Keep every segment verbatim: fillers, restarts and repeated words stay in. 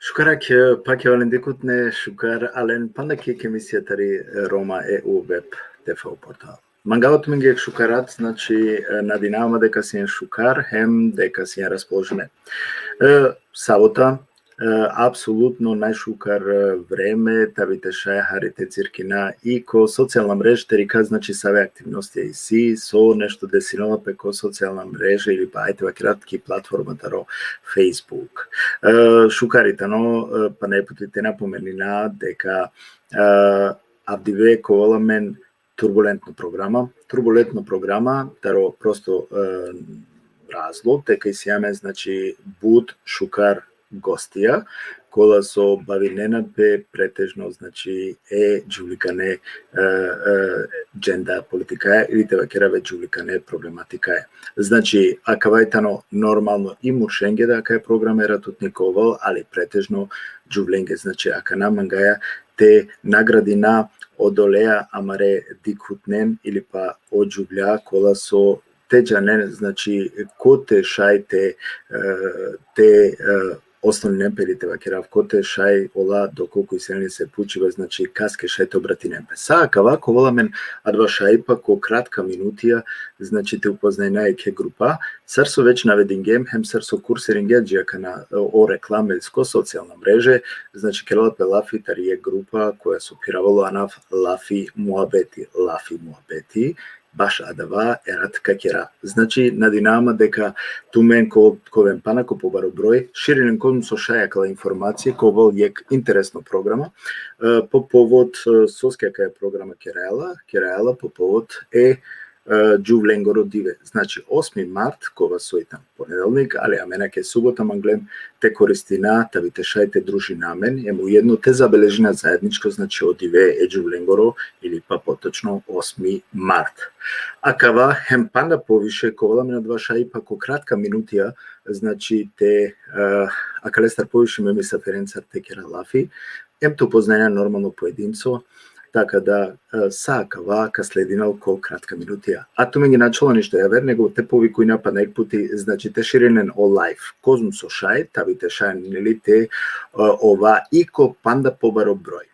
Šukar akhe, pakhe o alen dikhutne, šukar alen panda ki emisija tari, e, Roma e u web T V portal. Mangava tumenge jekh šukar rat, znači, e, nadinava ma deka sijen šukar, hem deka sijen raspoložime. E, sabota, e, apsolutno najšukar, e, vreme, tavi te šaj hari te cirkina i ko socijalna mreže, te dikha, znači, save aktivnosti isi, so nešto desinela pe ko socijalna mreže ili pa ajde vakerav ki platforma taro Facebook. E, šukar i tano, e, pana jekh puti te napomenina deka, e, avdive ka ovel amen turbulentno programa, turbulentno programa, taro prosto, e, razlog, deka isi amen, znači, but šukar gostija, kola so bavinena pe pretežno, znači, e džuvlikane, e, e, dženda politikaja, ili te vakerav e džuvlikane problematikaja. Znači, akava i tano normalno i muršenge da akaja programa eratutni ka ovel, ali pretežno džuvlenge, znači, akana mangaja te nagradina odoleja amare dikhutnen ili pa o džuvlja kola so te džanen, znači, kote šaj te, e, te, e, osloninen pe ili te vakerav kote šaj ola dokoliko isi len lese pučibe, znači, kaske šaj te obratinen pe. Sa akava ka ovel amen adava šajipa ko kratka minutija, znači, te upoznajna jekhe grupa, sar so već navedingjem, hem sar so kursiringja dži akana, e, o reklame ko socijalna mreže, znači, kerela pe lafi tari jekh grupa koja so phiravela o anav Lafi muabeti, Lafi muabeti, baš adava erat ka kera. Znači, nadinava ma deka tumen ka oven pana ko pobaro broj, širinen kozom so šaj akala informacije, ka ovel jekh interesno programa, e, po povod, e, soske akaja programa keraja la, keraja la po povod e, e, džuvlengoro dive. Znači, osmi mart, kova so i tano ponedelnik, ali amen ake subota manglem te koristina, tavi te šaj te družina amen, hem ujedno te zabeležina zajedničko, znači, o dive e džuvlengoro, ili pa potočno osmi mart. Akava hem panda poviše ka ovel amen adava šajipa ko kratka minutija, znači, te, e, akalestar poviše me misafirencar te kera lafi, hem te upoznajna normalno pojedinco, taka da, e, sa akava ka sledinel ko kratka minutija. A tumenge na ačhola ništo javer, nego te povikujna pana jekh puti, znači, te širinen o live kozom so šaj, tavi te šaj, neli, te, e, ova i ko panda pobaro broj.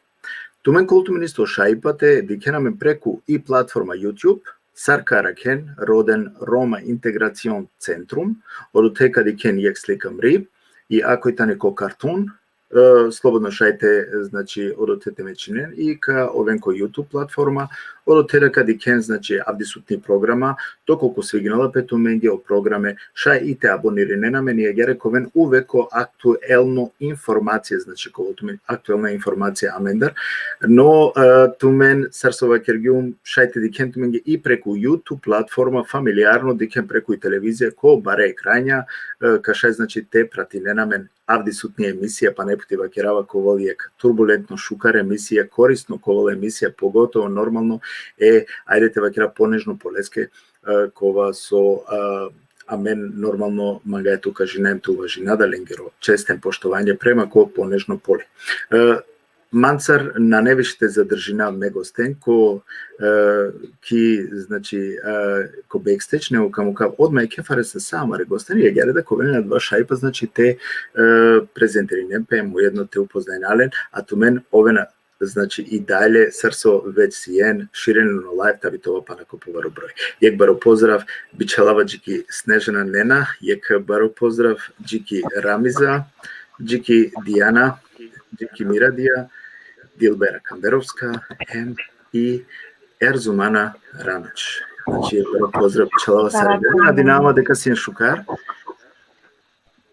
Tumen kol tumen isto šajipa te dikhen amen preku i platforma YouTube, sar ka arakhen, roden Roma Integracion Centrum, odote ka dikhen jekh slika mri, i ako i tane ko karton, e, slobodno šaj te, znači, odote te mečinen i ka oven ko YouTube platforma, odote da ka dikhen, znači, avdisutni programa, dokolku sviginela pe tumenge o programe, šaj i te abonirinen amen, i agjaar ka oven uvek ko aktuelno informacije, znači, ka ovel tumen aktuelna informacija amendar. No, e, tumen, sar so vakergjum, šaj te dikhen tumenge i preku YouTube platforma, familijarno dikhen preku i televizija, ko bare ekranja, e, ka šaj, znači, te pratinen amen avdisutni emisija, pana jekh puti vakerava ka ovel jekh turbulentno šukar emisija, korisno ka ovel emisija, pogotovo normalno, e, ajde te vakerav ponežno poleske, e, kova so, e, amen normalno mangaja te ukažina hem te uvažina da lengoro čest hem poštovanje prema ko ponežno pole. E, mancar nane više te zadržinav me gosten ko, e, ki, znači, e, ko backstage, nego ka mukav odma jekhe fare sa amare gosten, agjaar da ka oven adava šajipa, znači, te, e, prezentirinen pe, hem ujedno te upoznajna len, a tumen ovena, znači, i dalje, sar so već sijen, širinen o live, tavi te ova pana ko pobaro broj. Jekh baro pozdrav bičhalava dži ki Snežana Nena, jekh baro pozdrav dži ki Ramiza, dži ki Dijana, dži ki Miradija, Dilbera Kamberovska, hem i Erzumana Ramić. Znači, jekh baro pozdrav bičhalava sarine. Nadinava ma deka sijen šukar.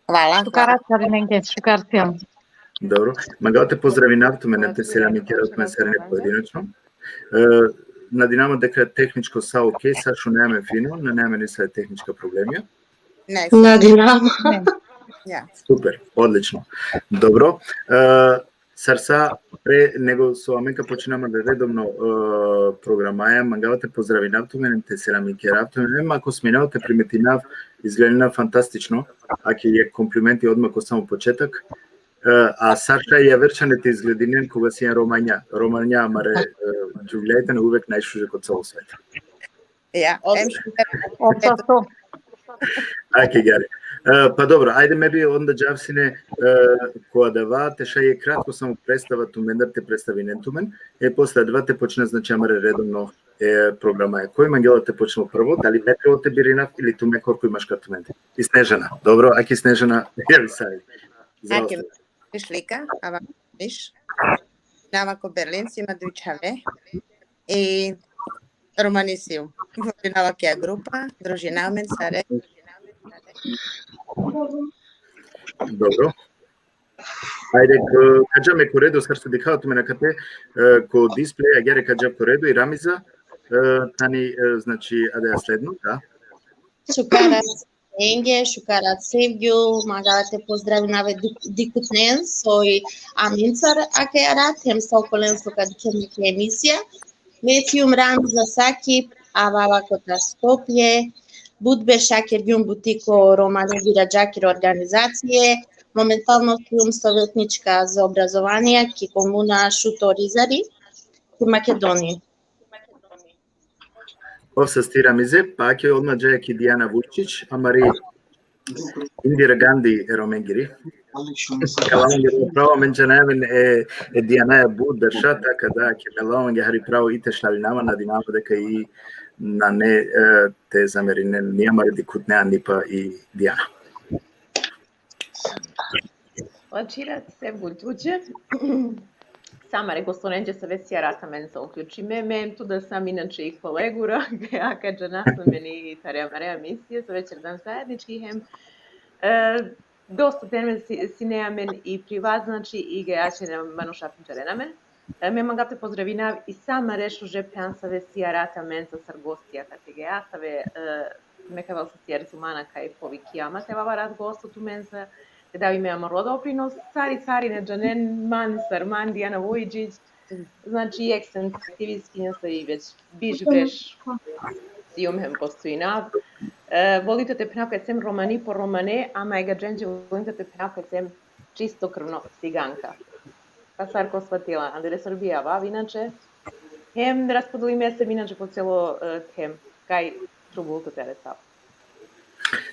Hvala. Šukar, hvala. Sarinenge, šukar sijen. Dobro. Mangava te pozdravinav tumen, te selami kerav tumen sarine pojedinačno. E, nadinava ma deka tehničko sa okej, sa šunaja amen fino, nane amen nisave tehnička problemija. Ne. Nadinava ma. Ne. Ja. Super, odlično. Dobro. E, sar sa, pre nego so amen ka počnina amare redovno, e, programaja, mangava te pozdravinav tumen, te selami kerav tumen, hem ako sminav te primetinav, izgledina fantastično, ake jekh komplimenti odma ko samo početak, e, a sar šaj javer čhane te izgledinen koga sijen romanja, romanja amare, e, džuvlja i tane uvek najšuže ko celo sveto. Ja, em šuže. Odlično. Ake agjaar. E, pa dobro, ajde, me bi onda džav sine, e, ko adava, te šaj jekh kratko samo predstava tumendar, te predstavinen tumen, e posle adava te počna, znači, amare redovno, e, programaja. Koj mangela te počnel prvo, dali me prvo te birinav ili tumen korkoj maškar tumende? I Snežana, dobro, aki Snežana, javi sari. Za Aki ostale. Mišlika, ava Miš. Nava ko Berlin, si ma duj čhave. I Romani sijum. Vodinava ki grupa, družina amen sare. Dobro. Ajde, k-, ka dža me ko redo, sar so dikhava tumen akate, e, ko displej, agjaar ka dža ko redo, i Ramiza, e, tani, e, znači, adaja sledno, da. Šukar arat enge, šukar arat Sevgjul, mangava te pozdravinav e di-, dikhutnen soj amencar akaja rat, hem sa okolen so ka dikhen akaja emisija. Me sijum Ramiza Sakip, avava kotar Skopje, but berša kergjum buti ko romane biračakere organizacije, momentalno sijum sovetnička za obrazovanje ki komuna Šuto Orizari, ki Makedonija. Ov sasti Ramize, pa ake odma džaja ki Dijana Vučić, amari Indira Gandhi e romengiri. Ka la mange pravo, amen džanaja amen e, e Dijanaja but berša, taka da, ke me la mange hari pravo i te šalinava, nadinava deka i nane, e, te zamerinen ni amare dikhutne, a ni pa i Dijana. Lačhirat Sevgjul tuće. Sa amare gostonenđe save sijum arat amen sa uključime, me hem tu da sam inače i kolegura, gajaka džanaja amen i tari amare emisije, save ćerdan zajednički hem, e, dosta teme si-, sine amen i privat, znači, i gaja ćerena manuša phindžarena amen. E, me mangav te pozdravinav i sa amare šuže phenđe save sijum arat amen sa sar gostija akate gaja, save, e, me ka avel sa si Erzumana kaj povikija ma te avav arat gosto tumenca, te dav i me amaro doprinos, sari, sari na džanen, man sar man, Dijana Vojčić, znači, jekh sens aktivistkinja sa i već biš breš sijum hem postojinav. E, volim te phenav kaj sem romani po romane, ama e gadženđe volim te phenav kaj sem čistokrvno ciganka. Pa sar ko svatila, andre Srbija avav inače, hem raspodelime sem inače po celo, e, tkem, kaj trubul te te resal.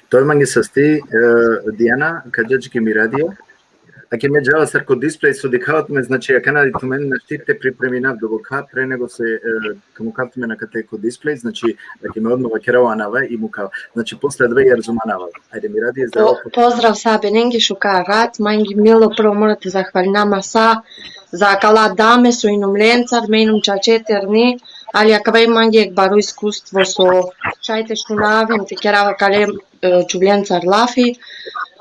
Toj mange sasti, e, Dijana, ka dža dži ki Miradija. Ake me džava sar ko displej so dikhava tumen, znači, akana tumen našti te pripreminav doboka, pre nego so, e, ka mukav tumen akate ko displej, znači, ake me odma vakerava anava i mukav. Znači, posle adava i Erzumana aval. Ajde, Miradija, zdravo. Po-, pozdrav sa abenenge, šukar arat, mange milo, prvo mora te zahvalinav ma sa, za akala dame so inum lencar, me inum čače terni, ali akava i mange jekh baro iskustvo so šaj te šunav hem te kerav akale, e, čuvljencar lafi.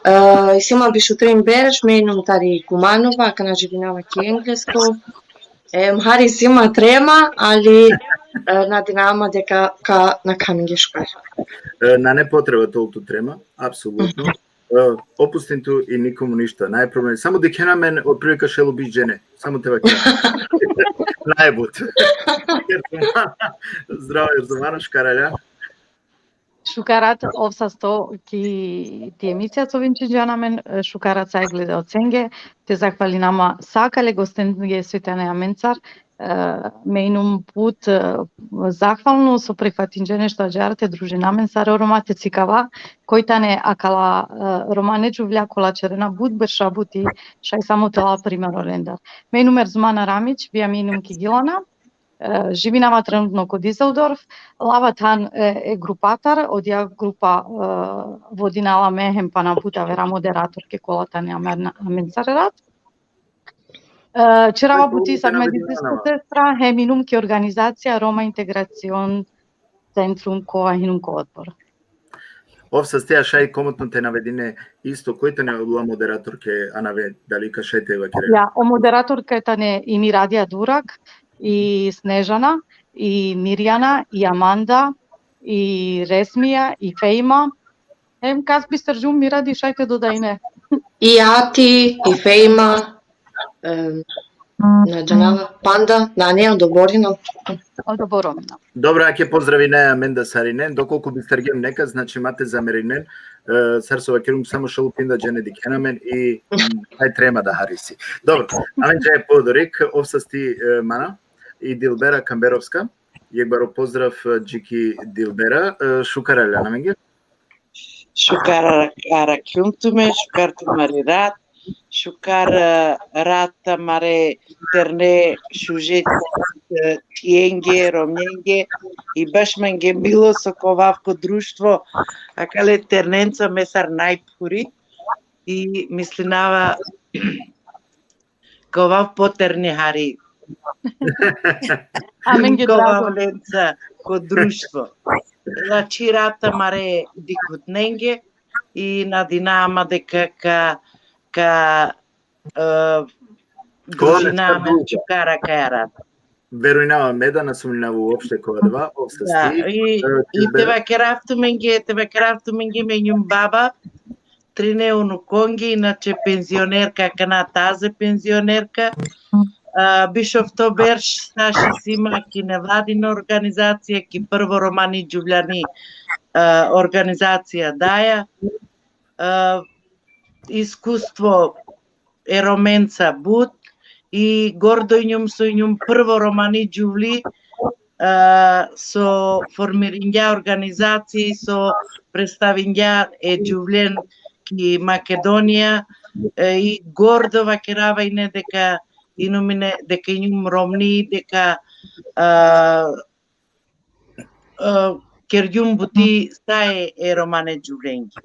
E, isi ma biš u trin berš, me inum tari Kumanova, akana živinava ki Englesko. E, hari isi ma trema, ali, e, nadinava ma deka ka nakha amenge šukar. E, nane potreba tolku trema, apsolutno. E, opustin tu i nikomu ništa, naj problem. Samo dikhena amen, otprilike šel u biš džene. Samo te vakerav. Najbut. Zdravo, Erzumana, šukar alja. Šukar arat, ov sasto ki ti emisija so vinčinđan amen, e, šukar arat sa e gledaocenge, te zahvalinav ma sa akale gostenge so tane amencar, e, me inum but, e, zahvalno so prihvatinđe nešto ađahar te družina amen sar o Roma te cikava, koj tane akala, e, romane čuvlja kola ćerena but berša buti, šaj samo te la primer olendar. Me inum Erzumana Ramić, bijam inum ki Gilana, e, živinava trenutno ko Dizeldorf, lava than, e, e grupatar, odija grupa, e, vodinava me hem pana but avera moderatorke kola tane amen, amencar arat. E, ćerava buti sar medicinsko sestra, hem inum ki organizacija Roma Integracion Centrum, kova inum ko odbor. Ov sasti, a šaj komotno te navedine isto, koj tane odola moderatorke anave, dali ka šaj te vakere? Ja, o moderatorke tane i Miradija Durak, i Snežana, i Mirjana, i Amanda, i Resmija, i Fejma. Hem kas bisterđum, Miradi, šaj te dodajne. I Ati, i Fejma, e, na džanava, Panda, na, ne, odoborino. Odoborino. Dobro, ake pozdravine amen da sarinen, dokolku bistergjem nekas, znači, ma te zamerinen, e, sar so vakerum, samo šel u pinda džene dikhena amen i, mm, aj trema da hari isi. Dobro, amen džaja po odorik, ov sasti, e, mana, i Dilbera Kamberovska, jekh baro pozdrav, e, dži ki Dilbera, e, šukar aljan amenge. Šukar arakjum tumen, šukar tumari rat, šukar, e, rat amare terne šuže, e, tijenge, romnjenge, i baš mange milo so ka ovav ko društvo akale ternenca, me sar najphuri, i mislinava ka ovav poterni hari. Amenge drago. Ka ovav lenca ko društvo. Znači, rat amare dikhutnenge i nadinama deka ka, ka, e, družina amen šukar akaja rat. Verujnava me da na sumnjinava uopšte ko adava, ov sasti. Da, i, e, i te vakerav tumenge, te vakerav tumenge, me injum baba trine unukonge, inače penzionerka, akana taze penzionerka. A, biš ofto berš staž isi ma ki nevladina organizacija, ki prvo romani džuvljani, a, organizacija daja. A, iskustvo e Romenca but, i gordo injum so injum prvo romani džuvli, a, so formiringja organizacija, so predstavingja e džuvlen ki Makedonija, e, i gordo vakerava ine deka inum ine, deka injum romni, deka, a, a, kergjum buti sa e, e romane džuvlenge.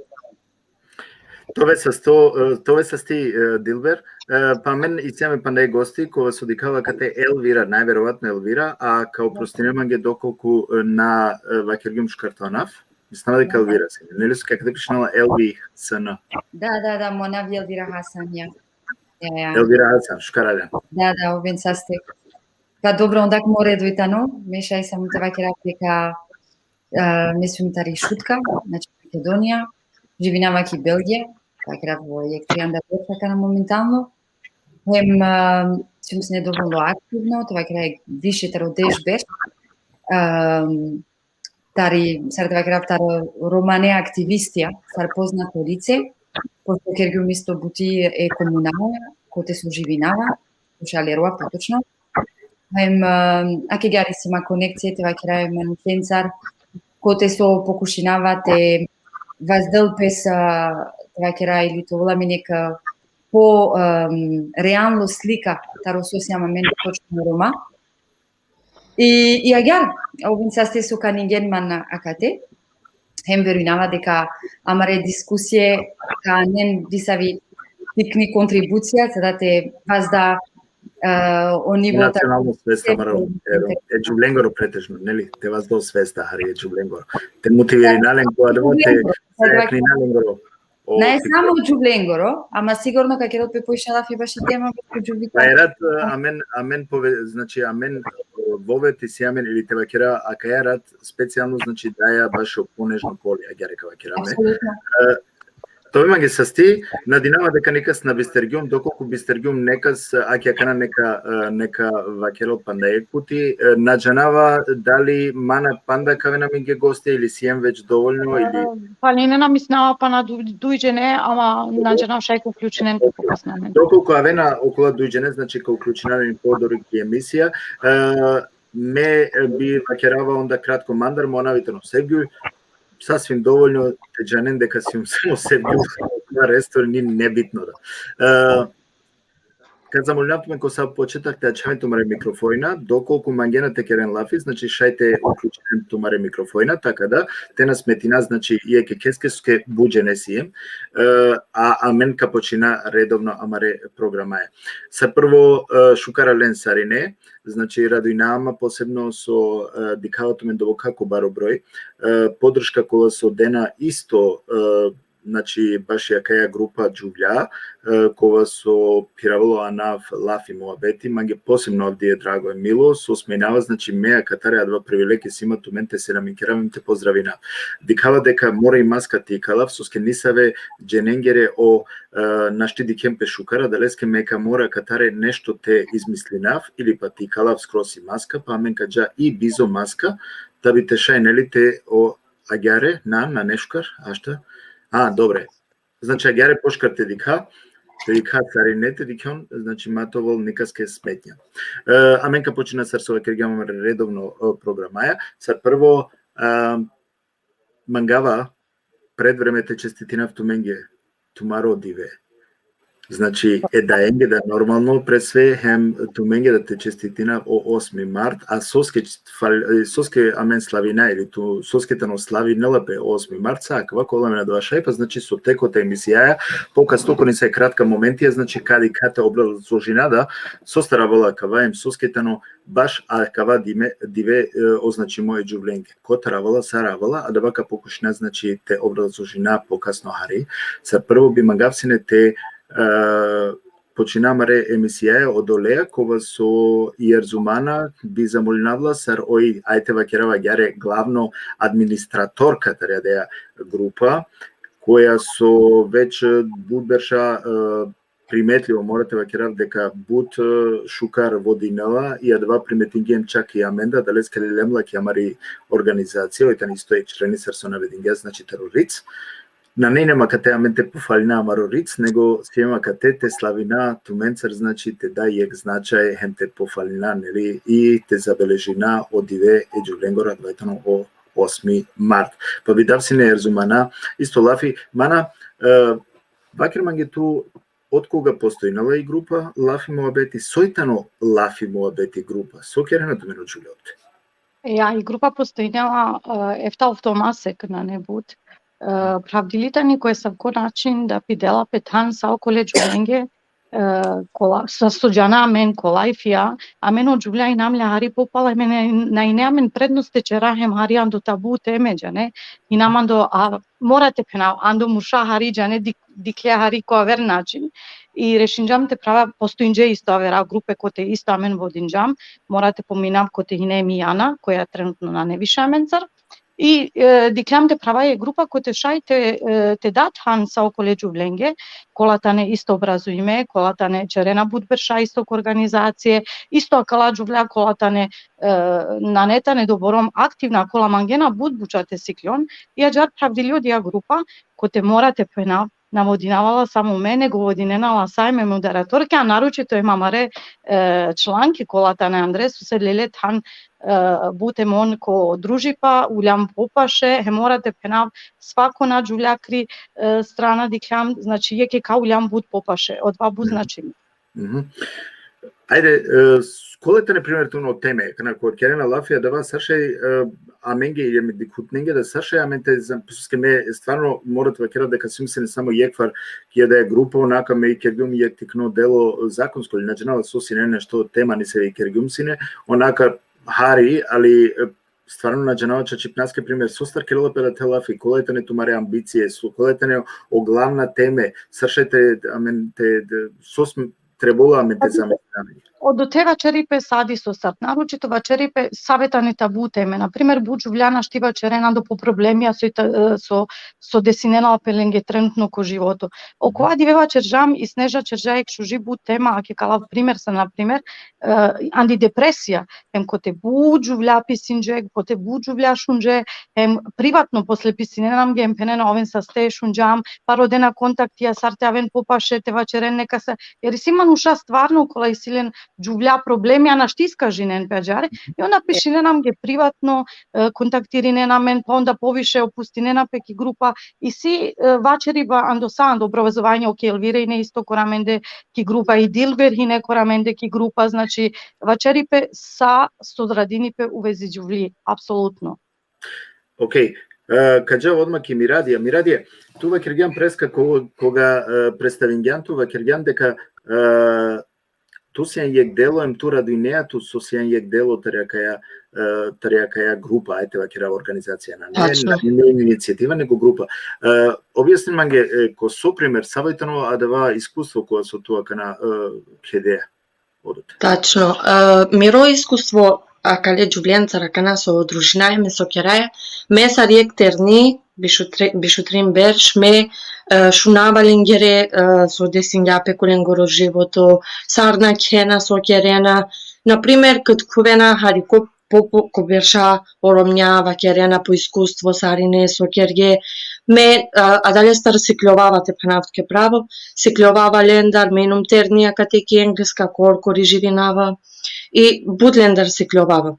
Te ove sasto, e, te ove sasti, e, Dilber, e, pa amen isi amen panda e gosti, kova so dikhava kate, Elvira, najverovatno Elvira, a ka oprostine mange dokolku, e, na, e, vakergjum šukar to anav, mislinava deka Elvira si, neli, so kate pišinela Elvi Hasan. Da, da, da, mo anav Elvira Hasan, ja. Ja, ja. Elvira Hasan, šukar alen. Da, da, oven saste. Pa dobro, onda ko mo redo i tano, me šaj samo te vakerav deka, e, me sijum tari Šutka, znači Makedonija, živinava ki Belgija, te vakerav jekh trianda berš akana momentalno. Hem, e, sijum sine dovolno aktivno, te vakerav više taro deš berš. E, tari, sar te vakerav, taro romane aktivistija, sar poznato lice, pošto kergjum isto buti e komunala, kote so živinava, ko Šaleroa potočno. Hem, e, ake agjaar isi ma konekcije, te vakerav, e manušencar, kote so pokušinava te vazdel pes, e, te vakerav, ili te ovel amen jekh po, e, realno slika taro so sijam amen točno Roma. I, i agjaar, oven saste so kaningen man akate, hem verujnava deka amare diskusije ka anen disavi tikni kontribucija, za da te vazda, e, o nivo nacionalno svest amaro, e, e džuvlengoro pretežno, neli? Te vazda o svest hari e džuvlengoro. Te motivirina len ko adava, te sajaknina lengoro. O, na e samo džuvlengoro, ama sigurno ka kerel pe poviše lafi baši tema, baši džuvlika. Pa erat, e, amen, amen pove-, znači, amen, e, vove te isi amen, ili te vakera, akaja rat specijalno, znači, daja bašo ponežno poli, agjaar ka vakera me. Apsolutno. E, te ove mange sasti, nadinava deka nikas na bistergjum, dokolku bistergjum, nekas, e, ake akana neka, e, neka vakerel panda jekh puti, e, na džanava dali mana panda ka aven amenge gosti ili siem već dovoljno, ili... E, pa ine, na mislinava pana du-, duj džene, ama na džanav, šaj ka uključinen ko posnamen. Dokolku avena okola duj džene, znači ka uključina len podori ki emisija. E, me, e, bi vakerava onda kratko mandar, mo anav i tano Sevgjul, sasvim dovoljno te džanen deka sijum samo Sevgjul, resto ni nebitno da. E, ka zamolinav tumen ko sa početak te ačhaven tumare mikrofojna, dokolku mangena te keren lafi, znači šaj te uključinen tumare mikrofojna, taka da te na smetina, znači, jekh jekheske, soske but džene siem, e, a amen ka počina redovno amare programaja. Sar prvo, e, šukar alen sarine, znači, radujnava ma posebno so, e, dikhava tumen doboka ko baro broj, e, podrška kola so dena isto, e, znači, baši akaja grupa džuvlja, e, kova so phiravela o anav lafi, muabeti, mange posebno avdive drago hem milo, so smenava, znači, me akatar adava privilegija so ima tumen te selamikerav hem te pozdravinav. Dikhava deka mora i maska te ikalav, soske nisave dženengere o, e, našti dikhen pe šukar, adaleske me ka mora akatare nešto te izmislinav, ili pa te ikalav skroz i maska, pa amen ka dža i bizo maska, da bi te šaj, neli, te o agjaar, na, nane šukar, ašta. A, dobre. Znači, agjaar pošukar te dikha, te dikha sarine, te dikhon, znači, ma te ovel nikaske smetnja. E, amen ka počina sar so vakergjam redovno, e, programaja. Sar prvo, e, mangava pred vreme te čestitinav tumenge tumaro dive. Znači, e daenge da normalno pre sve, hem tumenge da te čestitinav o osmi mart, a soske fal-, soske amen slavina ili tu, soske tano slavinela pe osmi mart, sa akava kola amen adava šaj, pa znači so teko te emisijaja, pokasto ko nisa kratka momentija, znači, kadi kate obrazložina da, sostar avela akava, hem soske tano baš akava dime, dive, e, označimo e džuvlenge. Kotar avela, sar avela, adava ka pokušina, znači, te obrazložina pokasno hari. Sar prvo bi mangav sine te, e, počina amare emisijaja odoleja, kova so i Erzumana bi zamolinavla sar oj, ajde te vakerav agjaar, glavno administratorka tari adaja grupa, koja so već, e, but berša, e, primetljivo, mora te vakerav deka but, e, šukar vodinela, i adava primetingjem čak i amen da, adaleske lelem la ki amari organizacija, oj tani isto jekh členi sar so navedingja, znači, taro RIC. Nane injam akate amen te pofalina amaro RIC, nego siem akate te slavina tumencar, znači, te da jekh značaj, hem te pofalina, neli, i te zabeležina o dive e džuvlengoro, adava tano o osmi mart. Pa bi dav sine Erzumana isto lafi. Mana, e, vaker mange tu, otkoga postojinela i grupa Lafi muabeti, soj tano Lafi muabeti grupa, so kerena tumen o džuvlja ote? Ja, i grupa postojinela, e, efta-ofto masek, nane but. E, pravdili tani ko esavko način da pi dela pe than sa okole džuvlenge, e, kola, sa so džana amen, kola i fija, amen o džuvlja inam le hari popala, amen na, na ine amen prednost te čera hem hari ando tabu teme, džane, inam ando, a, mora te phenav, ando murša hari, džane, dik-, dikhle hari ko aver način. I rešinđam te prava, postojinđe isto avera grupe kote isto amen vodinđam, mora te pominav kote hine Mijana, koja trenutno nane više amencar. I, e, dikhljam te prava e grupa kote šaj te, e, te da than sa okole džuvlenge, kola tane isto obrazuime, kola tane čerena but berša isto ko organizacije, isto akala džuvlja kola tane, e, nane tane doborom aktivna, kola mangena but buča te sikljon, i ađar pravdili odija grupa, kote mora te phenav, na vodinava la samo me, nego vodinena la sa e moderatorke, a naročito e amare, e, članke kola tane andre, so se lele than, e, but e mon ko družipa, uljam popaše, hem mora te phenav svako na džuvljakri, e, strana dikhljam, znači, jekh jekha uljam but popaše, odova but, mhm, značini. Mhm. Ajde, e, s-, kola tane primer tano teme, kana ko kerena lafi adava, sar šaj, e, amenge ili me dikhutnenge da sar šaj amen te zam-, soske me stvarno mora te vakerav deka sijum sine samo jekh far ki adaja grupa, onaka me i kergjum jekh tikno delo zakonsko, ili na džanava so sine, nešto tema nesave i kergjum sine, onaka hari, ali, e, stvarno na džanava čačipnaske primer, sostar kerela pe adate lafi, kola tane tumare ambicije, so, kola tane o glavna teme, sar šaj te, amen te, te, so sm-, trebela amen te zamenina. Odote vaćeri pe sadi sostar, naročito vaćeri pe save tane tabu teme. Na primer, but džuvlja našti vaćerena ando po problemija so i ta-, e, so, so desinena pe lenge trenutno ko životo. Okova dive vaćerđam i Sneža ćerđa jekh šuži but tema, ake ka lav primer sa, na primer, e, andi depresija, hem kote but džuvlja pisinđe, kote but džuvlja šunđe, hem privatno posle pisinena amenge, hem phenena oven saste šunđam, pa rodena kontaktija, sar te aven popaše te vaćeren nekasa, jer isi manuša stvarno kola isi len džuvlja problemi, a našti iskažinen pe ađar, i onda pišinen amenge privatno, e, kontaktirinen amen, pa onda poviše opustinena pe ki grupa, isi, e, vaćeriba ando sa, ando obrazovanje, okej, Elvira ine isto kora amende ki grupa, i Dilber ine kora amende ki grupa, znači, vaćeri pe sa so radini pe u vezi džuvli, apsolutno. Okej, e, ka džav odma ki Miradija. Miradija, tu vakergjan preska ko-, koga, e, predstavingjan tu, vakergjan deka, e, tu sian jekh delo, em tu radujnea tu so sian jekh delo tari akaja, e, tari akaja grupa, ajde vakera organizacija, na, ne, tačno, na, ne inicijativa, nego grupa. E, objasnin mange, e, ko so primer, savo i tano adava iskustvo kova so tu akana, e, kedea odote. Tačno. E, miro iskustvo akale džuvljencar akana so družinaja me, so keraja, me sar jekh terni, biš u tri-, biš u trin berš, me, e, šunava lengere, e, so desingja pe ko lengoro životo, sar nakhena, so kerena. Na primer, kad khuvena hari ko po, po, ko berša o romnja, vakerena po iskustvo sarine so kerge. Me, a, adalestar sikljovava, te phanav tuke pravo, sikljovava lendar, me inum terni akate ki Engleska, kor-, korižirinava. I but lendar sikljovava.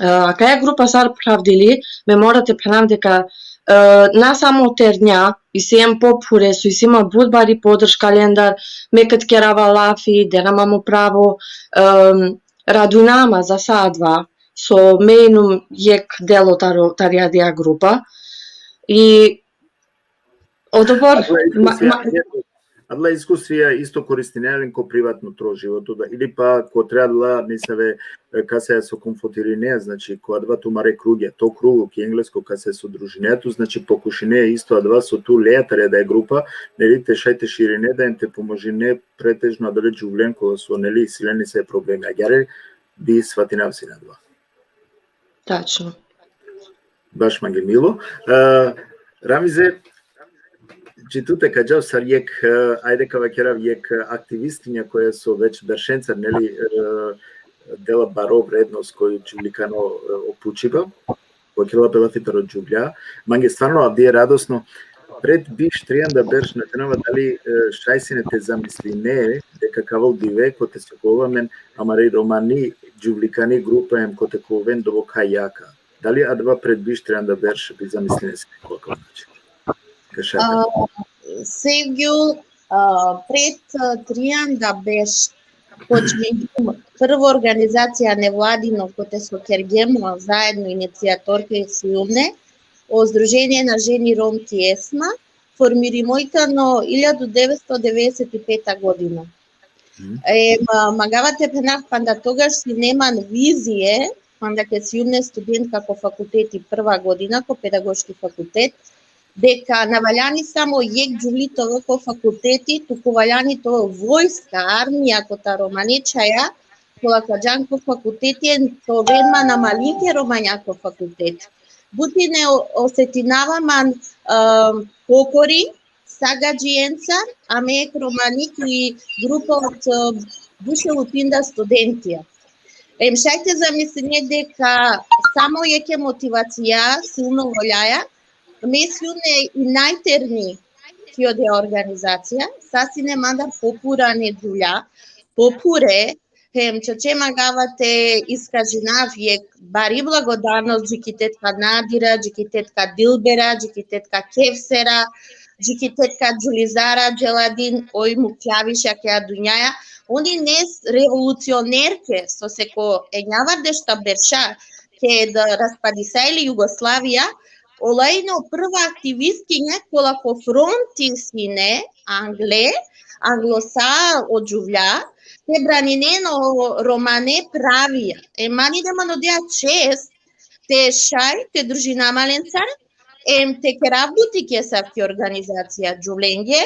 A, akaja grupa sar pravdili, me mora te phanav deka E, na samo ternja, isi em pophure so isi ma but bari podrška lendar, me kad kerava lafi, dena ma mo pravo, em, radujnava za sa adava, so me inum jekh delo taro, tari adija grupa. I odobor, Adala ma, iskustvija, ma, adala iskustvija isto koristinea len ko privatno tro životo, da, ili pa ko tre adala nesave, e, kasaja so konfrontirinea, znači, ko adava tumare krugja, to krugo ki englesko kasaja so družinea tu, znači, pokušinea isto adava so tu lea tari adaja grupa, neli, te šaj te širine da, em te pomožine pretežno adale džuvlen kola so, neli, isi len nesave problemi. Agjaar bi svatinav sine adava. Tačno. Baš mange milo. E, Ramize, či tute ka džav sar jekh, e, ajde ka vakerav, jekh aktivistinja koja so već beršencar, neli, e, dela baro vrednost ko džuvlikano, e, opučiba. Vakerela pe lafi taro džuvlja. Mange stvarno avdive radosno. Pred biš trianda berš, na džanava dali, e, šaj sine te zamisline deka ka avel dive kote so ka ovel amen amari romani džuvlikani grupa em kote ka oven duboko jaka. Dali adava pred biš trianda berš bi zamisline sine ko akava način? Ka šaj te. A, Sevgjul, a, pred, a, trianda berš počmingjum prvo organizacija nevladino kote so kergjum, a, zaedno inicijatorke sijum len, o Združenje na ženi Romki ESMA, formirimo i tano iljadu devetsto devedeset i peta godina. Mhm. E, ma, mangava te phenav panda togaš sine man vizije, panda ke sijum len studentka ko fakulteti prva godina, ko pedagoški fakultet, deka na valjani samo jekh džuvli te ovel ko fakulteti, tuku valjani te ovel vojska, armija, kotar romane čhaja, kola ka džan ko fakulteti, te oven ma na malinke romanja ko fakulteti. But hine o-, osetinava man, um, kokori, sa gadžijenca, a me jekh romani ki grupa od, e, duj šel u tinda studentija. Em šaj te zamisline deka samo jekhe motivacija, silno voljaja, me sijum len i najterni ki odoja organizacija, sa sine mandar popurane džuvlja, popure, hem čače mangava te iskažinav jekh bari blagodarnost dži ki tetka Nadira, dži ki tetka Dilbera, dži ki tetka Kevsera, dži ki tetka Džulizara, Dželadin, oj mukhlja više akaja dunjaja. Oni ine revolucionerke, sose ko enjavardešta berša, ked raspadisajli Jugoslavija, ola ine o prva aktivistkinja kola ko fronti sine, angle, anglo sa o džuvlja, te braninen o romane pravija. E man ine man odoja čest te šaj te družinav ma lencar, em te kerav buti ki asavki organizacija džuvlenge,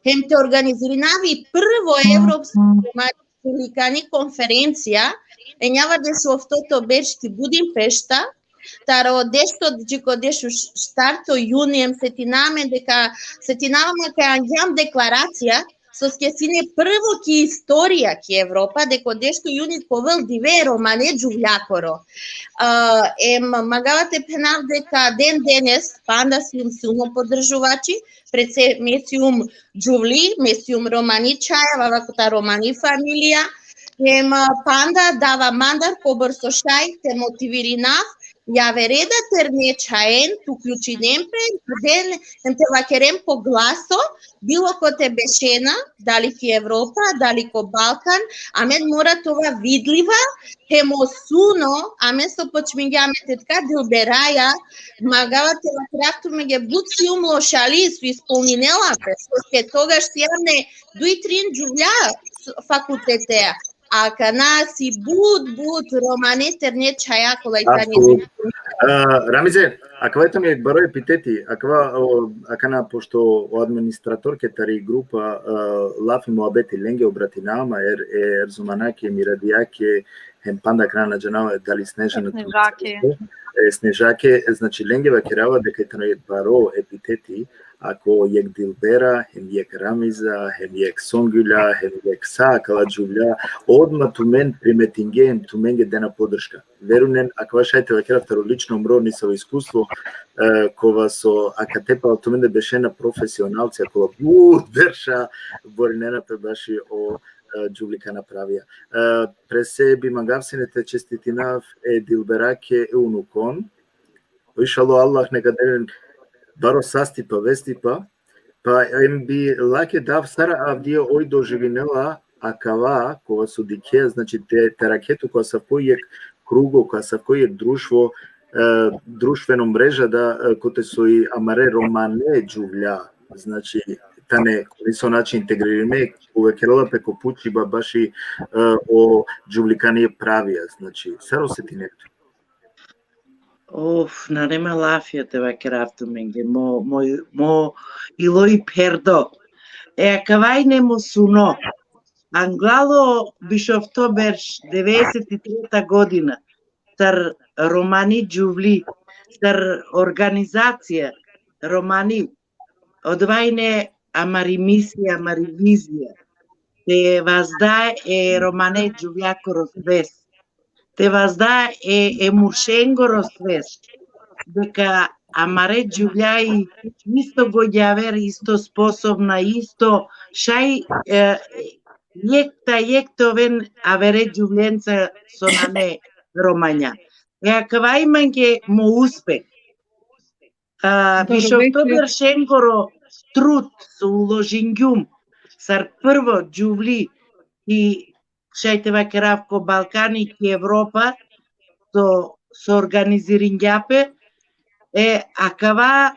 hem te organizirinav i prvo evropsko romani džuvlikani konferencija, enjavardešoftoto berš ki Budimpešta, taro dešto dži ko dešuštarto juni, em setinava amen deka, setinava man kaj angjam deklaracija, soske sine prvo ki istorija ki Evropa, deka o dešto juni ka ovel dive romane džuvljakoro. A, em, mangava te phenav deka den denes, panda sijum silno podržuvači, pred se me sijum džuvli, me sijum romani čhaja, avava kotar romani familija, em, a, panda dava mandar kobor so šaj te motivirinav javere da terne čhajen, te uključinen pe, den, em te vakeren po glaso, bilo kote bešena, dali ki Evropa, dali ko Balkan, amen mora te ova vidliva, hem o suno, amen so počmingjam e tetka Dilberaja, mangava te vakerav tumenge but sijum lošali so ispolninela pe, soske togaš sijam len duj trin džuvlja s-, fakultetea. Akana si but, but romane terne čhaja kola i tani. Apsolutno. A, Ramize, akava tano jekh baro epiteti, akava, o, akana pošto o administratorke tari grupa, a, lafi muhabeti lenge obratinava ma, er, e, Erzumanake, Miradijake, hem panda akana na džanava dali Snežana. Snežake. E, Snežake, znači lenge vakerava deka tano jekh baro epiteti, ako jekh Dilbera, hem jekh Ramiza, hem jekh Songulja, hem jekh sa akala džuvlja, odma tumen primetinge, hem tumenge dena podrška. Verujnen, akava šaj te vakerav taro lično mro, nisavo iskustvo, e, kova so akate pala tumende bešena profesionalcija, kola but berša borinena pe baši o, e, džuvlikana pravija. E, pre se bi mangav sine te čestitinav e Dilberake e unukon, inšallah Allah neka del len baro sastipa, vestipa, pa em bi lake dav sar avdive oj doživinela akava, kova so dikhea, znači te, te arakhe tu ko asavko jek krugo, ko asavko jek društvo, e, društveno mreža da, e, kote so i amare romane džuvlja, znači, tane ko nesavo način integririme, ku vakerela pe ko pučiba baši, e, o džuvlikani pravija, znači, sar osetine tu? Uf, nane ma lafija te vakerav tumenge, mo, mo, mo ilo i pherdo. E, akava ine mo suno. Anglalo bišovto berš, devedeset i treta godina, sar romani džuvli, sar organizacija romani, odova ine amari misija, amari vizija. Te vazda e romane džuvljakoro svest. Te vazda e, e muršengoro svest. Deka amare džuvlja i isto godjaver, isto sposobna, isto šaj, e, jek ta jek te oven avere džuvljenca so nane romanja. E, akava i mange mo uspeh. A, bišovto beršengoro trud so uložingjum, sar prvo džuvli i šaj te vakerav ko Balkani, ki Evropa, so, so organiziringja pe, e, akava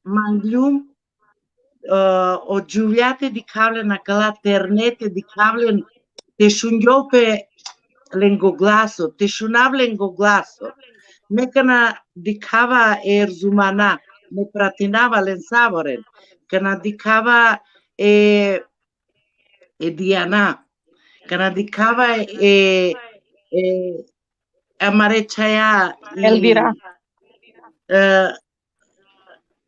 mangljum, e, o džuvlja te dikhav len akala terne, te dikhav len, te šungjol pe lengo glaso, te šunav lengo glaso. Me kana dikhava e Erzumana, me pratinava len savoren, kana dikhava e, e Dijana, kana dikhava e, e, amare čhaja i, Elvira. E,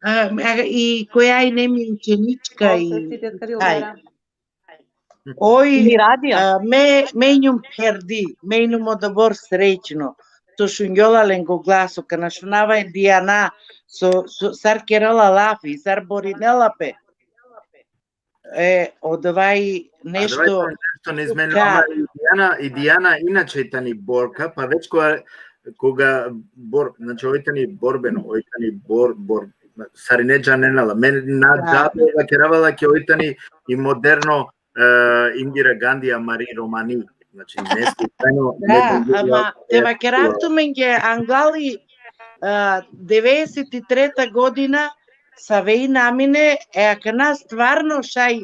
a, a, i koja ine mi učenička i, Oprostite, aj. Elvira. Oj, Miradija. a, me, me injum pherdi, me injum odobor srećno. So šungjola lengo glaso, kana šunava e Dijana, so, so, sar kerela lafi, sar borinela pe. E, odova i nešto. Nešto neizmerno, ama i Dijana, i Dijana inače tani borka, pa već koga, koga bor, znači, oj tani borbeno, oj tani bor, bor, sarine džanena la. Me na Da. džabe vakeravala ke oj tani i moderno, e, Indira Gandhi, amari romani. Znači, ne slučajno, Da, nego ama te vakerav tumenge, anglali, a, devedeset i treta godina, save inam ine, e, akana stvarno šaj,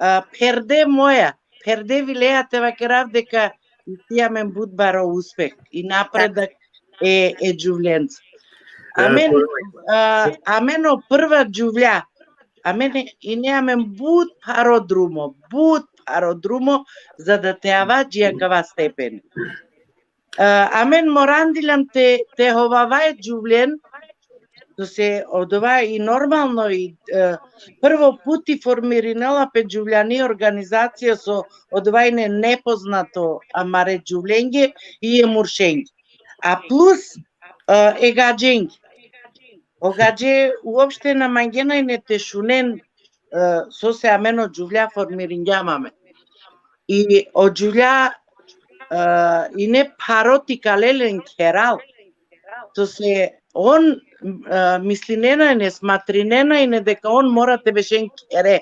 a, perde moja, perde vilea te vakerav deka isi amen but baro uspeh i napredak e, e džuvljenca. E, Amen, ko- a, amen o prva džuvlja, amen ine amen but pharo drumo, but pharo drumo, za da te ava dži akava stepen. A, amen morandiljam te, te hovava e džuvljen, so se odova i normalno i, e, prvo puti formirinela pe džuvljani organizacija, so odova ine nepoznato amare džuvlenge i e muršenge. A plus, e, e gadženge. O gadže uopšte na mangena ine te šunen, e, sose amen o džuvlja formiringjam amen. I o džuvlja, e, ine pharo te ikale len kheral. Sose on, e, mislinena ine, smatrinena ine deka on mora te bešen khere,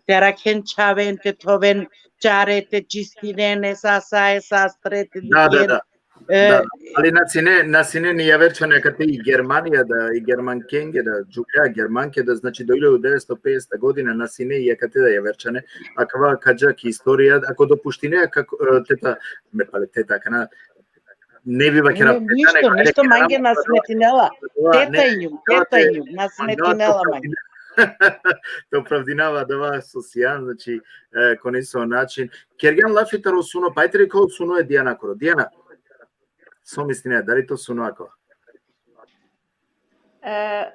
te arakhen čhaven, te thoven čare, te čistinen e sasa, e sastre, te Da, da, dikhen. Da. E, Da, ali na sine, na sine ni javer čhane akate i Germanija da, i germankenge da, džuvlja germanke da, znači, do hiljadu devetsto pedeseta godina na sine i akate da javer čhane, akava ka dža ki istorija, ako dopuštine, kako, e, teta, me pale teta, kana, ne bi vakera ne, ništo, ništo mange na smetinela. Teta injum, teta injum, na smetinela mange. Te opravdinava adava so sijan, znači, e, ko nesavo način. Kergjan lafi taro suno, pa ajde reka o suno e Dijanakoro. Dijana, so misline, dali to suno ako? E,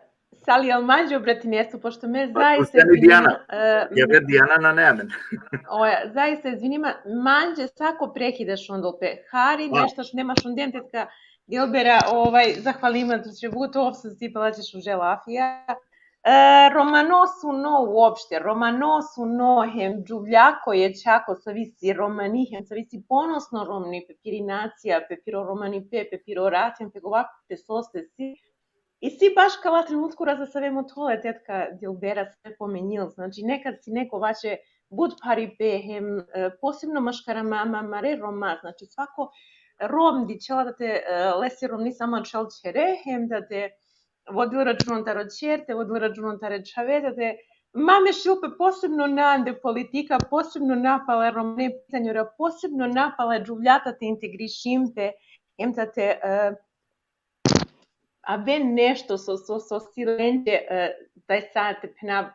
sali, al manđe obratinestu, pošto me Pa, zaista Dijana, e, Ja ver Dijana na ne amen. Oja, zaista izvinima, manđe sako prekida šundol pe. Hari, A. Nešto što nema šunden, tetka Gelbera, ovaj, zahvalima, tu će but ofsa si palači šuže lafija. E, romano suno uopšte, romano suno hem džuvljako je čako, savisi romani, hem savisi ponosno romni pe piri nacija, pe piro romani pe, pe piro rat, hem pe govak te soste si. I si baš kala trenutkura za save muthole, tetka Dilbera, save pomenil. Znači, nekad si neko vaće but pharipe, hem, e, posebno maškara mama, amare Roma, znači, svako Rom dičhela da te, e, lesi romni samo ačhel čhere, hem da te vodil računo taro čher, te vodil računo tare čhave, da te mame šilpe posebno na ande politika, posebno na pala romne pitanjura, posebno na pala džuvljata te integrišim pe, hem da te, e, aven nešto so, so, so si lenđe, e, taj sa te phena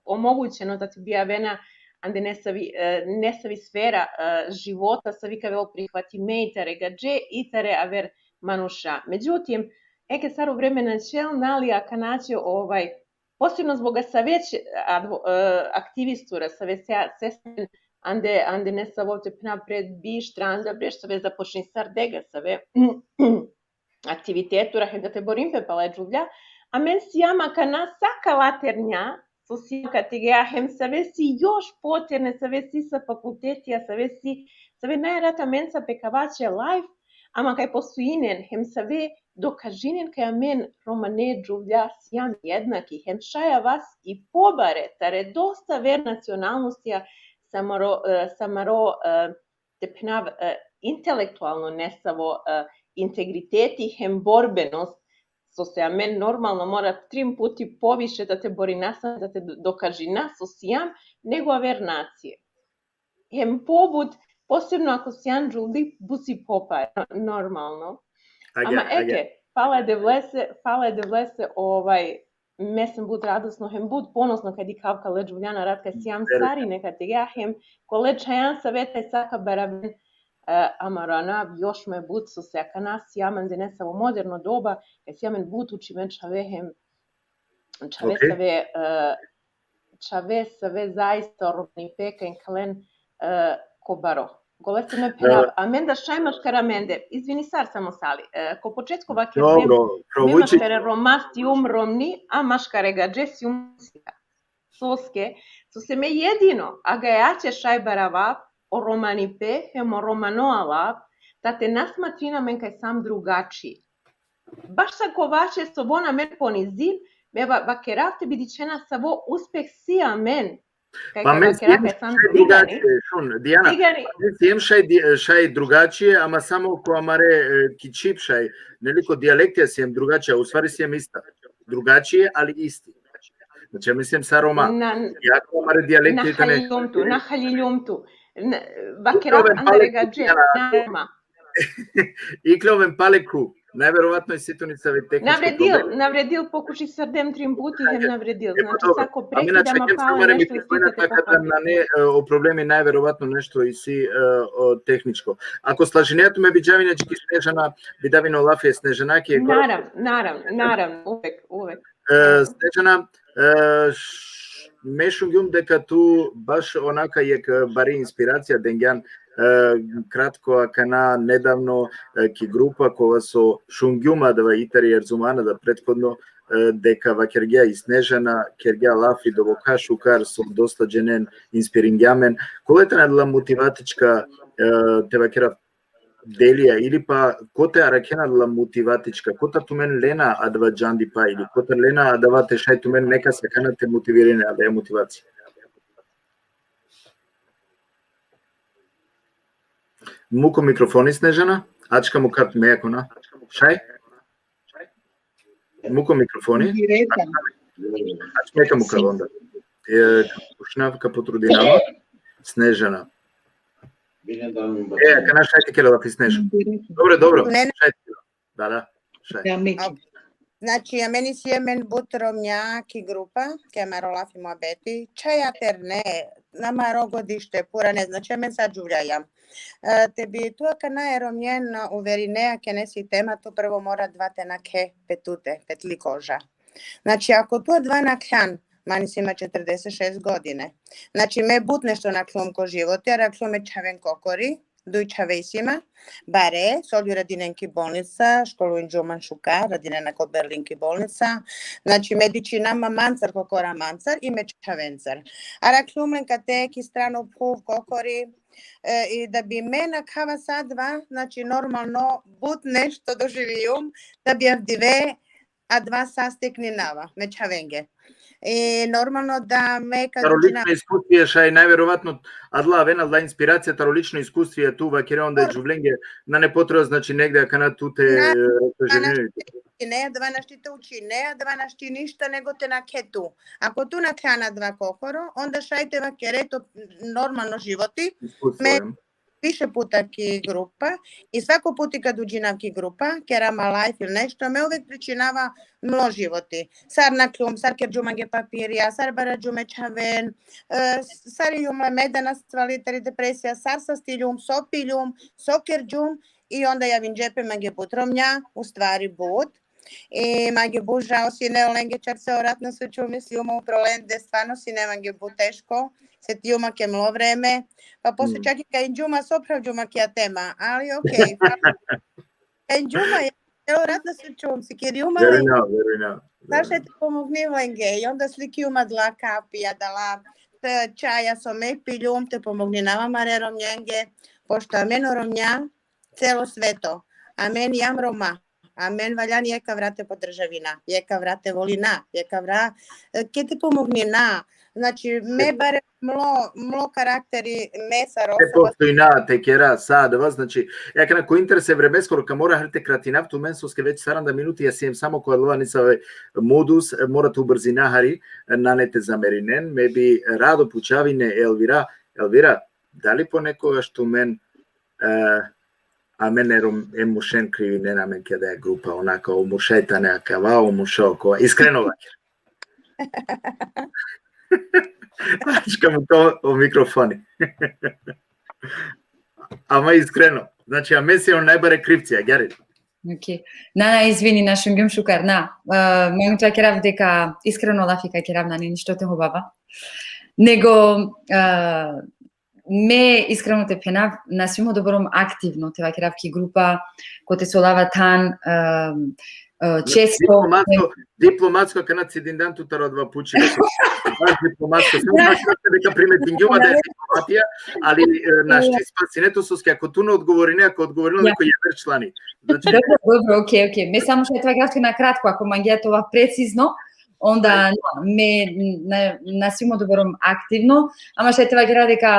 omogućeno da te bi avena ande nesavi, e, nesavi sfera, e, života, savi ka avel prihvatime i tare gadže i tare aver manuša. Međutim, eke sar o vreme načel, nali, akana će, ovaj, posebno zbog save će advo-, e, aktivistura, save se, se ande, ande nesavo te phena pred biš, tranda, breš, save započni sar dega, save aktivitetura, hem da te borim pe pala džuvlja, amen sijam akana sa kala ternja, so sijam kategorija, hem save si još poterne, save si sa fakultetija, save si, save najrat amenca pe ka vaće live, ama kaj postojinen, hem save dokažinen kaj amen romane džuvlja sijam jednaki, hem šaj avas i pobare, tare dosta ver nacionalnostija, samaro, e, samaro, e, te phnav, e, intelektualno nesavo, e, integriteti hem borbenost, so se amen normalno mora trin puti poviše da te borinasa, da te do-, dokažina so sijam, nego aver nacije. Hem pobut, posebno ako sijan džuvli, but si popa-, normalno. Agja, ama agja. Eke, hvala e Devlese, hvala e Devlese, ovaj, me sem but radosno, hem but ponosno kaj dikhav kale džuvlja na rat, kaj sijam sarine kategorija, hem kole čhajan save taj sa ka baraven, e, amaro anav još me but, so se akana sijam ande nesavo moderno doba, kaj sijam amen but učime čhave hem čhave, okej, save, e, čhave save zaista romnipe ka inkalen, e, ko baro. Golese me phenav, e, amen da šaj maškar amende, izvini sar samo sali, e, ko početko vakerđem, dobro, me provuči. Maškare Roma sijum romni, a maškare gadže sijum sika. Soske, so se me jedino agajaće šaj baravav o romanipe hem o romano alav, da te na smatrin amen kaj sam drugačiji. Baš sa kovače so von amen ponizin, me va-, vakerav te bi dičhena savo uspeh si amen. Kaj, pa kaj me vakerav siem kaj sam šaj drugačije, šun, Dijana, cigani. Pa me siem šaj di-, šaj drugačije, ama samo ko amare, e, kičhip šaj, neli, ko dijalektija siem drugačije, u stvari siem ista. Drugačije, ali isti. Znači, ja mislim sa Roma. Na, ja ko amare dijalektija na tane. Haliljum tu, na haliljum tu. Na, vakerav ande regađe, na Roma. Ikloven pale ku. Najverovatno i situnica ve tehničko problemi. Navredil, navredil, pokuši sardem trin puti, hem navredil. Znači, dobro. Sako prekidam, a pale nešto isi te pohvalim. Nane, e, o problemi najverovatno nešto isi, e, o tehničko. Ako slažinea tu, me bi džavina dži ki Snežana, bi davina o lafi e Snežanake. Naravno, naravno, naravno, uvek, uvek. E, Snežana, e, š-, me šungjum deka tu baš onaka jekh bari inspiracija dengjan, e, kratko akana nedavno, e, ki grupa kova so šungjum adava i tari Erzumana da prethodno, e, deka vakergja i Snežana, kergja lafi doboka šukar so dosta dženen inspiringja amen. Kole tane adala motivatička, e, te vakera delija, ili pa kote arakhena adala motivatička, kotar tumen lena adava džandipa, ili kotar lena adava te šaj tumen nekas akana te motivirinen, adava motivacija. Muko mikrofoni, Snežana, ačka muka me, ako na. Šaj? Muko mikrofoni. Direktan. Ačka muka onda. E, pokušinav ka potrudinav. Snežana. E, akana šaj te kera lafi, Snežana. Direktan. Dobro, dobro. Ne, ne. Šaj te kera. Da, da. Šaj. Ja, Miki. Znači, amen isi amen but romnja ki grupa, ki amaro lafi muhabeti, čhaja terne, amaro godište, purane, znači, amen sa džuvlja sijam. E, te bi tu akana e romnjen uverinea ki nesave tema, tu prvo mora adava te nakhe pe tute, petli koža. Znači, ako tu adava nakhlan, man isi ma četrdeset šest godine. Znači, me but nešto nakhljum ko životi, arakhlum e čhaven kokori, duj čhave isi ma, bare, so li radinen ki bolnica, školuinđum man šukar, radinena ko Berlin ki bolnica. Znači, me dičhina ma mancar, kokora mancar, i me čhavencar. Arakhlum len kate ki strano phuv kokori, e, i da bi me nakhava sa adava, znači, normalno, but nešto doživijum, da bi avdive adava sastikninava me čhavenge. I normalno da me kad Taro lično iskustvija šaj najverovatno adala avena adala inspiracija, taro lično iskustvija tu vakere onda e džuvlenge, nane potreba, znači, negde akana tu te Na, raštežinjujte. Ne, adava našti te učine, adava našti ništa nego te nakhe tu. Ako tu nakhljan adava kokoro, onda šaj te vakere to normalno životi. Iskustvo, Me- em. Više puta ki grupa i svako puti kad uđinav ki grupa, kerav ma live ili nešto, me uvek pričinava mlo životi. Sar nakljum, sar kerđum mange papirija, sar barađum e čhaven, e, sar iljum me da nasvali tari depresija, sar sastiljum, so piljum, so kerđum, i onda javinđe pe mange but romnja, u stvari but. I mange but žao sine olenge, čak se o rat na so čum, mislijum upro lende, stvarno sine mange but teško, setijum ma ke mlo vreme, pa posle Mm. čak i ka inđum ma so pravđum ma kija tema, ali okej, ka inđum ma, ja, o rat na so čum, sikirjum ma, Verujna, verujna. Znaš, te pomogni lenge, i onda slikijum adala kapi, adala, te čaja so me piljum, te pomogninava mare romnjenge, pošto amen o romnja, celo sveto, amen jam Roma, amen valjani jekh avra te podržavina, jekh avra te volina, jekh avra, e, ke te pomognina. Znači, me bare mlo, mlo karakteri, me sar Te osoba. postojna, te kera, sa adava, znači, e, akana ko interes e vremeskoro, ka mora hari te kratinav tumen, soske već saranda minuti, ja siem samo ko adava nisave modus, e, mora te ubrzina hari, e, nane te zamerinen, me bi rado pučav ine Elvira, Elvira, dali ponekogaš tumen, e, amen e rom-, e mušen krivinen amen keda e grupa, onaka, o muša i tane akava, o muša okova, iskreno vaker. Ačka mu to o mikrofoni. Ama iskreno. Znači, amen siem o najbare krivci, agjaar. Okej. Na, na, izvini, na šungjum šukar, na. E, manguša kerav deka iskreno lafi ka kerav, nane ništo te hobava. Nego, e, me iskreno te phenav, na sijum odobor aktivno te vakerav ki grupa, kote so lava than, e, e, često. Diplomatsko, diplomatsko akana cidindan tu taro adava pučibe. Baš diplomatsko, samo baš deka primetingjum ma da e diplomatija, ali, e, našti spasine to, soske ako tu na odgovorine, ako odgovorine, neko javer člani. Znači, dobro, dobro, okej, okej. Me samo šaj te vakerav tuke na kratko, ako mangea te ova precizno, onda na, me na, na sijum odobor aktivno, ama šaj te vakerav deka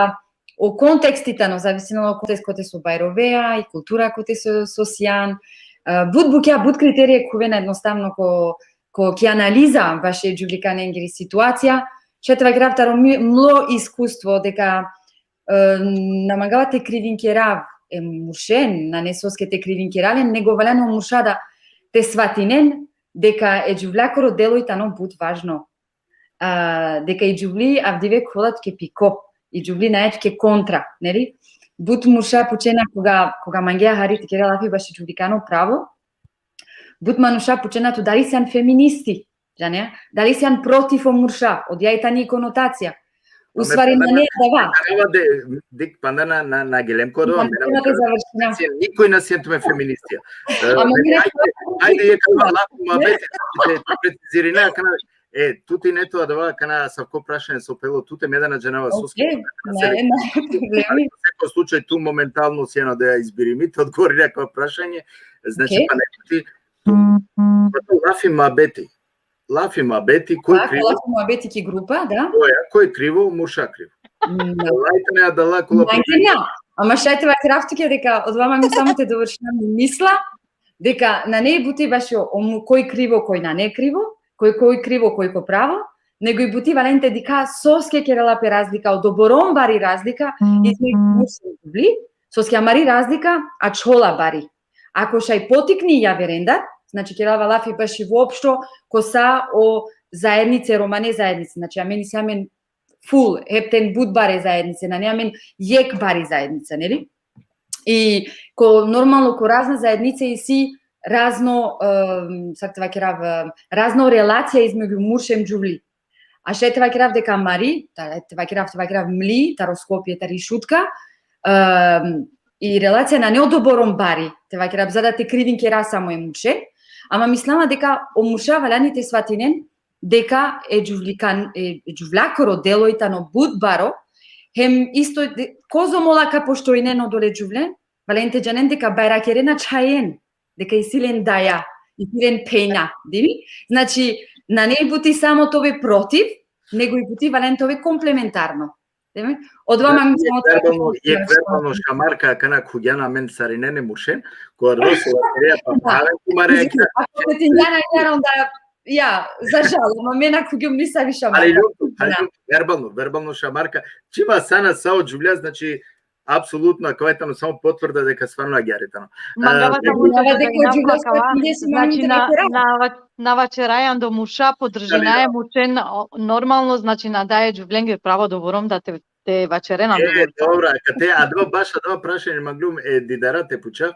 o konteksti tano, zavisini o kontekst kote so bajrovea i kultura kote so, so sian, e, but bukja, but kriterije khuvena ednostavno ko, ko ki analiza baši e džuvlikanengiri situacija, šaj te vakerav taro mi-, mlo iskustvo deka, e, na mangava te krivinkerav e muršen, nane soske te krivinkera len, nego valjani o murša da te svatinen deka e džuvljakoro delo i tano but važno. A, deka i džuvli avdive khuvela tuke pi ko, i džuvli nae tuke kontra, neli? But murša pučena koga, koga mangea hari te kera lafi baši džuvlikano pravo, but manuša pučena tu dali sian feministi, džanea? Dali sian protiv o murša, odija i tani konotacija. U stvari, nane adava. Dik, panda na, na, na gelem ko adava, nikoj na siem tumen feministija. E, ama ajde, ajde, jekh akava lafi muhabeti, te, te precizirina, akana, e, tut ine tu adava, akana asavko prašanje so pelo tute, me da na džanava soske. Okej, na, na problemi. Ko slučaj tu momentalno sian adava izbirimi, te odgovorine akava prašanje, znači, okej, pa ne ti, tu, pa tu lafi muhabeti. Lafi muhabeti, koj krivo? Lafi muhabeti ki grupa, da. Koj, koj krivo, murša krivo. Da. Laj tane adala kola. Ama šaj te vakerav tuke deka, odova mangum samo te dovršinav mi misla, deka nane buti bašo o mu-, koj krivo, koj nane krivo, koj, koj krivo, koj ko pravo, nego i buti valjani te dikha soske kerela pe razlika, odoborom bari razlika između murš hem džuvli, soske amari razlika ačhola bari. Ako šaj potikni javerendar, znači, kerava lafi baši voopšto ko sa o zaednice, romane zaednice, znači, amen isi amen ful, hepten but bare zaednice, nane amen jekh bari zaednica, neli? I ko, normalno, ko razna zaednice isi razno, em, sar te vakerav, em, razno relacija između murš hem džuvli. A šaj te vakerav deka amari, ta-, te vakerav, te vakerav mli, taro Skopje, tari Šutka, em, i relacija nane odoborom bari, te vakerav, za da te krivinkera samo e murše, ama mislama deka o murša valjani te svatinen deka e džuvlikan-, e, e džuvljakoro delo i tano but baro, hem isto de-, kozom ola ka poštojnen odole džuvlen, valjani te džanen deka bajrakerena čhajen, deka isi len daja, I ti len pejna, dimi? Znači, nane i buti samo te ove protiv, nego i buti valjani te ove komplementarno. Dimi? Odova mangljum samo te verbalno, jekh verbalno šamarka akana khuvgjan amen sarinen e muršen, ko adava so vakerea pa Da. Aven tumare Ako te tinjana, onda, ja, za žal, ama me na khuvgjum nisavi šamarka. Ali ljubko, ali ljubko, verbalno, verbalno šamarka. Čim asana sa o džuvlja, znači, apsolutno, akava tano samo potvrda deka stvarno agjaar tano. Mangava E, samo te Mangava dodajinav deka ko akava, džuvlja znači, na, na, va- na vaćeraja ando murša, podržinaja e muršen, o, normalno, znači, na daja e džuvlenge pravo dovorom da te, te vaćeren ando E, dobro, a kate adava baš adava prašanje mangljum e didara te pučav, e,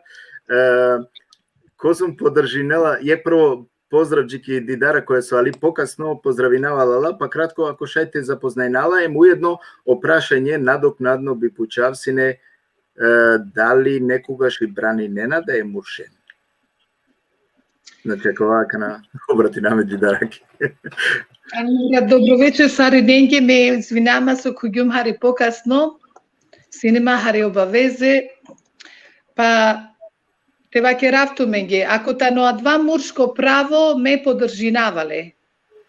kozom podržinela, jekh prvo pozdrav dži ki didara koja so ali pokasno, pozdravinava lala, pa kratko, ako šaj te zapoznajna la, em ujedno o prašanje nadoknadno bi pučav sine, e, dali nekogaš i braninena da e muršen. Znači, akava akana obratinava e didarake. Allora, dobro večer sarinenge, me izvinava so khuvgjum hari pokasno, sine ma hari obaveze, pa te vakerav tumenge, ako tano adava murško pravo, me podržinava le.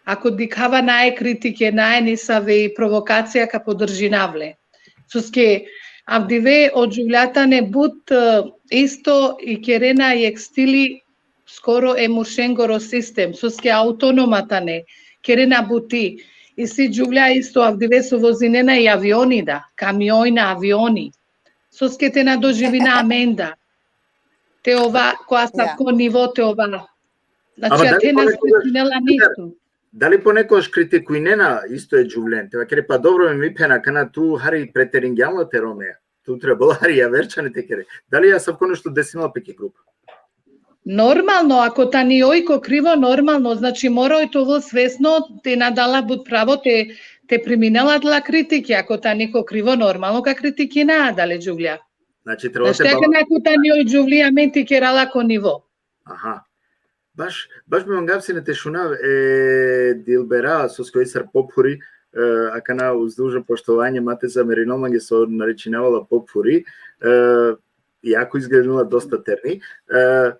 Ako dikhava nae kritike, nae nisave provokacija, ka podržinav le. Soske avdive o džuvlja tane but, e, isto i kerena jekh stili skoro e muršengoro sistem, soske autonoma tane, kerena buti. Isi džuvlja isto avdive so vozinena i avioni da, kamioni, avioni. Soske te na doživina amen da. Te ova, ko asavko nivo te ova. Znači, Ama dali a te na ponekogaš- srećinela ništo. Dali ponekogaš kritikujnena isto e džuvlen? Te vakere, pa dobro, me mi phena, akana tu hari preteringjam la te Romea. Tu trebela hari javer čhane te kere. Dali asavko nešto desinela pe ki grupa? Normalno, ako tani oj ko krivo, normalno, znači, mora oj te ovel svesno, te na dala but pravo, te, te priminela adala kritike, ako tani ko krivo, normalno, ka kritikina adale džuvlja. Znači, trebela Znači, te ako na, ako tani oj džuvli, amen te kera la ko nivo. Aha. Baš, baš bi mangav sine te šunav e Dilbera, soske oj sar pophuri, e, akana uz dužno poštovanje, ma te zamerinol mange so naričinava la pophuri, e, iako izgledinela dosta terni, e,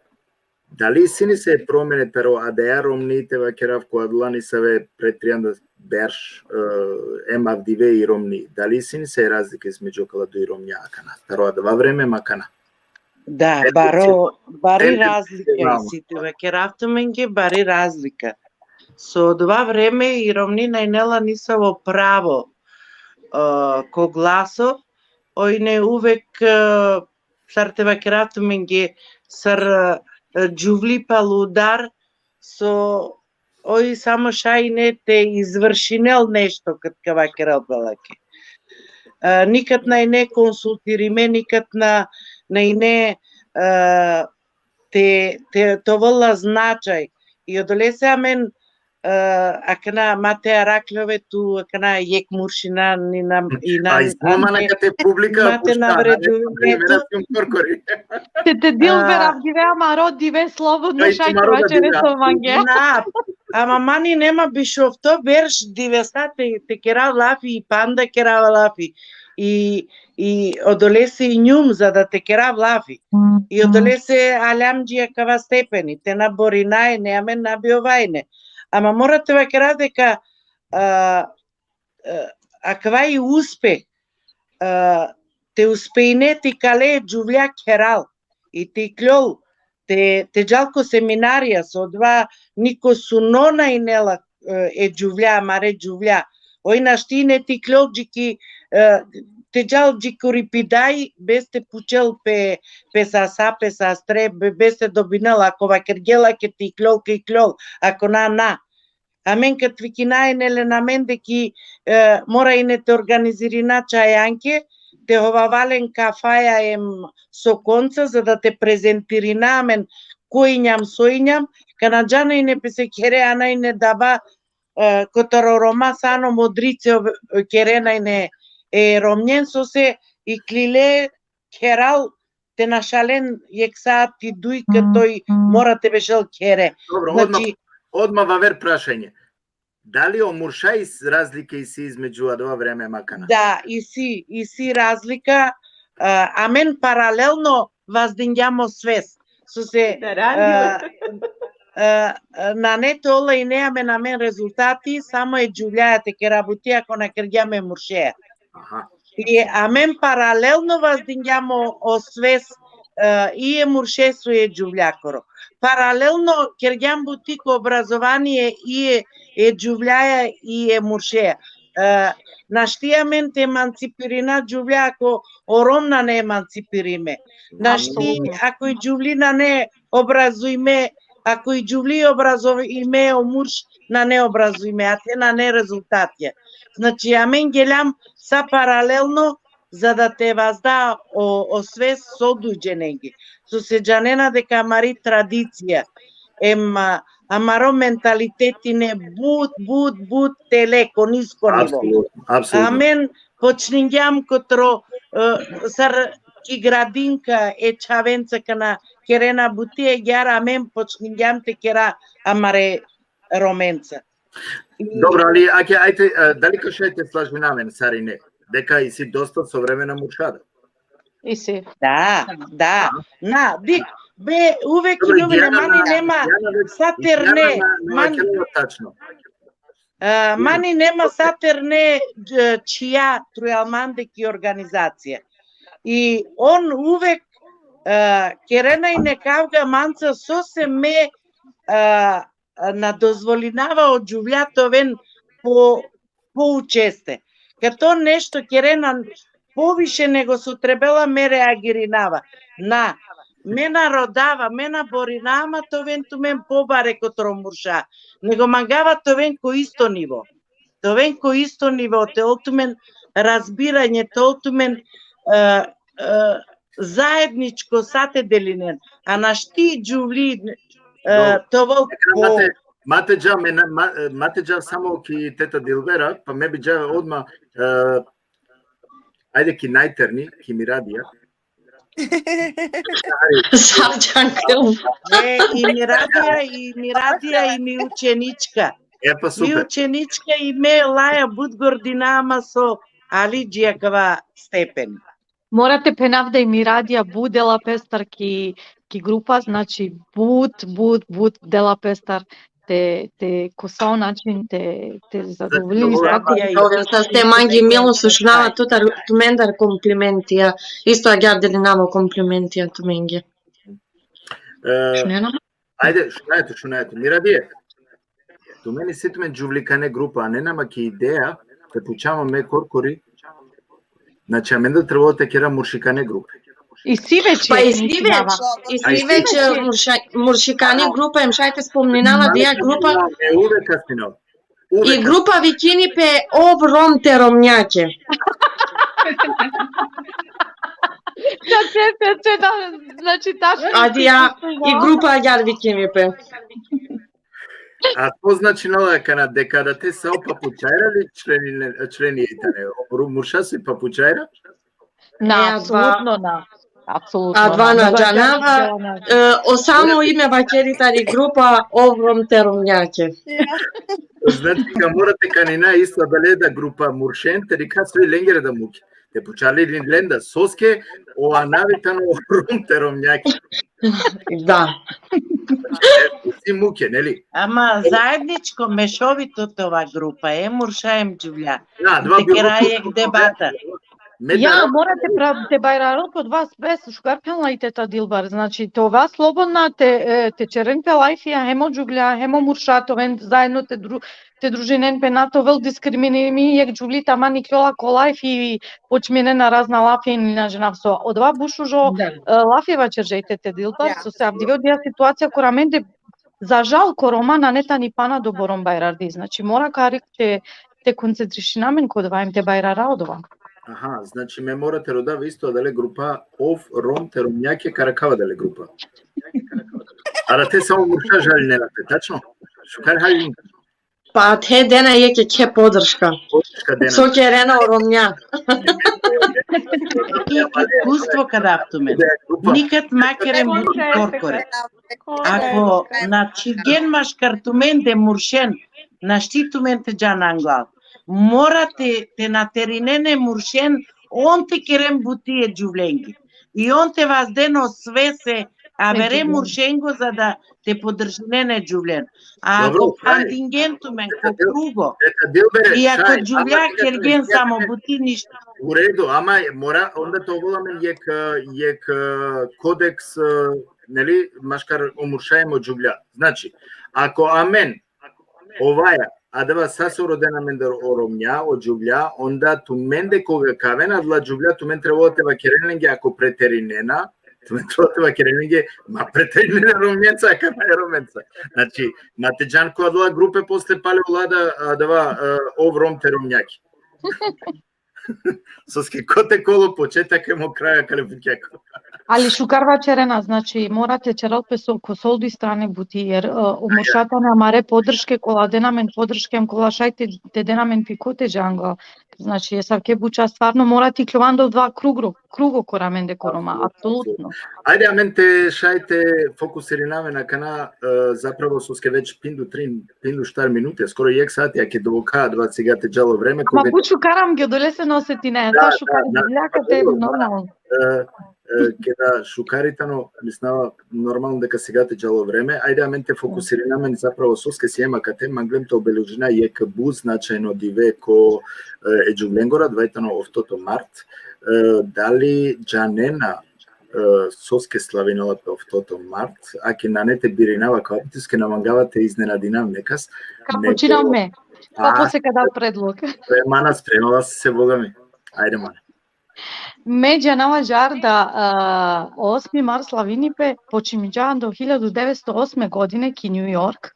dali isi nese promene taro adaja romni te vakerav ko adala nisave pre trianda berš, e, em avdive i romni? Dali isi nese razlika između akala duj romnja akana? Taro adava vreme em akana? Da, Eto, baro, bari em, razlika imamo. Isi, te vakerav tumenge, bari razlika. So odova vreme i romni nane la nisavo pravo, e, ko glaso, oj ine uvek, e, sar te vakerav tumenge, sar, e, džuvli palo udar, so oj samo šaj ine te izvršinel nešto kad ka vakerel pe lake. E, nikad nane konsultirime, nikad na, nane, e, te, te, te ovel la značaj. I odolese amen, e, akana ma te arakhlja ove tu, akana jekh muršina, ni na, i na, A izvol mana ane, kate publika, ma te pušta, navređujem, ane, eto. korkori. Te, te Dilber, A. Avdive amaro dive, slobodno Aj, šaj te tumaro vaćere dive. so mange. Na, ama ma nane ma biš ofto berš divesa te, te kerav lafi, i panda kerav lafi. I, i odolese injum za da te kerav lafi. I odolese aljam dži akava stepeni, te na borinaja ine, amen na bi ovaja ine. Ama mora te vakerav deka, a, a, akava i uspeh, a, te uspejne te ikale džuvlja kheral, i te ikljol, te, te džal ko seminarija, so odova niko suno nane la, e, e džuvlja, amare džuvlja. Oj našti ine te ikljol dži ki, e, te džal dži kuri pidaj, bez te pučel pe, pe sasa, pe sastre, be-, bez te dobinel, ako vakergje lake te ikljol, ka ikljol, ako na, na. Amen kad vikinaja ine len amende ki, e, mora ine te organizirina čajanke, te hovava len kafaja em sokonca, za da te prezentirina amen ko injam, so injam, ka na džana ine pese khere, ana ine dava, e, kotar o Roma sa ano modrice ov-, kerena ine e romnjen, sose iklile kheral te našalen jekh sati duj, kad oj mora te bešel khere. Dobro, odmah, Znači, odmah vaver prašanje. Dali o murša is razlike isi između adava vreme em akana? Da, isi, isi razlika, a, amen paralelno vazdingjam o svest. Sose, Da, radi. a, e, e, nane te ola ine amen, amen rezultati, samo e džuvljaja te kera buti, ako na kergjam e muršeja. Aha. I amen paralelno vazdingjam o, o sves, e, i e muršeso i e džuvljakoro. Paralelno kergjam buti ko obrazovanie i e, e džuvljaja i e muršeja. E, našti amen te emancipirina džuvlja ako o Rom nane emancipirime. Našti ako i džuvli nane obrazujme, ako i džuvli obrazujme, o murš nane obrazujme, a te nane rezultatija. Znači, amen geljam sa paralelno, za da te vazda o, o sves so duj dženenge. So se džanena deka amari tradicija, em, a, amaro mentaliteti ine but, but, but tele, ko nisko nivo. Apsolutno, apsolutno. Amen počningjam kotro, e, sar ki gradinka e čhavenca kana kerena buti, agjaar amen počningjam te kera amare Romenca. I Dobro, ali, ake, ajde, e, dali ka šaj te slažina amen sarine? Deka isi dosta sovremena murša da. Isi. Da, da. Na, dik, be, uvek Dobro, i novine, Dijana mani na- nema Dijana već- sa terne, Dijana na- na- man, na- tačno. e, mani nema sa terne, e, čhija trujal mande ki organizacija. I on uvek, e, kerena ine kavga manca, so se me, e, na dozvolinava o džuvlja te oven po, po učeste. Kad on nešto kerena poviše nego so trebela, me reagirinava. Na, me na rodava, me na borinava ma te oven tumen pobare kotro murša, nego mangava te oven ko isto nivo. Te oven ko isto nivo, te ol tumen razbiranje, te ol tumen, e, e, zaedničko sa te delinen. A našti džuvli, e, Dobro. te ovel Ekran po mate, mate dža, me na- ma-, e, mate dža samo ki teta Dilbera, pa me bi dža odma, e, ajde ki najterni, ki Miradija. Sar džankel. E, i Miradija, i Miradija, i mi učenička. E pa Mi super. učenička i me laja but gordinama so ali dži akava stepen. Mora te phenav da i Miradija but dela pestar ki, ki grupa, znači but, but, but dela pestar te, te, ko sa o način te, te zadovolji. Dobro. Svako Miradija i Dobro, sa ste mangi milo so šunava tutar, tumendar komplimentija. Isto agjaar delinava komplimentija tumenge. E, Šunena? Ajde, šunaja tu, šunaja tu. Miradija. Tumen isi tumen džuvlikane grupa, a nane ma ki ideja, te pučama me korkori. Znači, amen da trebalo te kera muršikane grupe. Isi već, Pa jek, isi nisi već, dava. isi A isi već već. e, murša-, muršikani grupa, em šaj te spomninava dija grupa, E, uvek kasnino. Uvek i grupa vikini pe Ov Rom te Romnjake. Te, te, te, te, da, znači, tačno A dija, isto, i da. Grupa agjaar vikini pe. A to znači, nala, kana deka da te sa o papučajra li členi, členi i tane, o ru-, murša so i papučajra? Na, E, adva- apsolutno na. Apsolutno Adva na. na Dobro, džanava, džanava. e, o samo ime vakeri tari grupa Ov Rom te Romnjake. Znači, ka mora te kanina isto adale da grupa muršen, te dikha so i lengere da muke. Te puča li len da soske, o anavi tano Ov Rom te Romnjake. Da. Si muke, neli? Ama zaedničko, mešovito te ova grupa, em murša em džuvlja. Da, adva Te bilo kera tu- jek debata. Me Ja, da- mora te pra-, te bajrarel pe odova sves, šukar phenela i teta Dilbar, znači, te ova slobodna, te, e, te čeren pe lajfija, hem o džuvlja, hem o murša, te oven zaedno, te dru-, te družinen pe, na te ovel diskriminimi, jek džuvli taman ikljola ko lajf i počminena razna lafija i na džanav so. Odova but šužo, Da. e, lafija vaćerđa i teta Dilbar, Ja, so se avdive odija situacija kura amende, za žal, ko Roma nane tani pana doborom bajrardi. Znači, mora karik te, te koncentrišina amen ko odova, em te bajrara odova. Aha, znači, me mora te rodav isto adale grupa Ov Rom te Romnjake, ka rakhava adale grupa. A da te samo murša žalinena pe, tačno? Šukar halin. Pa te dena jek, jek podrška. Podrška dena. So kerena o Romnja. I iskustvo ka dav tumen. Nikad ma keren but korkore. Ako na čhivgjen maškar tumende muršen, našti tumen te džan anglal. Mora te, te na terinen e muršen, on te keren buti e džuvlenge. I on te vazden o svese avere muršengo za da te podržinen e džuvljen. A ako phandingen tumen ko krugo, i ako džuvlja kergen samo buti ništa. U redu, ama mora onda te ovel amen jek, jek kodeks, neli, maškar o murša hem o džuvlja. Znači, ako amen ovaja, adava sa so rodena amendar o romnja, o džuvlja, onda tumende koga ka aven adala džuvlja, tumen trebela te vakeren lenge ako preterinena, tumen trebela te vakeren lenge, ma preterinena romnjenca, a kana e romenca. Znači, ma te džan ko adala grupe posle pale ola da, adava, ov Rom te romnjaki. Soske kote kolo početak hem o kraj akale bukjako. Ali šukar vaćerena, znači, mora te ćerel pe so ko solduj strane buti, jer o murša tane amare podrške kola den amen podrške hem kola šaj te den amen pi kote džango. Znači, esavke buća stvarno mora te ikljovan do dva krugo, krugo kora amende ko Roma, apsolutno. Ajde, amen te šaj te fokusirina amen akana, zapravo soske već pindu trin pindu štar minuti, skoro jek sati, ake dovka, adava sigate džalo vreme. Ama but šukar amge, odolese na osetine, da, šukar, da, da, normalno. Keda šukari tano, mislinava normalno deka sigate džalo vreme, ajde amen te fokusirina amen zapravo soske siem akate, manglem te obeležina jek but značajno dive ko e džuvlengoro, adava tano oftoto mart. Dali džanena soske slavinela pe oftoto mart, ake nane te birinava kava puti, soske na mangava te iznenadinav nekas. Ka počinav me. Pa posle ka dav predlog. Spremala si se, Boga mi. Ajde, mane. Me džanava džar da osmi mart slavini pe, počminđa ando hiljadu devetsto osme godine ki New York,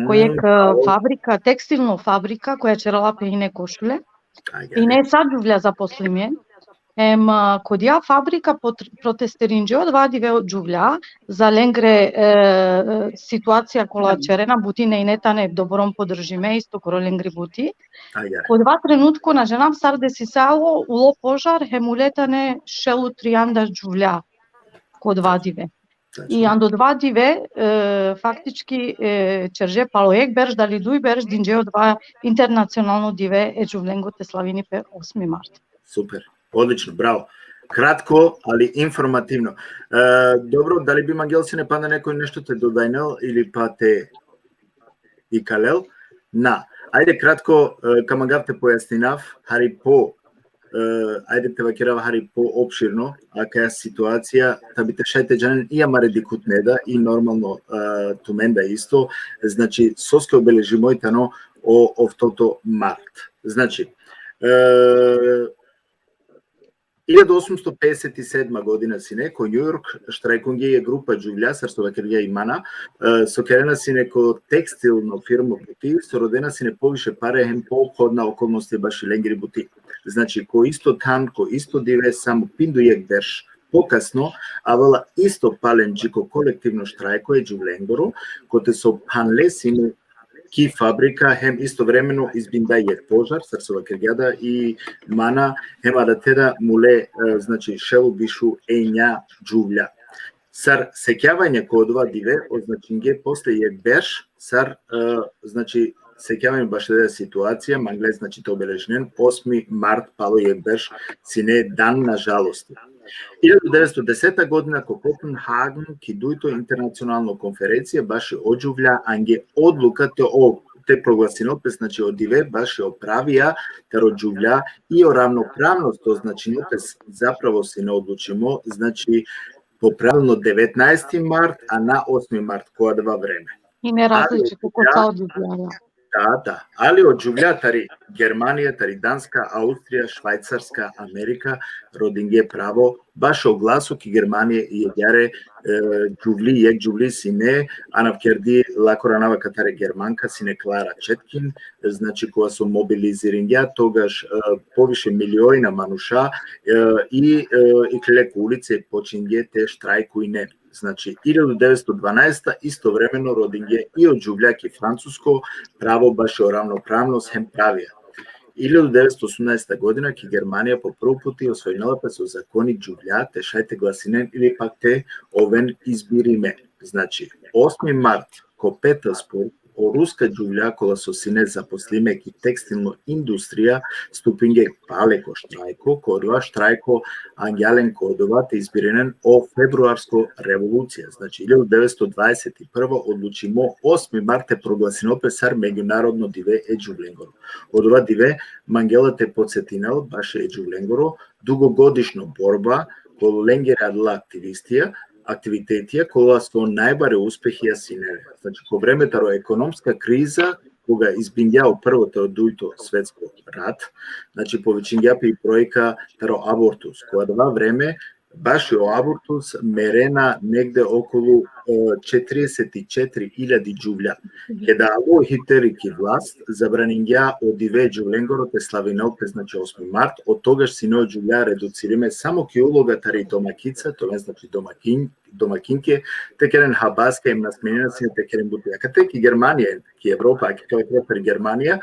ko jek fabrika, tekstilno fabrika, koja ćerela pe hine košulje. Hine sa džuvlja zaposlime. Em, ko dija fabrika protestirinđe odova dive o džuvlja za lengre situacija kola ćerena buti, na ine tane dobrom podržime, isto koro lengri buti. Ko odova trenutko na džanav sar desisalo, ulo požar, hem ule tane šel u trianda džuvlja ko odova dive. I ando odova dive, faktički, ćerđe palo jek berš, dali duj berš, dinđe odova internacionalno dive e džuvlengo te slavini pe osmi mart. Super, odlično, bravo. Kratko, ali informativno. Dobro, dali bi mangel sine panda nekoj nešto te dodajnel ili pa te ikalel? Na. Ajde kratko, ka mangav te pojasninav, hari po ajde te vakerav hari poopširno akaja situacija, ta bi te šaj te džanen i amare dikhutne da i normalno tumenda isto, znači, soske obeležimo i tano o oftoto mart. Znači, hiljadu osumsto pedeset i sedma godina sine, ko New York štrajkungje jek grupa džuvlja, sar so vakergja i Mana, so kerena sine ko tekstilno firmo buti, so rodena sine poviše pare hem poophodna okolnosti baši lengri buti. Znači, ko isto than, ko isto dive, samo pindu jek berš pokasno, avela isto palen dži ko kolektivno štrajko e džuvlengoro, kote so phanle sine ki fabrika, hem istovremeno izbinda jek požar, sar so vakergja da i Mana, hem adate da mule, znači, šel u bišu enja džuvlja. Sar sekjavanje ko odova dive označingje posle jek berš, sar, znači, sekjavanje baši adija situacija, mangle, znači, te obeležinen osmi mart palo jek berš sine dan na žalosti. Hiljadu devetsto deseta godina ko Kopenhagen ki dujto internacionalno konferencija baši o džuvlja ange odluka te o, te proglasinol pes, znači, o dive baši o pravija taro džuvlja i o ravnopravnost označinol pes, zapravo sine odlučimo, znači, po pravilno devetnaesti mart, a na osmi mart, ko adava vreme. I ne različito ko sa o džuvlja. Da, da. Ali o džuvlja tari Germanija, tari Danska, Austrija, Švajcarska, Amerika rodingje pravo bašo glaso ki Germanija i agjaar e džuvli, jek džuvli sine, anavkerdi, lakoro anav akatar e Germanka, sine Klara Četkin, znači, kova so mobiliziringja togaš poviše miliona manuša i iklile ko ulice, počingje te štrajkujne. Znači, hiljadu devetsto dvanaesta istovremeno rodingje i o džuvlja ki Francusko pravo bašo ravnopravnost hem pravija. Hiljadu devetsto osamnaesta godina ki Germanija po prvo puti osvojinela pes o zakoni džuvlja te šaj te glasinen ili pak te oven izbirime. Znači, osmi mart ko Petersburg o ruska džuvlja kola so sine zaposlime ki tekstilno industrija stupinge pale ko štrajko, ko odova štrajko angja len ko odova te izbirinen o februarsko revolucija. Znači, hiljadu devetsto dvadeset i prva odlučimo osmi mart te proglasinol pe sar međunarodno dive e džuvlengoro. Odova dive mangela te podsetinel bašo e džuvlengoro dugogodišno borba, ko lengere adala aktivistija, aktivitetija, kola so najbare uspehija sine. Znači, ko vreme taro ekonomska kriza, koga izbingja o prvo taro dujto svetsko rat, znači, povećingja pe i brojka taro abortus. Ko adava vreme, bašo abortus merena negde okolu, e, četrdeset i četiri iljadi džuvlja. Keda alo Hitleri ki vlast, zabraningja o dive džuvlengoro te slavinel pe, znači, osmi mart, od togaš sine o džuvlja reducirime samo ki uloga tari domakica, to jest, znači, domakin, domakinke, te keren habaska, em na smenina sine te keren buti. Akate ki Germanija, ki Evropa, ki ka pre Germanija,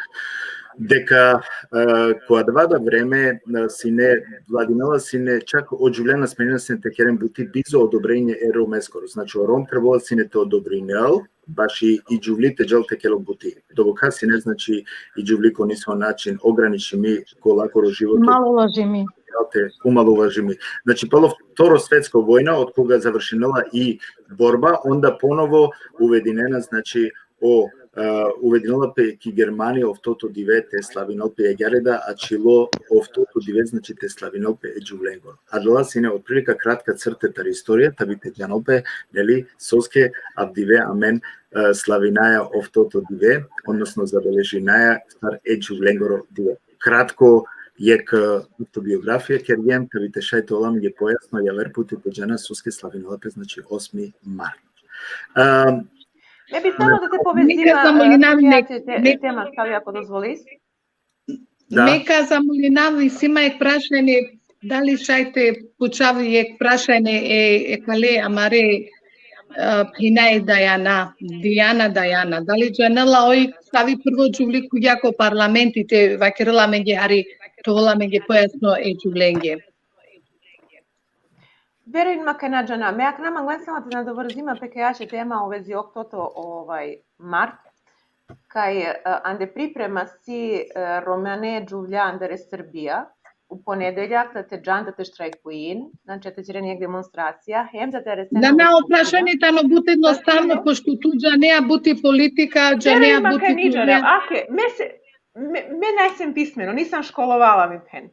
deka, e, ko adava da vreme, e, sine, vladinela sine, čak o džuvlja na smenina sine te keren buti bizo odobrenje e Romeskoro. Znači, o Rom trebela sine te odobrinel, baši i džuvli te džal te kerel buti. Doboka sine, znači, i džuvli ko niso način ograničimi, ko lakoro životo. Malo lažimi. Te umalo lažimi. Znači, palo Vtoro svetsko vojna, od koga završinela i borba, onda ponovo uvedinena, znači, o, e, uvedinela pe ki Germanija oftoto dive te slavinel pe agjaar da ačhilo oftoto dive, znači, te slavinel pe e džuvlengoro. Adala sine otprilika kratka crte tari istorija, ta bi te džanol pe, neli, soske avdive amen, e, slavinaja oftoto dive, odnosno zabeležinaja sar e džuvlengoro dive. Kratko, jek, e, autobiografija kergjem, ta bi te šaj te ovel amenge pojasno, javer puti te džana soske slavinela pe, znači, osmi mart. Em, me bi samo da te povezima, me ka zamolinav, e, ne, te, te, ne, tema, Sali, ako dozvolis. Da. Me ka zamolinav, isi ma jek prašanje, dali šaj te pučav jek prašanje, e, e kale amare, e, phenja e Dajana, Dijana Dajana. Dali džanela oj savi prvo džuvli khuvgja ko parlamenti te vakerela amenge hari te ovel amenge pojasno e džuvlenge. Verujin ma kaj na džana. Me akana manglen samo te nadovrzi ma pe kajaće tema u vezi oktoto, ovaj, mart, kaj, e, ande priprema si, e, romane džuvlja andar e Srbija, u ponedeljak, da te džan da te štrajkuin, znači, te ćeren jek demonstracija, hem da te arestena. Na, na, o prašanje tano but jednostavno, pošto tu džanea buti politika, džanea buti džuvlja. Ake, me se, me, me najsem pismeno, nisam školovala mi phen.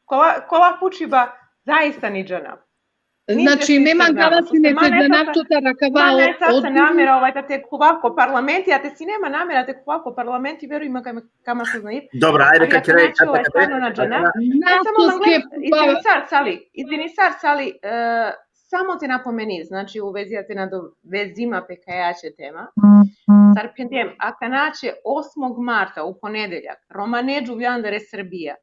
Kola, kola pučiba, zaista ni džanav. Znači, me mangava sine te džanav tut akava. Ma naj sasa namera, ovaj, da te khuvav ko parlamenti, a te sine ma namera te khuvav ko parlamenti, verujin ma kaj ma, kaj ma saznaiv. Dobro, ajde, ali ka kere, stvarno na džana. Izvini sar, Sali, izvini sar, Sali, e, samo te napomeni, znači, u vezi, a te nadovezima pe kajaće tema. Sar phendem, akanaće osmog marta, u ponedeljak, romane džuvlja andar e Srbija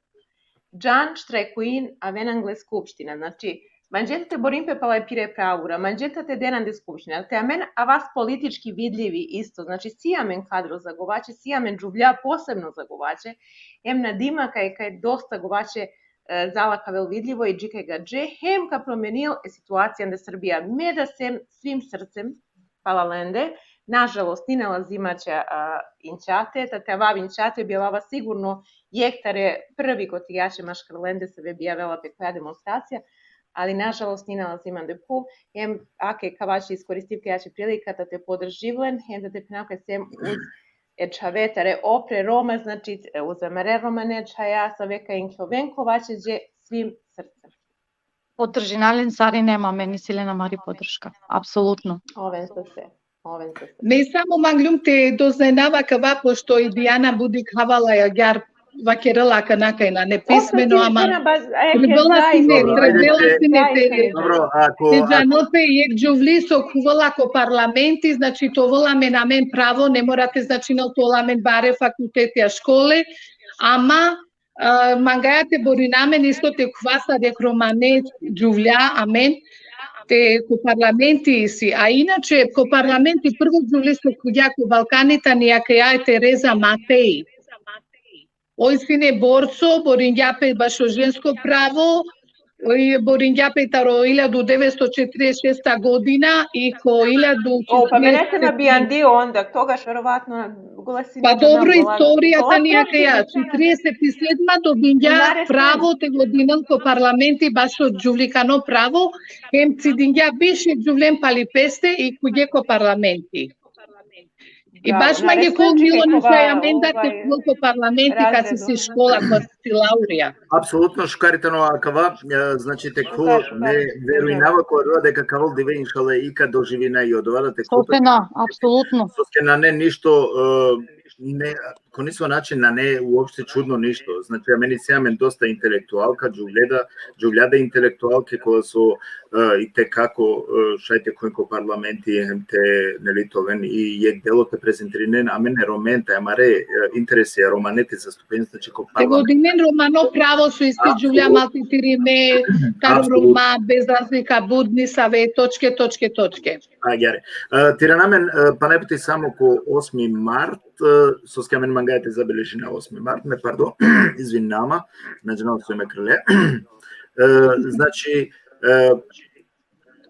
džan, štrajkuin, aven angle skupština. Znači, manđe te borin pe pala pire pravura, manđe te den ande skupština. Te amen avas politički vidljivi isto, znači, si amen kadro zagovaće, si amen džuvlja posebno zagovaće, hem nadima kaj, kaj dosta govaće, e, zala ka avel vidljivo i dži kaj gadže, hem ka promenil e situacija ande Srbija. Me da sem svim srcem pala lende, nažalost, ni nalazima će, a, inčate, ta te avav inčate, bi avava sigurno jek tare prvi koti jaće maškar lende, sebepi avela pe koja demonstracija, ali, nažalost, ni nalazima ande phuv, hem ake kava će iskoristiv kajaće prilika ta te podrživ len, hem da te phenav kaj sem uz e čhave tare opre Roma, znači, e, uz amare romane čhaja, save ka inkloven kovaće dže, svim srcem. Podržina len sarine, ma amen isi len amari podrška. Apsolutno. Oven sose. Oven sose. Me samo manglum te doznajnav akava, pošto i Dijana but dikh havala agjaar vakerela akana kaj nane pismeno, ama trebela sine, trebela sine te, te džanol pe jek džuvli so khuvela ko parlamenti, znači, te ovel amen, amen pravo, ne mora te značinel te ovel amen bare fakulteti a škole, ama, e, mangaja te borina amen isto te khuva sar jek romane džuvlja amen, te ko parlamenti isi. A inače, ko parlamenti prvo džuvli so khuvgja ko Balkani tani akaja e Tereza Matei. Oj sine borco, boringja pe bašo žensko pravo, Oj, boringja pe taro iljadu devetsto četrdeset šesta godina i ko iljadu... O, pa mene se nabijandi onda, togaš verovatno glasini... Pa dobro, istorija tani akaja, četrdeset sedma dobingja pravo te godinel ko parlamenti, bašo džuvlikano pravo, hem cidingja biš džuvlen pali peste i kugje ko parlamenti. I baš mange kol milo nišaj amenda te kol ko parlamenti, kad si škola, kad si laurija. Apsolutno, šukar tano akava, e, znači te kol, me verujnava ko adava deka ka ovel dive, inšala, i ka doživina i odova da te kol. Sosena, apsolutno. Soske nane ništo, e, ne, ko niso način nane uopšte čudno ništo. Znači, amen isi amen dosta intelektualka, džuvlja da, džuvlja da intelektualke kola so, e, i te kako, e, šaj te khuven ko parlamenti, hem te, neli, te oven i jekh delo te prezentirinen amen e Romen, te amare, e, interesi e Romane te zastupen, znači, ko parlamenti. Te godinen romano pravo so isto džuvlja maltretirime, taro Roma, bez razlika, but nisave, točke, točke, točke. Agjaar. E, te irana amen, e, pana jek puti samo ko osmi mart, e, soske amen mangaja te zabeležina osmi mart, me pardon, izvinava ma, na džanav so me krle. E, znači, e,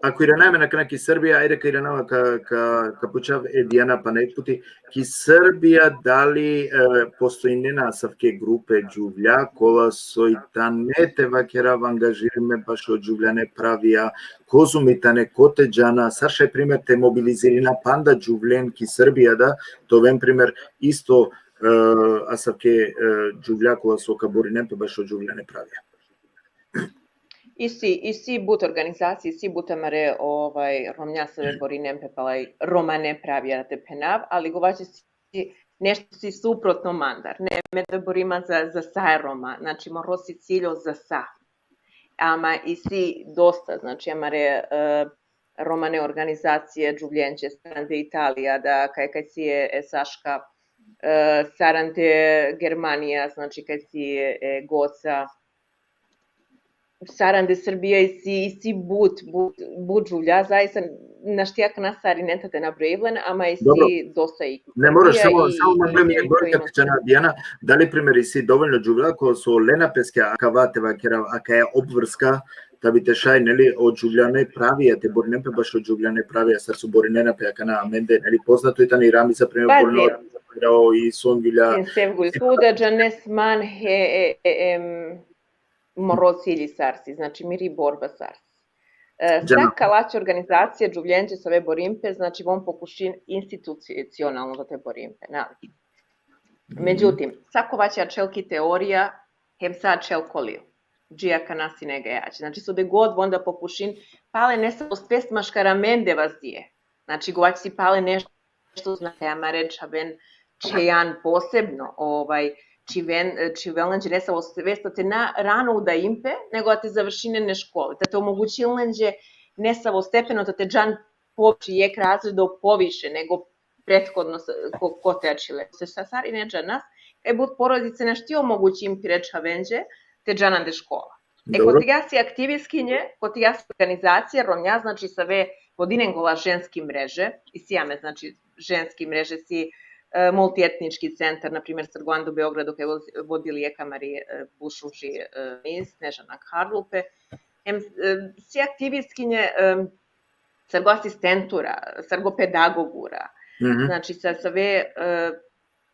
ako irana amen akana ki Srbija, ajde ka irana, ka, ka, ka pučav e Dijana pana jek puti, ki Srbija dali, e, postojinena asavke grupe džuvlja, kola soj tane, te vakerav, angažirime bašo džuvljane pravija, kozom i tane, kote džana, sar šaj primer te mobilizirina panda džuvlen ki Srbija da, te oven primer isto, e, asavke, e, džuvlja kola so ka borinen pe bašo džuvljane pravija. Isi, isi but organizacije, isi but amare, ovaj, romnja save borinen pe palaj romane pravija te phenav, ali govači si nešto si suprotno mandar. Ne, me da borima za, za sa e Roma, znači, moro si ciljo za sa. Ama isi dosta, znači, amare, e, romane organizacije džuvljenđe, sarande Italija, da, kaj, kaj si e, e Saška, e, sarande Germanija, znači, kaj si e, e Goca, sarande Srbija, isi, isi but, but, but džuvlja, zaista našti akana sarinen te nabrojinav len, ama isi dosta i... Ne moraš, samo, samo manglen me, Dijana, dali primer isi dovoljno džuvlja kola so lena peske akava, te vakerav, akaja obvrska, ta bi te šaj, neli, o džuvljane pravija, te borinen pe bašo džuvljane pravija, sar so borinena pe akana amende, neli, poznato i tani Ramiza, primer, borino i Songulja. Sevgul, tu da džanes man he, e, e, em, moro cilji sar si, znači, miri borba sar si. E, sa kalaće organizacije džuvljenđe save borin pe, znači, von pokušin institucionalno da te borin pe, nali? Međutim, sa kovaće ačhel ki teorija, hem sa ačhel ko lil. Dži akana sine gajači. Znači, so de god von da pokušin, pale nesavo svest maškar amende vazdije. Znači, govaći si pale nešto što znate, amare čhaven čhejan posebno, ovaj, čhiven, čhiven lenđe nesavo svest, te na rano udain pe, nego te završinen e škole, te omogućin lenđe nesavo stepeno, te džan poviše, jek razredo poviše nego prethodno s-, ko-, kote ačhile. Se sa-, sarine džanas, kaj but porodice našti omogućin pire čhavenđe te džan ande škola. E, kotiga si aktivistkinje, kotiga si organizacija romnja, znači, save vodinen gola ženski mreže, isi amen, znači, ženski mreže si, e, multietnički centar, na primer, sar go ando Beogradu, kaj vo-, vodili jek amari, e, but šuži, e, mi, Snežana Karlupe. Em, e, si aktivistkinje, e, sar go asistentura, sar go pedagogura. Mhm. Znači, sa-, save, e,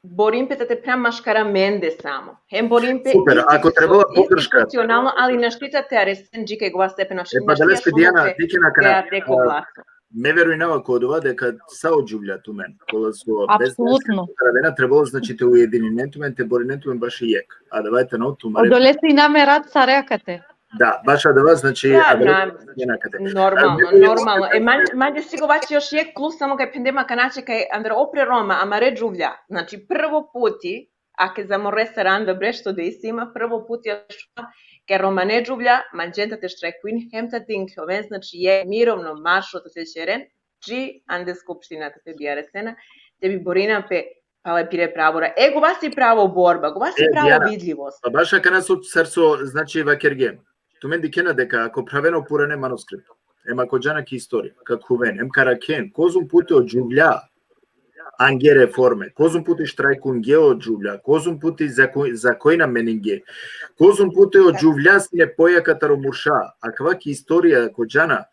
borin pe te phena maškar amende samo. Hem borin pe... Super, ako trebela podrška. Institucionalno, ali našti te aresen dži kaj gova stepen, znači, e, pa našti da le, Dijana, dikhen akana, te ko glaso. Me verujnava ko odova deka sa o džuvlja tumen, kola so... Apsolutno. Trebalo, znači, te ujedininen tumen, te borinen tumen bašo jek. Adava tano tumen. Odolese isi amen rat sare akate. Da, baš adava, znači, da, adava, normalno, normalno. E, man-, mande sigo vaći još jek plus, samo kaj phendem akana, kaj andre opre Roma, amare džuvlja. Znači, prvo puti, ake zamore saranda bre što da isi, ama prvo puti kaj romane džuvlja manđen te štrajkuin, hem te inkloven, znači, jek mirovno maršo te ćeren, dži ande skupština te bi aresena, te bi borina pe pale pire pravura. E, gova si pravo borba, gova si pravo vidljivost. Pa baš akana so, sar so, znači, vakergjem. Tumen dikhena deka ako pravena o purane manuskripto, em ako džana ki istorija, ka khuven, em ka rakhen, kozom puti o džuvlja Ange reforme. Kozom puti štrajkungje o džuvlja, kozom puti zako-, zakonja meninge. Kozom puti o džuvlja sine pojaka taro murša. Akava ki istorija ko džana,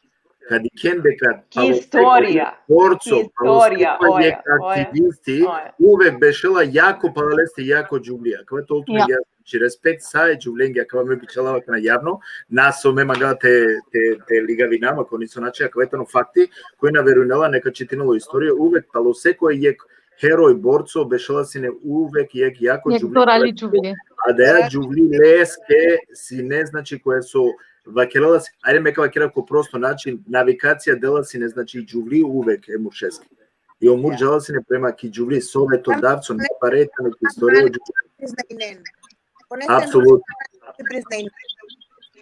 ka dikhen deka Ki istorija. Borco, Ki istorija, palo seka oja, jek oja, aktivisti, oja. uvek bešela jako palo leste jako džuvli. Akava tolto Ja. Ja, znači, respekt sa e džuvlenge, akava me bičhalava akana javno, na so me manga te, te, te ligavinama, ko niso način, akava tano fakti, koj na verujnela, neka čitinela o istorija, uvek palo seko jek heroj borco, bešela sine uvek jek jako Jek džuvli. dorali džuvli. A da ja džuvli leske sine, znači, koja so vakerela si, ajde me ka vakera ko prosto način, navikacija dela sine, znači, džuvli uvek e muršeske. I o mur džala sine prema ki džuvli, sovetodavco, na pare tane ki istorija o džuvli. Priznainen. Apsolutno. Priznainen.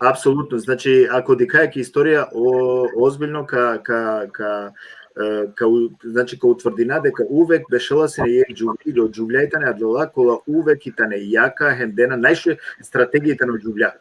Apsolutno, znači, ako dikhaja ki istorija, o, ozbiljno ka, ka, ka, e, ka u-, znači, ka utvrdina deka uvek bešela sine jek džuvli, o džuvlja i tane adala kola uvek i tane jaka, hem dena najšuže strategija tane o džuvlja.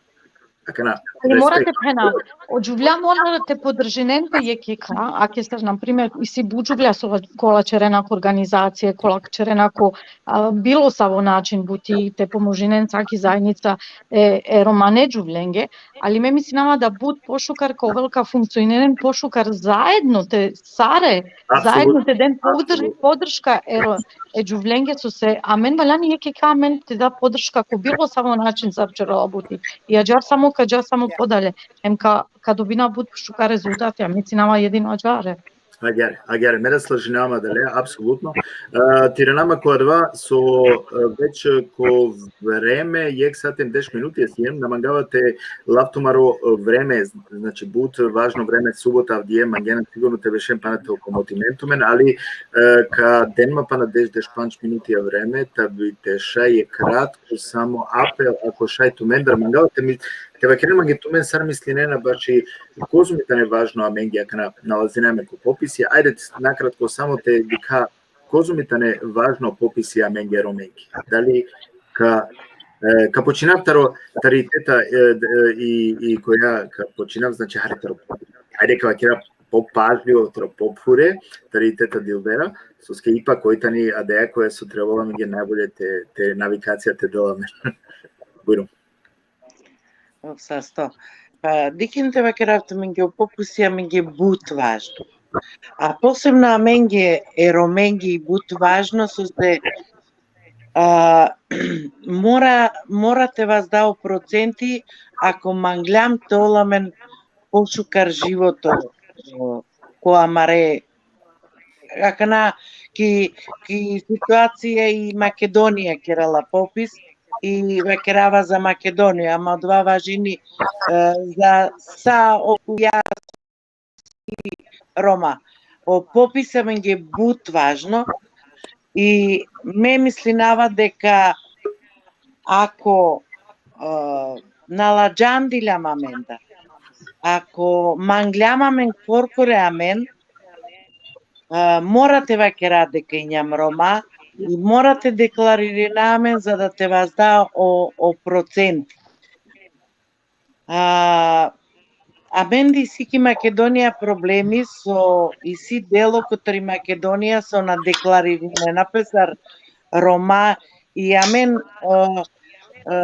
Akana, Ali mora respekt. Te phena, o džuvlja mora te podržinen pe jek jekha, ake sar, na primer, isi but džuvlja so kola čerena ko organizacije, kola čerena ko, a, bilo savo način buti te pomožinen saki zajednica e, e romane džuvlenge, ali me mislinava da but pošukar ka ovel ka funkcioninen pošukar zajedno te sare, zajedno te den podrž-, Apsolutno. podrška e, ro-, e džuvlenge so se, amen valjani jek jekha amen te da podrška ko bilo savo način sar čerela buti. I adžar samo ka dža samo podale, em ka, ka dobina but pošukar rezultati, a mislinava jedino adžare. Agjar, agjar, me da slažinama adale, apsolutno. E, te iranama ko adava so, e, već ko vreme, jek sat em deš minuti siem, na mangava te lav tumaro, e, vreme, znači, but važno vreme, subota avdive, mangena sigurno te bešen pana te okomodinen tumen, ali, e, ka den ma pana deš, deš pandž minuti vreme, ta bi te šaj jek kratko samo apel, ako šaj tumendar mangava te mi, te vakeren mange tumen sar mislinena baši kozom i tane važno amenge akana nalazina amen ko popisi. Ajde, nakratko samo te dikha kozom i tane važno popisi amenge Romenge. Dali ka, e, ka počinav taro, tari teta, e, d-, e, i, i koja ka počinav, znači, hari taro, ajde, ka vakera popažljivo, taro pophure, tari teta Dilbera, soske ipak oj tani adaja koja so trebela amenge najbolje te, te navikacija te dela amen. Bujrum. Sasto. Pa, dikhen te vakerav tumenge, o popisi amenge but važno. A posebno amenge e Romenge i but važno, soske, a, mora, mora te vas da o procenti, ako mangljam te ola amen pošukar životo, o, ko amare, akana ki, ki situacija i Makedonija kerela popis, i vakerava za Makedonija, ama odova važini, e, za sa okuja Roma. O popis amenge but važno i me mislinava deka ako, e, na ladžandiljam amen da, ako mangljam amen korkore amen, e, mora te vakera deka injam Roma i mora te deklaririna amen za da te vas da o, o procenti. A, amen da isi ki Makedonija problemi so isi delo kotar i Makedonija so na deklaririnena pe sar Roma i amen, e, e,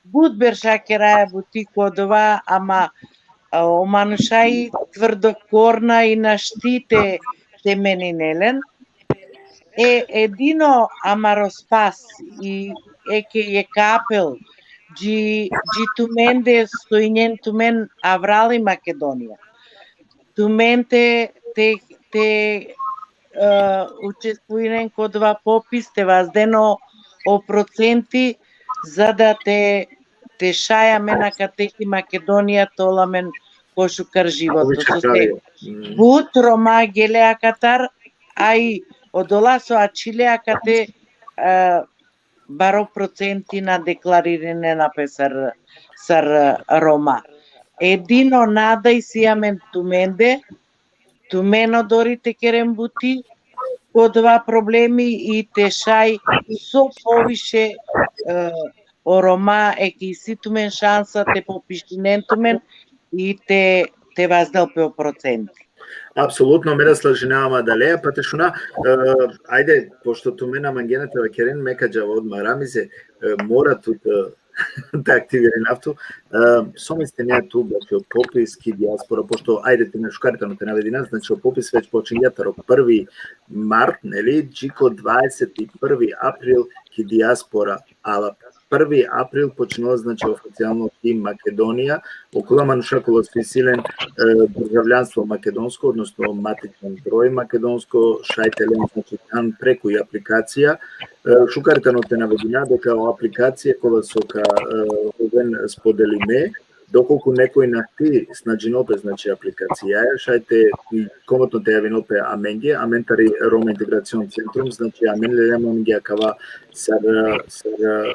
but berša keraja buti ko odova, ama, e, o manuša i tvrdokorna i našti te, te meninen len. E, edino amaro spas i eke jek apel dži, dži tumende so injen tumen avral i Makedonija. Tumen te, te, te, e, učestvujinen ko odova popis, te vas den o, o procenti, za da te, te šaj amen akate ki Makedonija te ola amen pošukar životo. Soske but Roma gele akatar, a i odola so ačhile akate, e, baro procenti na deklaririnena pe sar, sar, e, Roma. Edino nada isi amen tumende, tumen odori te keren buti ko odova problemi i te šaj so poviše, e, o Roma eke isi tumen šansa te popišinen tumen i te, te vas del pe o procenti. Apsolutno, me razlažinava ma adaleja, pa te šuna, e, ajde, pošto tumen na mangena te vakeren, me ka džava odma Ramize, e, mora tu te, te aktivirinav tu, e, so mislinea tu bašo popis ki dijaspora, pošto, ajde, te na šukar tano te navedina, znači, o popis već počingja taro prvi mart, neli, dži ko dvadeset i prvi april ki dijaspora, a prvi april počinela, znači, oficijalno ki Makedonija, okola manuša kola so isi len, e, državljanstvo makedonsko, odnosno matičan broj makedonsko, šaj te len, znači, than preku i aplikacija. E, šukar tano te navedina deka o aplikacija kola so ka, e, oven spodelime, dokolku nekoj našti snađinol pe, znači, aplikacijaja, šaj te, komotno te javinol pe amenge, amen tari Roma Integracion Centrum, znači, amen lelja amenge akava sar, sar,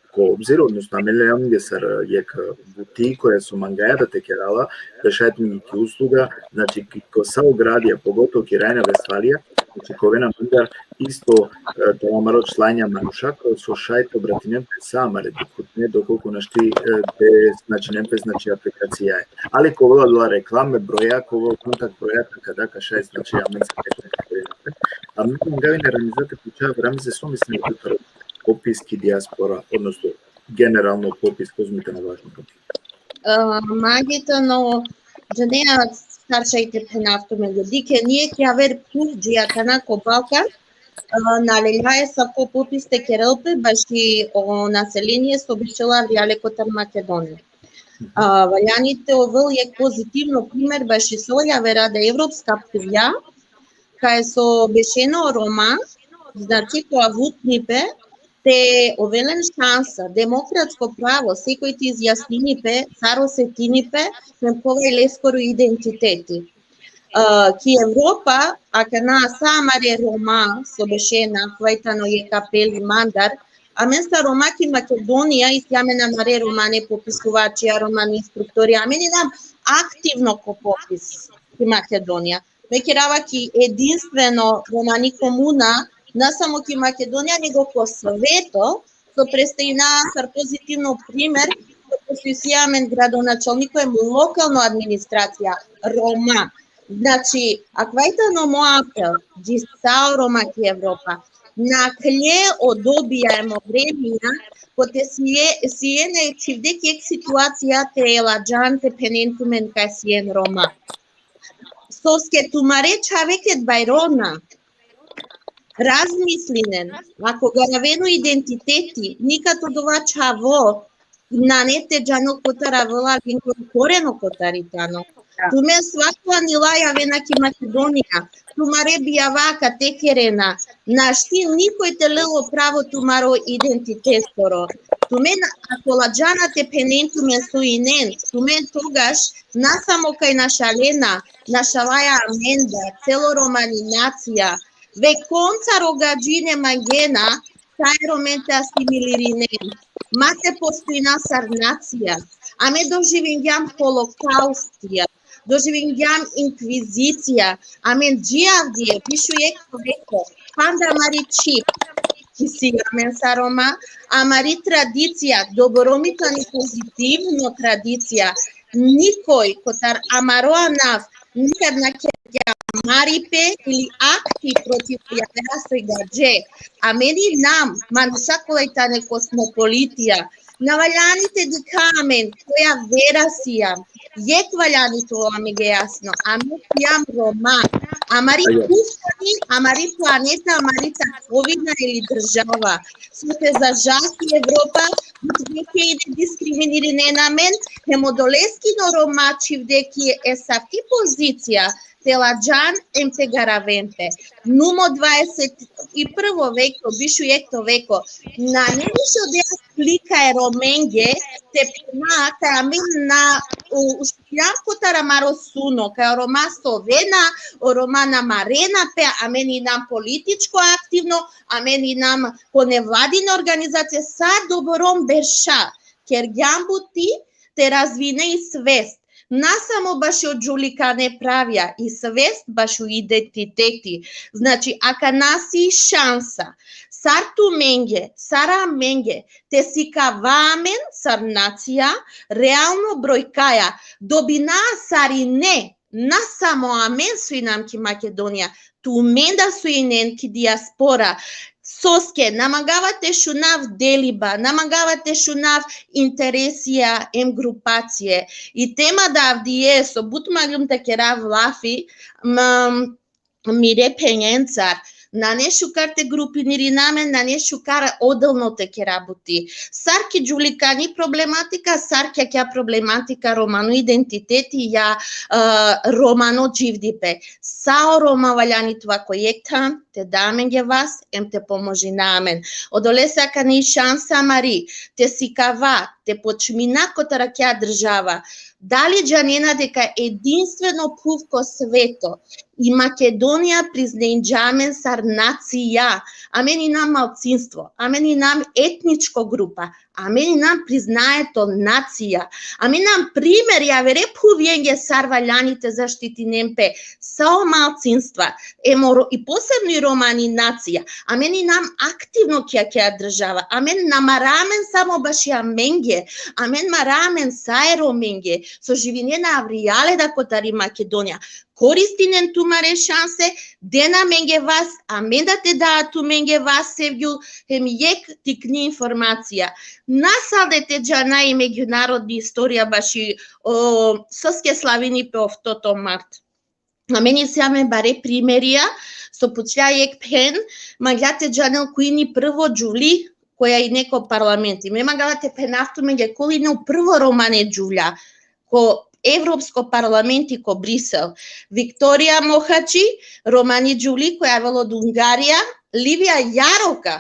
ko obzir, odnosno amen lelja amenge sar jekh buti koja so mangaja da te kera la, da šaj te mangel ki usluga, znači, ki, ko sa o gradija, pogotovo ki Rajna Vestfalija, znači, ka oven amendar isto, e, taro amaro članja manuša, koja so šaj te obratinen pe sa amare dikhutne, dokolku našti, e, te snađinen pe, znači, aplikacijaja. Ali ka ovel la reklame broja, ka ovel kontakt broja, taka da ka šaj, znači, amen sa te kontaktirina pe. A me mangav ine Ramize te pučav, Ramize, so mislinea tu taro popis ki dijaspora, odnosno generalno popis, kozom tano važno popis. E, mange tano, džanea sar šaj te phenav tumenge, dikhen, jekh javer phuv dži akana ko Balkan, e, na lelja e sako popis te kerel pe baši o naselenie so bešela avrijale kotar Makedonija. A, valjani te ovel jekh pozitivno primer baši so javera da evropska phuvja, kaj so bešena o Roma, znači, ko avutni pe, te ovel len šansa, demokratsko pravo, sekoj te izjasnini pe, sar osetini pe, hem kova i leskoro identiteti. A, ki Evropa, akana sa amare Roma, so bešena, kova i tano jekh apeli mandar, amen sa Roma ki Makedonija, isi amen amare romane popisuvačija, romani instruktori, amen inam aktivno ko popis ki Makedonija. Me kerava ki edinstveno romani komuna, na samo ki Makedonija, nego ko sveto, so predstavina sar pozitivno primer, so isi amen gradonačalniko hem lokalno administracija, Roma. Znači, akava i tano mo apel, dži sa o Roma ki Evropa, nakhle o dobija hem o vremija, kote sije-, sijena čhivde ki jekh situacija te ladžan te phenen tumen kaj sien Roma. Soske tumare čhave ked bajrona, razmislinen, ako garaven o identiteti, nikad odova čhavo nane te džanel kotar avela, len koreno kotar i tano. Tumen svako anila javena ki Makedonija, tumare bijava kate kerena, našti nikoj te lel o pravo tumaro identitetoro. Tumen ako ladžana te phenen tumen so inen, tumen togaš na samo kaj našalena, našalaja amen da, celo romani nacija, ve konca rogadžine mangena, kaj Romen te asimilirinen. Ma te postojina sar nacija. Ame doživingjam holokaustija, doživingjam inkvizicija, amen dži avdive, biš u jekhto veko, panda amari čhib, isi amen sa Roma, amari tradicija, doboro mi tani pozitivno tradicija, nikoj kotar amaro anav nikad na kergja maripe ili akti protiv javera soj gadže. Amen inam manuša kola i tane kosmopolitija. Na valjani te dikha amen koja vera sijam. Jekh valjani te ovel amenge jasno. Amen sijam Roma. Amari phuv tani, amari planeta, amari takovina ili država. So te za žal ki Evropa but veke ine diskriminirinen amen, hem odoleske ine o Roma čhivde ki esavki pozicija, te ladžan hem te garaven pe. Num o dvadeset i prvo veko, biš u jekhto veko, nane više odeja slika e Romenge, te phena kaj amen na, u, ušpiljan kotar amaro suno, kaj o Roma sovena, o Roma na marena pe, amen inam političko aktivno, amen inam ko nevladina organizacija, sa doborom berša kergjam buti te razvine i svest. Na samo bašo džuvlikane pravija, i svest bašo identiteti. Znači, akana si šansa sar tumenge, sar amenge, te sikava amen sar nacija, realno brojkaja, dobina sarine, Na samo amen so inam ki Makedonija, tumenda so inen ki dijaspora. Soske, na mangava te šunav deliba, na mangava te šunav interesija em grupacije. I tema da avdive so but mangljum te kerav lafi, m-, mire phenjencar, nane šukar te grupinirina amen, nane šukar odelno te kera buti. Sar ki džuvlikani problematika, sar ki akaja problematika romano identiteti ja, e, romano dživdipe. Sa o Roma valjani te ova ko jekh than, te da amenge vas, em te pomožina amen. Odolese akana i šansa amari, te sikava, te počmina kotar akaja država. Dali džanena deka edinstveno phuv ko sveto, i Makedonija priznenđa amen sar nacija, amen inam malcinstvo, amen inam etničko grupa, amen inam priznato nacija, amen inam primer javere phuvenge sar valjani te zaštitinen pe, sa o malcinstva, em o ro-, i posebno i romani nacija, amen inam aktivno ki akaja država, amen na mara amen samo baši amenge, amen mara amen sa e Romenge, so živinena avrijale da kotar i Makedonija, koristinen tumare šanse, den amenge vas, amen da te da tumenge vas, Sevgjul, hem jekh tikni informacija. Nasalde te džana i megjunarodni istorija baši, o, soske slavini pe oftoto mart. Amen isi amen bare primerija, so pučlja jekh phen, mangla te džanel koj ini prvo džuvli, koja ine ko parlamenti. Me mangava te phenav tumenge koj ine o prvo romane džuvlja, ko Evropsko parlamenti ko Brisel. Viktorija Mohači, romani džuvli koja avela od Ungarija, Livija Jaroka,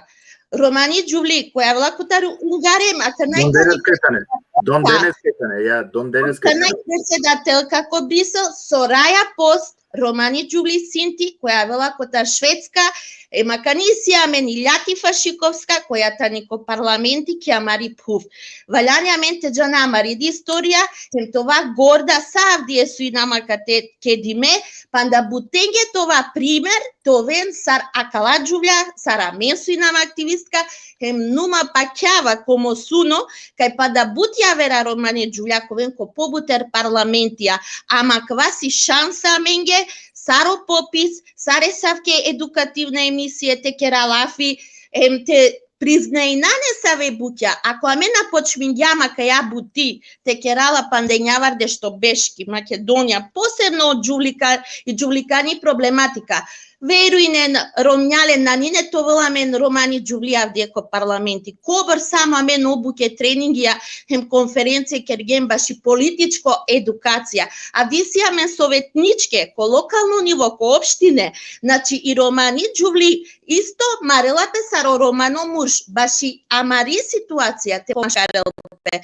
romani džuvli koja avela kotar Ungarem, akana i Don Denes Ketane. Don Denes Ketane, ja, Don Denes Ketane. Akana i predsedatelka ko Brisel, Soraja Post, romani džuvli sinti, koja avela kotar Švedska, em akana isi amen i Ljaki Fašikovska, koja tani ko parlamenti ki amari phuv. Valjani amen te džana amari di istorija, hem te ova gorda sa avdive so inam akate kedime, panda butenge te ova primer, te oven sar akala džuvlja, sar amen so inam aktivistka, hem numa pakjava ko mo suno, kaj panda but javera romane džuvlja ka oven ko pobuter parlamentija, ama kava si šansa amenge, sar o popis, sar esavke edukativne emisije te kera lafi, em te priznajna nesave butja, ako amen na počmingjam akaja buti te kera la panda injavar dešto beš ki Makedonija, posebno džuvlika-, i džuvlikani problematika. Verujnen, Romnjale, nane ine te ovel amen romani džuvli avdive ko parlamenti. Kobor samo amen obuke, treningija, hem konferencije kergjem baši političko edukacija. Avdive isi amen sovetničke, ko lokalno nivo, ko opštine, znači i romani džuvli isto marela pe sar o romano murš, baši amari situacija te pomašarel pe.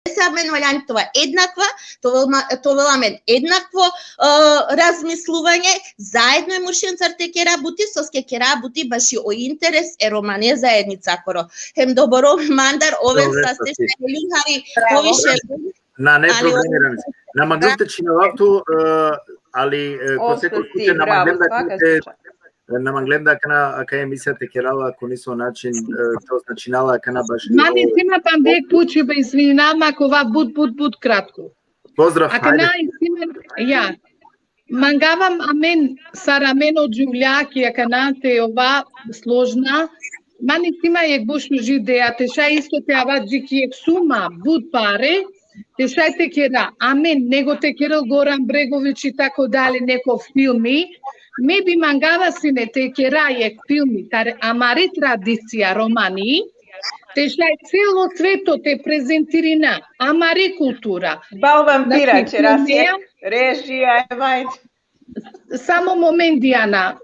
Odolese amen valjani te ova ednakva, te ovel ma-, te ovel amen ednakvo, e, razmisluvanje, zaedno e muršencar te kera buti, soske kera buti baši o interes e romane zaednicakoro. Hem doboro mandar oven, saste šaj lum hari poviše. Nane problemi, Ramiz. Na mangljum te čhinavav tu, e, ali, e, ko seko slučaj, na manglem da te, na manglem da akana, akaja emisija te kera la ko niso način, e, te označina la akana baš. Man isi ma panda jekh pučibe, izvinava ma, ka ova but, but, but kratko. Pozdrav, akana hajde. Isi ma, ja. Mangava amen, sar amen o džuvlja ki akana te ova složna. Man isi ma jekh but šuži ideja, te šaj isto te ava dži ki jekh suma but pare, te šaj te kera, amen, nego te kerel Goran Bregović i tako dalje, neko filmi. Me bi mangava sine te kera jekh filmi, tar amari tradicija romani, te šaj celo sveto te prezentirina amari kultura. Bal vampira, znači, ćera si, režija, e, vajt. Samo moment, Dijana.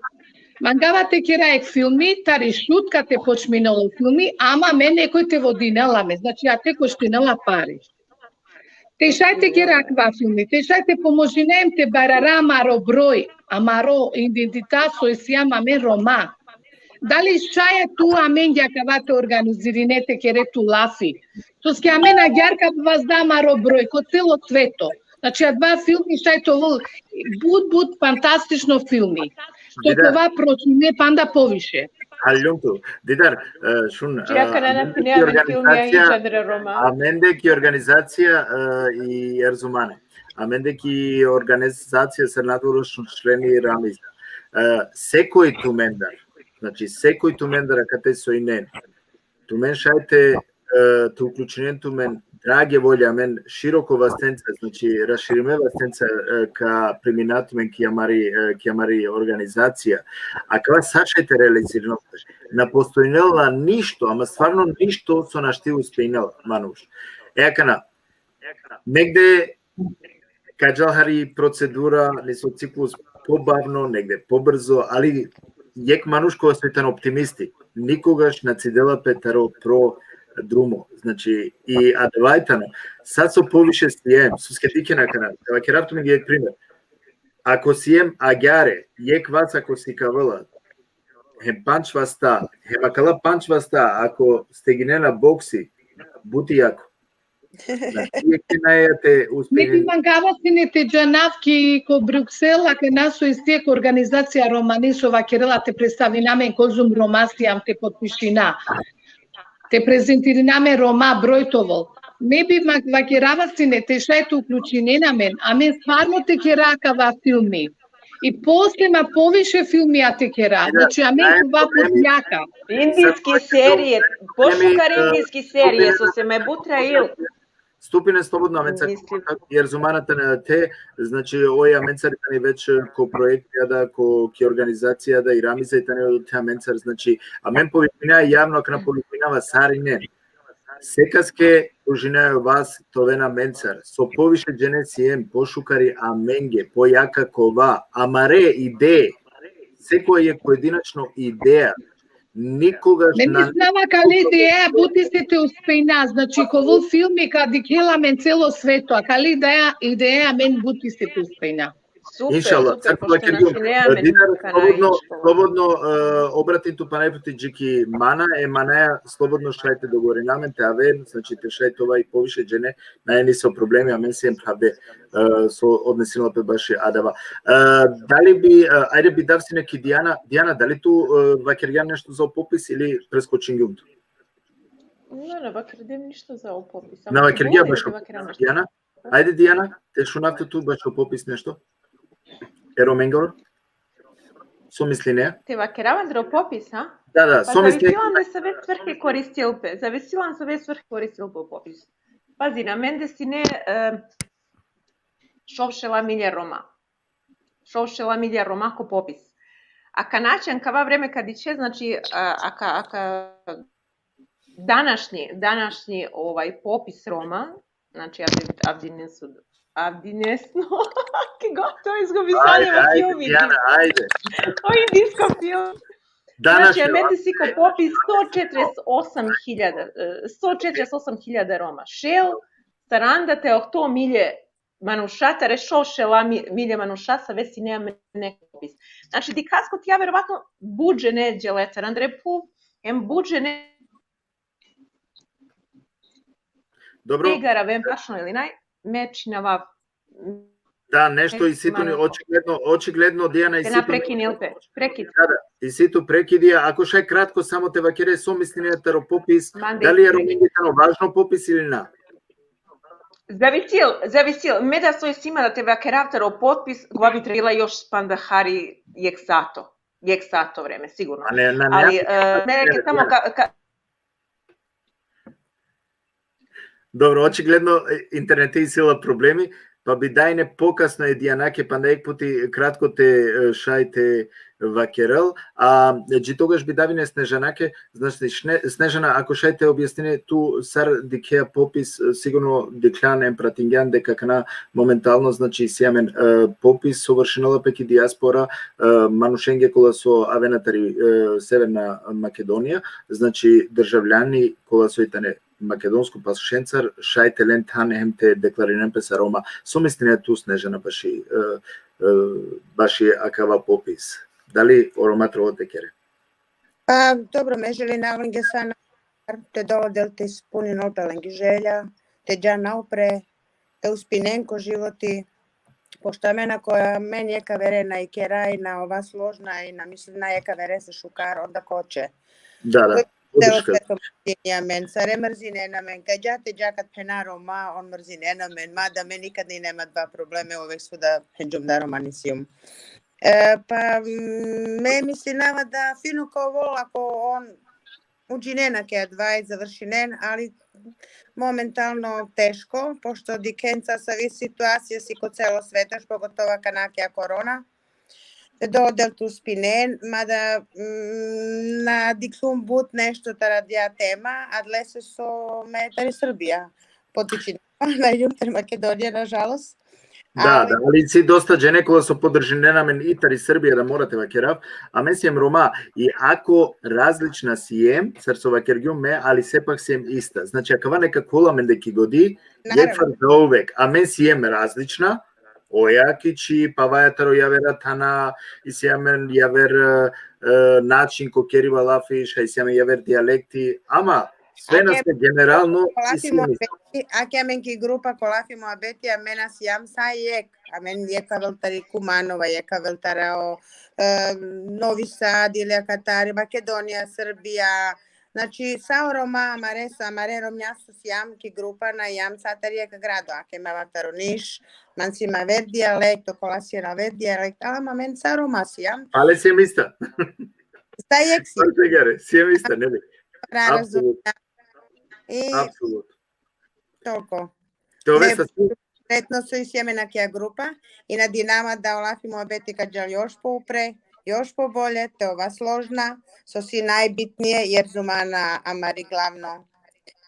Mangava te kera jekh filmi, tari Šutka te počminel o filmi, ama me nekoj te vodinela me, znači, a te koštinela pari. Te šaj te kera akava filmi, te šaj te pomožina em te barara amaro broj, amaro identita so isi amen Roma. Dali šaj tu amenge akava te organizirine, te kere tu lafi? Soske amen agjaar ka vazda amaro broj ko celo sveto. Znači, adava filmi šaj te ovel but, but fantastično filmi. So te ova pročmine panda poviše. Haljum tu. Didar, e, šun, e, amende ki organizacija, amende ki organizacija, e, i Erzumane. Amende ki organizacija sar nadvoročno členi Ramiza. E, sekoj tumendar, znači, sekoj tumendar akate so inen. Tumen šaj te, e, te uključinen tumen, drage volje, amen široko vastenca, znači, raširime vastenca, e, ka primina tumen ki amari, e, ki amari organizacija. Akava sa šaj te realizirino. Na postojnela ništo, ama stvarno ništo so našti uspejnela manuš. E, akana, negde ka džal hari procedura, nesavo ciklus pobavno, negde pobrzo, ali jek manuš kova soj tano optimisti, nikogaš na cidela pe taro pro drumo. Znači, i adava i tano, sa so poviše siem, soske dikhen akana, te vakerav tumen jek primer. Ako siem agjaar, jek vas ako sikavela, hem pandž vasta, hem akala pandž vasta, ako steginena boksi, but i jako. Znači, jek naja te uspejnen. Međutim, mangava sine te džanav ki ko Bruksel, akana so isi jek organizacija romani so vakerela te predstavina amen kozom Roma sijam te potpišina. Te prezentirina amen Roma broj te ovel. Me bi ma-, vakerava sine te šaj te uključinen amen, amen stvarno te kera akava filmi. I posle ma poviše filmija te kera. Znači, amen kova potnjaka. Indijski serije, pošukar indijski serije, so se me but trail. Stupinen slobodno, amen car, jer zumana tane te, znači, oj, amen car tani već ko projekti, a da, ko, ki organizacija, da, i Ramiza i tani te amen car, znači, amen povišina javno, akana povišinava sarinen. Sekaske družinaja vas te oven amen car, so poviše džene siem, pošukari amenge, pojaka kova, amare ideje, sekoja jek pojedinačno ideja, nikogaš... Me na mislava kali ideja but isi te uspejna, znači, ko ovel filmi ka dikhel amen celo sveto, a kali ideja, ideja amen but isi te uspejna. Super, inšallah, super, pošto vakergjum, našine amen, Dinara, slobodno, slobodno, e, obratin tu pana jek puti dži ki mana, e manaja slobodno šaj te dogovorina amen te aven, znači te šaj te ova i poviše džene, nae niso problemi, amen siem pravde, e, so odnesinela pe baši adava. E, dali bi, e, ajde bi dav sine ki Dijana, Dijana, dali tu, e, vakergjan nešto za o popis ili preskočingjum tu? Ne, ne vakergjan ništo za o popis. Na vakergjan baš o popis, Dijana? Ajde, Dijana, te šunav tut bašo popis nešto? E Romengoro? So misline? Te vakerav andre o popis, a? Da, da, so misline? Pa zavisilan save svrhe koristil pe. Zavisilan save svrhe koristil pe o popis. Pazi, amende sine, e, šov šela milja Roma. Šov šela milja Roma ko popis. Akana, akava vreme ka diče, znači, a, aka, aka današnji, današnji, ovaj, popis Roma, znači, avdi-, avdine su, avdine su, ki god to izgubi. Ajde, ajde, Dijana, ajde. O indijsko film. Znači, amende si ko popis sto četrdeset osam hiljada, e, sto četrdeset osam hiljada Roma. Šel, saranda te ohto milje manuša, tari šov šela mi-, milje manuša save sine amende ko popis. Znači, dikhaske tija verovatno but džene džele tari andre phuv, em but džene... Dobro. Te garaven bašo ili naj, me čhinavav. Da, nešto isi tu, očigledno, očigledno, Dijana, isi tu prekinil pe, prekid. Da, da, isi tu prekidi, ako šaj kratko samo te vakere so misline taro popis, dali e Romenge tano važno popis ili na? Zavisil, zavisil. Me da so isi ma da te vakerav taro popis, gova bi trebela još panda hari jek sato. Jek sato vreme, sigurno. A ne, na, ne, ali, e, me reke samo ka, ka... Dobro, očigledno, e, interneti isi la problemi, pa bi dajne pokasno e Dijanake, panda jek puti kratko te, e, šaj te vakerel, a dži togaš bi davine Snežanake, znači, Šne-, Snežana, ako šaj te objasnine tu sar dikhea popis, e, sigurno dikhljan em pratingjan deka akana momentalno, znači, isi amen, e, popis so vršinela pe ki dijaspora, e, manušenge kola so avena tari, e, Severna Makedonija, znači, državljani kola soj tane makedonsko pasošencar, šaj te len than hem te deklarinen pe sar Roma. So misline tu, Snežana, baši, e, e, baši akava popis? Dali o Roma trebela te kere? Pa, dobro, me želinava lenge sa na te dola del te ispuninol pe lengi želja, te džan naupre, te uspinen ko životi, pošto amen, ako amen jek avere na ikera i na ova složna i na mislina jek avere sa šukar, onda ko će. Da, da. celo podrška. sveto mrzini amen, sare mrzinen amen, ka dža te dža kad phena Roma, on mrzinen amen, mada me nikad ni nema dva probleme, uvek su da phenđum da Roma nisi um. E, pa, mm, me mislinava da fino ka ovol ako on uđinen ake advaj, završinen, ali momentalno teško, pošto dikhenca savi situacija si ko celo sveta, pogotovo kana ake korona, te do del te uspinen, mada, mm, na dikhlum but nešto tari adija tema, adalese so me tari Srbija potičinava, na iljum tari Makedonija, nažalost. Da, da, ali si dosta džene kola so podržinena amen i tari Srbija, da mora te vakerav, amen siem Roma, i ako različna siem, sar so vakergjum me, ali sepak siem ista. Znači, akava nekako ola amende ki godi, jekh far zauvek, amen siem različna, oja ki či, pa vaja taro javera thana, isi amen javer, e, e, način ko keriba lafi, šaj isi amen javer dijalekti, ama sve na sve generalno isi amen ista. Ake amen ki grupa ko lafi muhabeti, amen siem sa jekh, amen jekh avel tari Kumanova, jekh avel taro, e, Novi Sad ili akatari Makedonija, Srbija. Znači, sa o Roma amare, sa amare Romnja so siem ki grupa, na siem sa tari jekh grado, ake me avav taro Niš, man siem aver dijalekt, okola sien aver dijalekt, ama amen sa Roma siem. Ali siem ista. Sa jekh siem. Sa jekh, siem ista, ne bi. Razumna. I toliko. Te ove sa svi. Sretno so isi amen akija grupa i nadinava da o lafi muhabeti ka džal još poupre, još pobolje, te ova složna, so si najbitnije, jer zumana amari glavno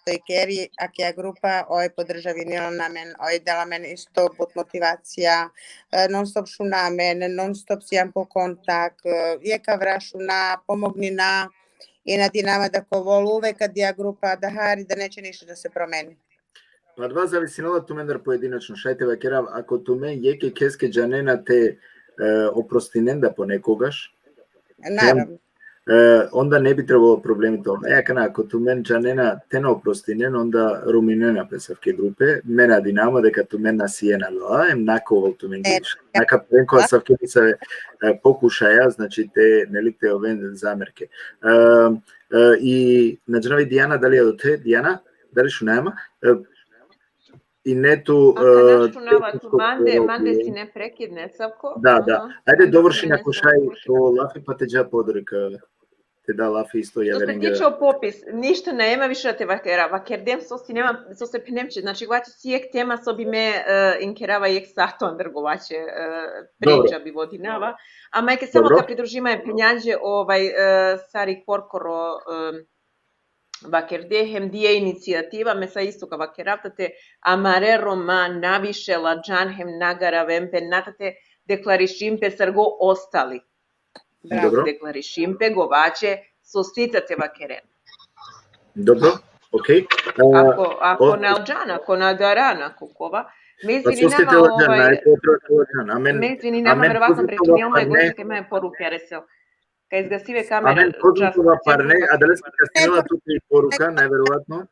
so i keri akija grupa, oj podržavinela amen, oj dela amen isto but motivacija, e, non stop šuna amen, non stop siem ko kontakt, e, jekh avra šuna, pomognina, i nadinava da ka ovol uvek adija grupa, da hari, da neće ništa da se promeni. Pa adava zavisinela tumendar pojedinačno, šaj te vakerav, ako tumen jekh jekheske džanena te, e, oprostinen da ponekogaš, Naravno. e, onda ne bi trebalo problemi to. E, akana, ako tumen džanena te na oprostinen, onda ruminena pe asavke grupe, me nadinava deka tumen na sien adala, em na ka ovol tumen, e, na ka peren ko asavke nisave, e, pokušaja, znači te, neli, te oven zamerke. E, e, i na džanav i Dijana, dali odote, Dijana, dali šunaja ma? E, i ne tu, Akana, e, šunava tu, mande, mande sine prekid nesavko. Da, da. Ajde, dovršin ako šaj o lafi, pa te dža podorik, te da lafi isto javerenge. Što se tiče o popis, ništa nema više da te vakera, vakerdem so si nema, so se phenem će, znači, gvaće si jekh tema so bi me, e, inkerava jekh sato andar gvaće, e, priča bi vodinava. A majke samo ka pridružima e phenjanđe, ovaj, e, sar i korkoro, e, vakerde, hem dija inicijativa, me sa isto ka vakerav, tate amare Roma na više ladžan hem na garaven pe, na tate deklarišin pe sar go ostali. Bravo. Deklarišin pe, gvaće so si tate vakeren. Dobro, okej. E, ako, ako na ladžan, ako na daran, ako kova, me izvininava, ovaj, me izvininava, verovatno prekinjel me, gospođa, kaj me poruke resel. Ka izgasive kamera. Amen, kozom te ova parne, adalese ka stinela tute i poruka, najverovatno.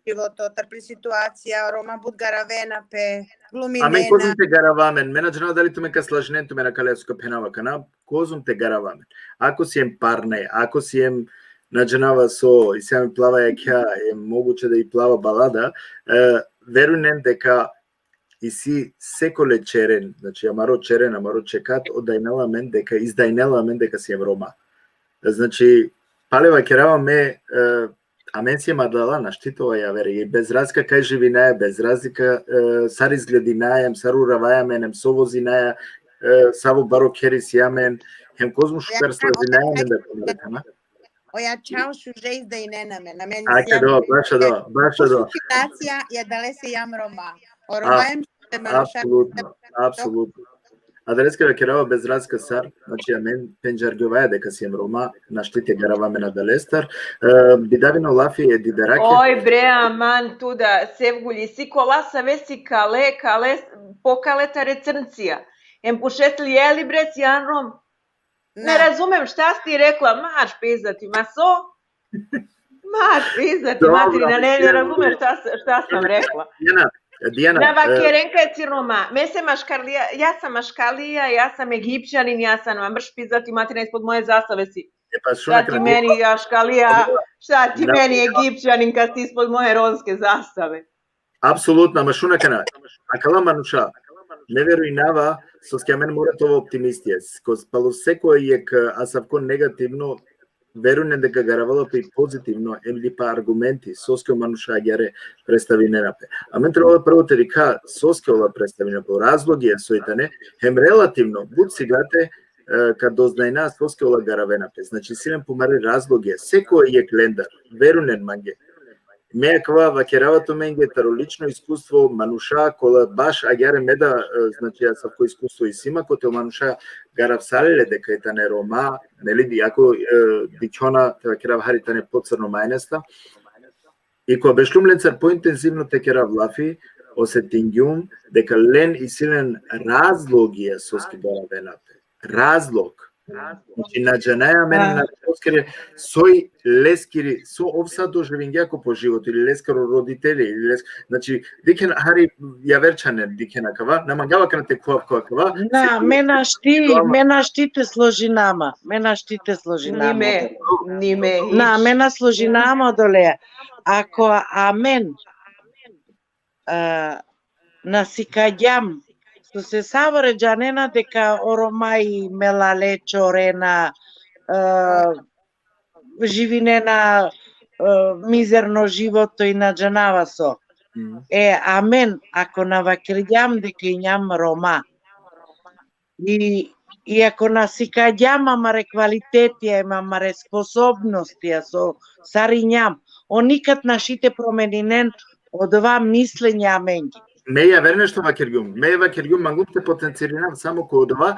Životo, trpli situacija, Roma but garavena pe, gluminena. Amen, kozom te garava amen, me na džanav dali tumen ka slažinen tumen akale so ka phenava akana, kozom te garava amen. Ako siem parne, ako siem, na džanava so, isi amen plava jakha, e, moguće da i plava balada, e, verujnen deka isi sekole ćeren, znači, amaro ćeren, amaro čekat, odajnela amen deka, izdajnela amen deka siem Roma. Znači, pale vakerava me, e, amen siem adala, našti te ova javer, i bez razlika kaj živinaja, bez razlika, e, sar izgledinaja, em sar uravaja amen, em so vozinaja, e, savo baro kher isi amen, hem kozom šukar slažinaja amen da, na. Oja čhavo šuže izdajnen amen, amen. Ake do, baš do, baš do. Situacija, i adalese siem Roma. O Roma em. Apsolutno, apsolutno. Adaleske vakerava bez razlika sar, znači, amen pendžargjovaja deka siem Roma, našti te garava amen adalestar. E, bi davina o lafi e didarake. Oj, bre, aman tu da, Sevgulji, si kola save si kale, kale, pokale tare crncija. Em pušes li, jeli, bre, sian Rom? Ne razumem šta si rekla, marš pizda ti, ma so? Marš pizda ti, materina, ne, ne razumem šta, šta sam rekla. Dijana, Dijana. Na vakeren kaj si Roma, me se maškarlija, ja sam maškarlija, ja sam Egipćanin, ja sam, ma marš pizda ti, materina, ispod moje zastave si. E pa šun akana, ti meni, aškalija, šta ti meni Egipćanin kad si ispod moje romske zastave? Apsolutno, ama šun akana. Akala manuša, me verujnava, soske amen mora te ova optimistija. Ko, palo seko jek, e, asavko negativno, verujnen deka garavela pe i pozitivno, em li pa argumenti, soske o manuša agjaar predstavinena pe. Amen trebela prvo te dikha, soske ola predstavinena pe, o razlogi soj tane, hem relativno, but sigate, e, ka doznajna soske ola garavena pe. Znači, si len pumare razlogi, seko jek lendar, verujnen mange. Me akava vakerava tumenge taro lično iskustvo, manuša kola baš agjaar me da, e, znači, asavko iskustvo isi ma, kote o manuša garavsale le deka i tane Roma, neli, iako, e, dikhjona, te vakerav, hari tane po crno majnasta. I ko bešlum lencar pointenzivno te kerav lafi, osetingjum deka len isi len razlogija soske garavena pe. Razlog. Znači, na džanaja amen, na soskere, soj leskiri, so ov sa doživingja ko po životo, ili leskoro roditelje, ili les-, znači, dikhen hari javer čhane, dikhen akava, na mangava akana te khuvav ko akava. Na, me našti, me našti te složinama, me našti te složinama. Ni me, ni me. Na, me na složinama odolea. Ako amen, e, na sikagjam, sose savore džanena deka o Roma i melale, čorena, e, živinena, e, mizerno životo i na džanava so. Mhm. E, amen, ako na vakergjam deka injam Roma, i, i ako na sikagjam amare kvalitetija, em amare sposobnostija, so sar injam, on nikad našti te promeninen odova mislenje amenge. Me javer nešto vakergjum. Me vakergjum, mangum te potencirinav samo ko odova,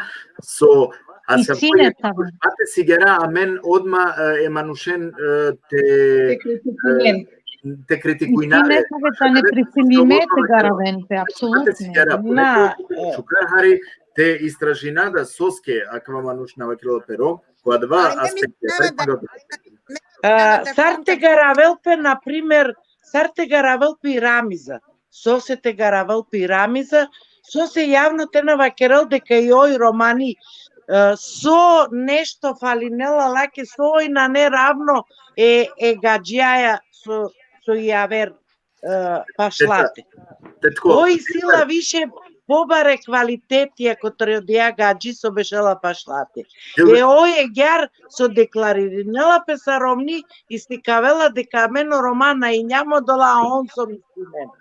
so, a sa, istina, ko je, tamo. Mate sigera amen odma, e, e manušen, e, te, te kritikujnen, e, te kritikujnare. Istina, tane prisilime te garaven pe, apsolutno. Mate sigera, na, e, šukar hari te istražina da soske akava manuš na vakerela pe Rom, ko adava aspekti. A, sar te garavel pe, na primer, sar te garavel pe i Ramiza. Sose te garavel pe i Ramiza, sose javno te na vakerel deka i oj Romani, e, so nešto falinela lake, so oj nane ravno e, e gadžijaja so, so i aver, e, pašlate. Oj isi la više pobare kvaliteti kotar odija gadži so bešela pašlate. E oj agjaar so deklaririnela pe sar Romni i sikavela deka amen o Roma na injam odola on so mislinena.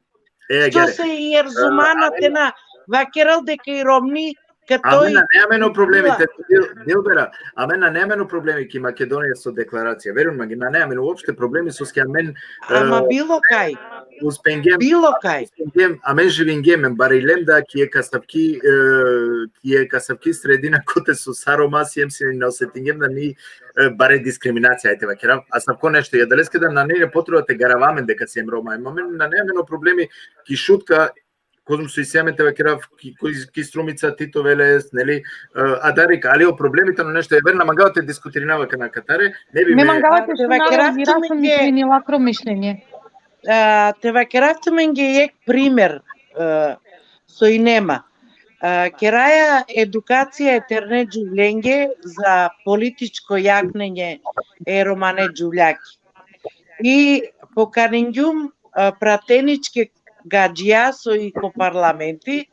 E, agjaar. Sose i Erzumana te na vakerel deka i Romni, ka toj. Amen nane amen o problemi, te, Dil-, Dilbera, amen nane amen o problemi ki Makedonija so deklaracija. Verujn mange, nane amen uopšte problemi, soske amen, ama, e, bilo kaj. Uspengjem, bilo kaj. Uspengjem, amen živingjem, em barilem da ki jek asavki, e, ki jek asavki sredina kote so sa Roma siem, siem na osetingjem da ni, e, bare diskriminacija, ajde vakerav, asavko nešto. I adaleske da nane potreba te garava amen deka siem Roma. Em amen nane amen o problemi ki Šutka, kozom so isi amen, te vakerav, ki, ki, ki Strumica, Tito Veles, neli, e, Adarik, ali o problemi tano nešto, e, verujn, na mangava te diskutirinava akana katare, ne bi me. Me mangava te šunav, te vakerav tumenge, mišljenje. E, te vakerav tumenge jek primer, e, so inema. E, keraja edukacija e terne džuvlenge za političko jaknenje e romane džuvljake. I pokaningjum, e, prateničke gadžija so i ko parlamenti,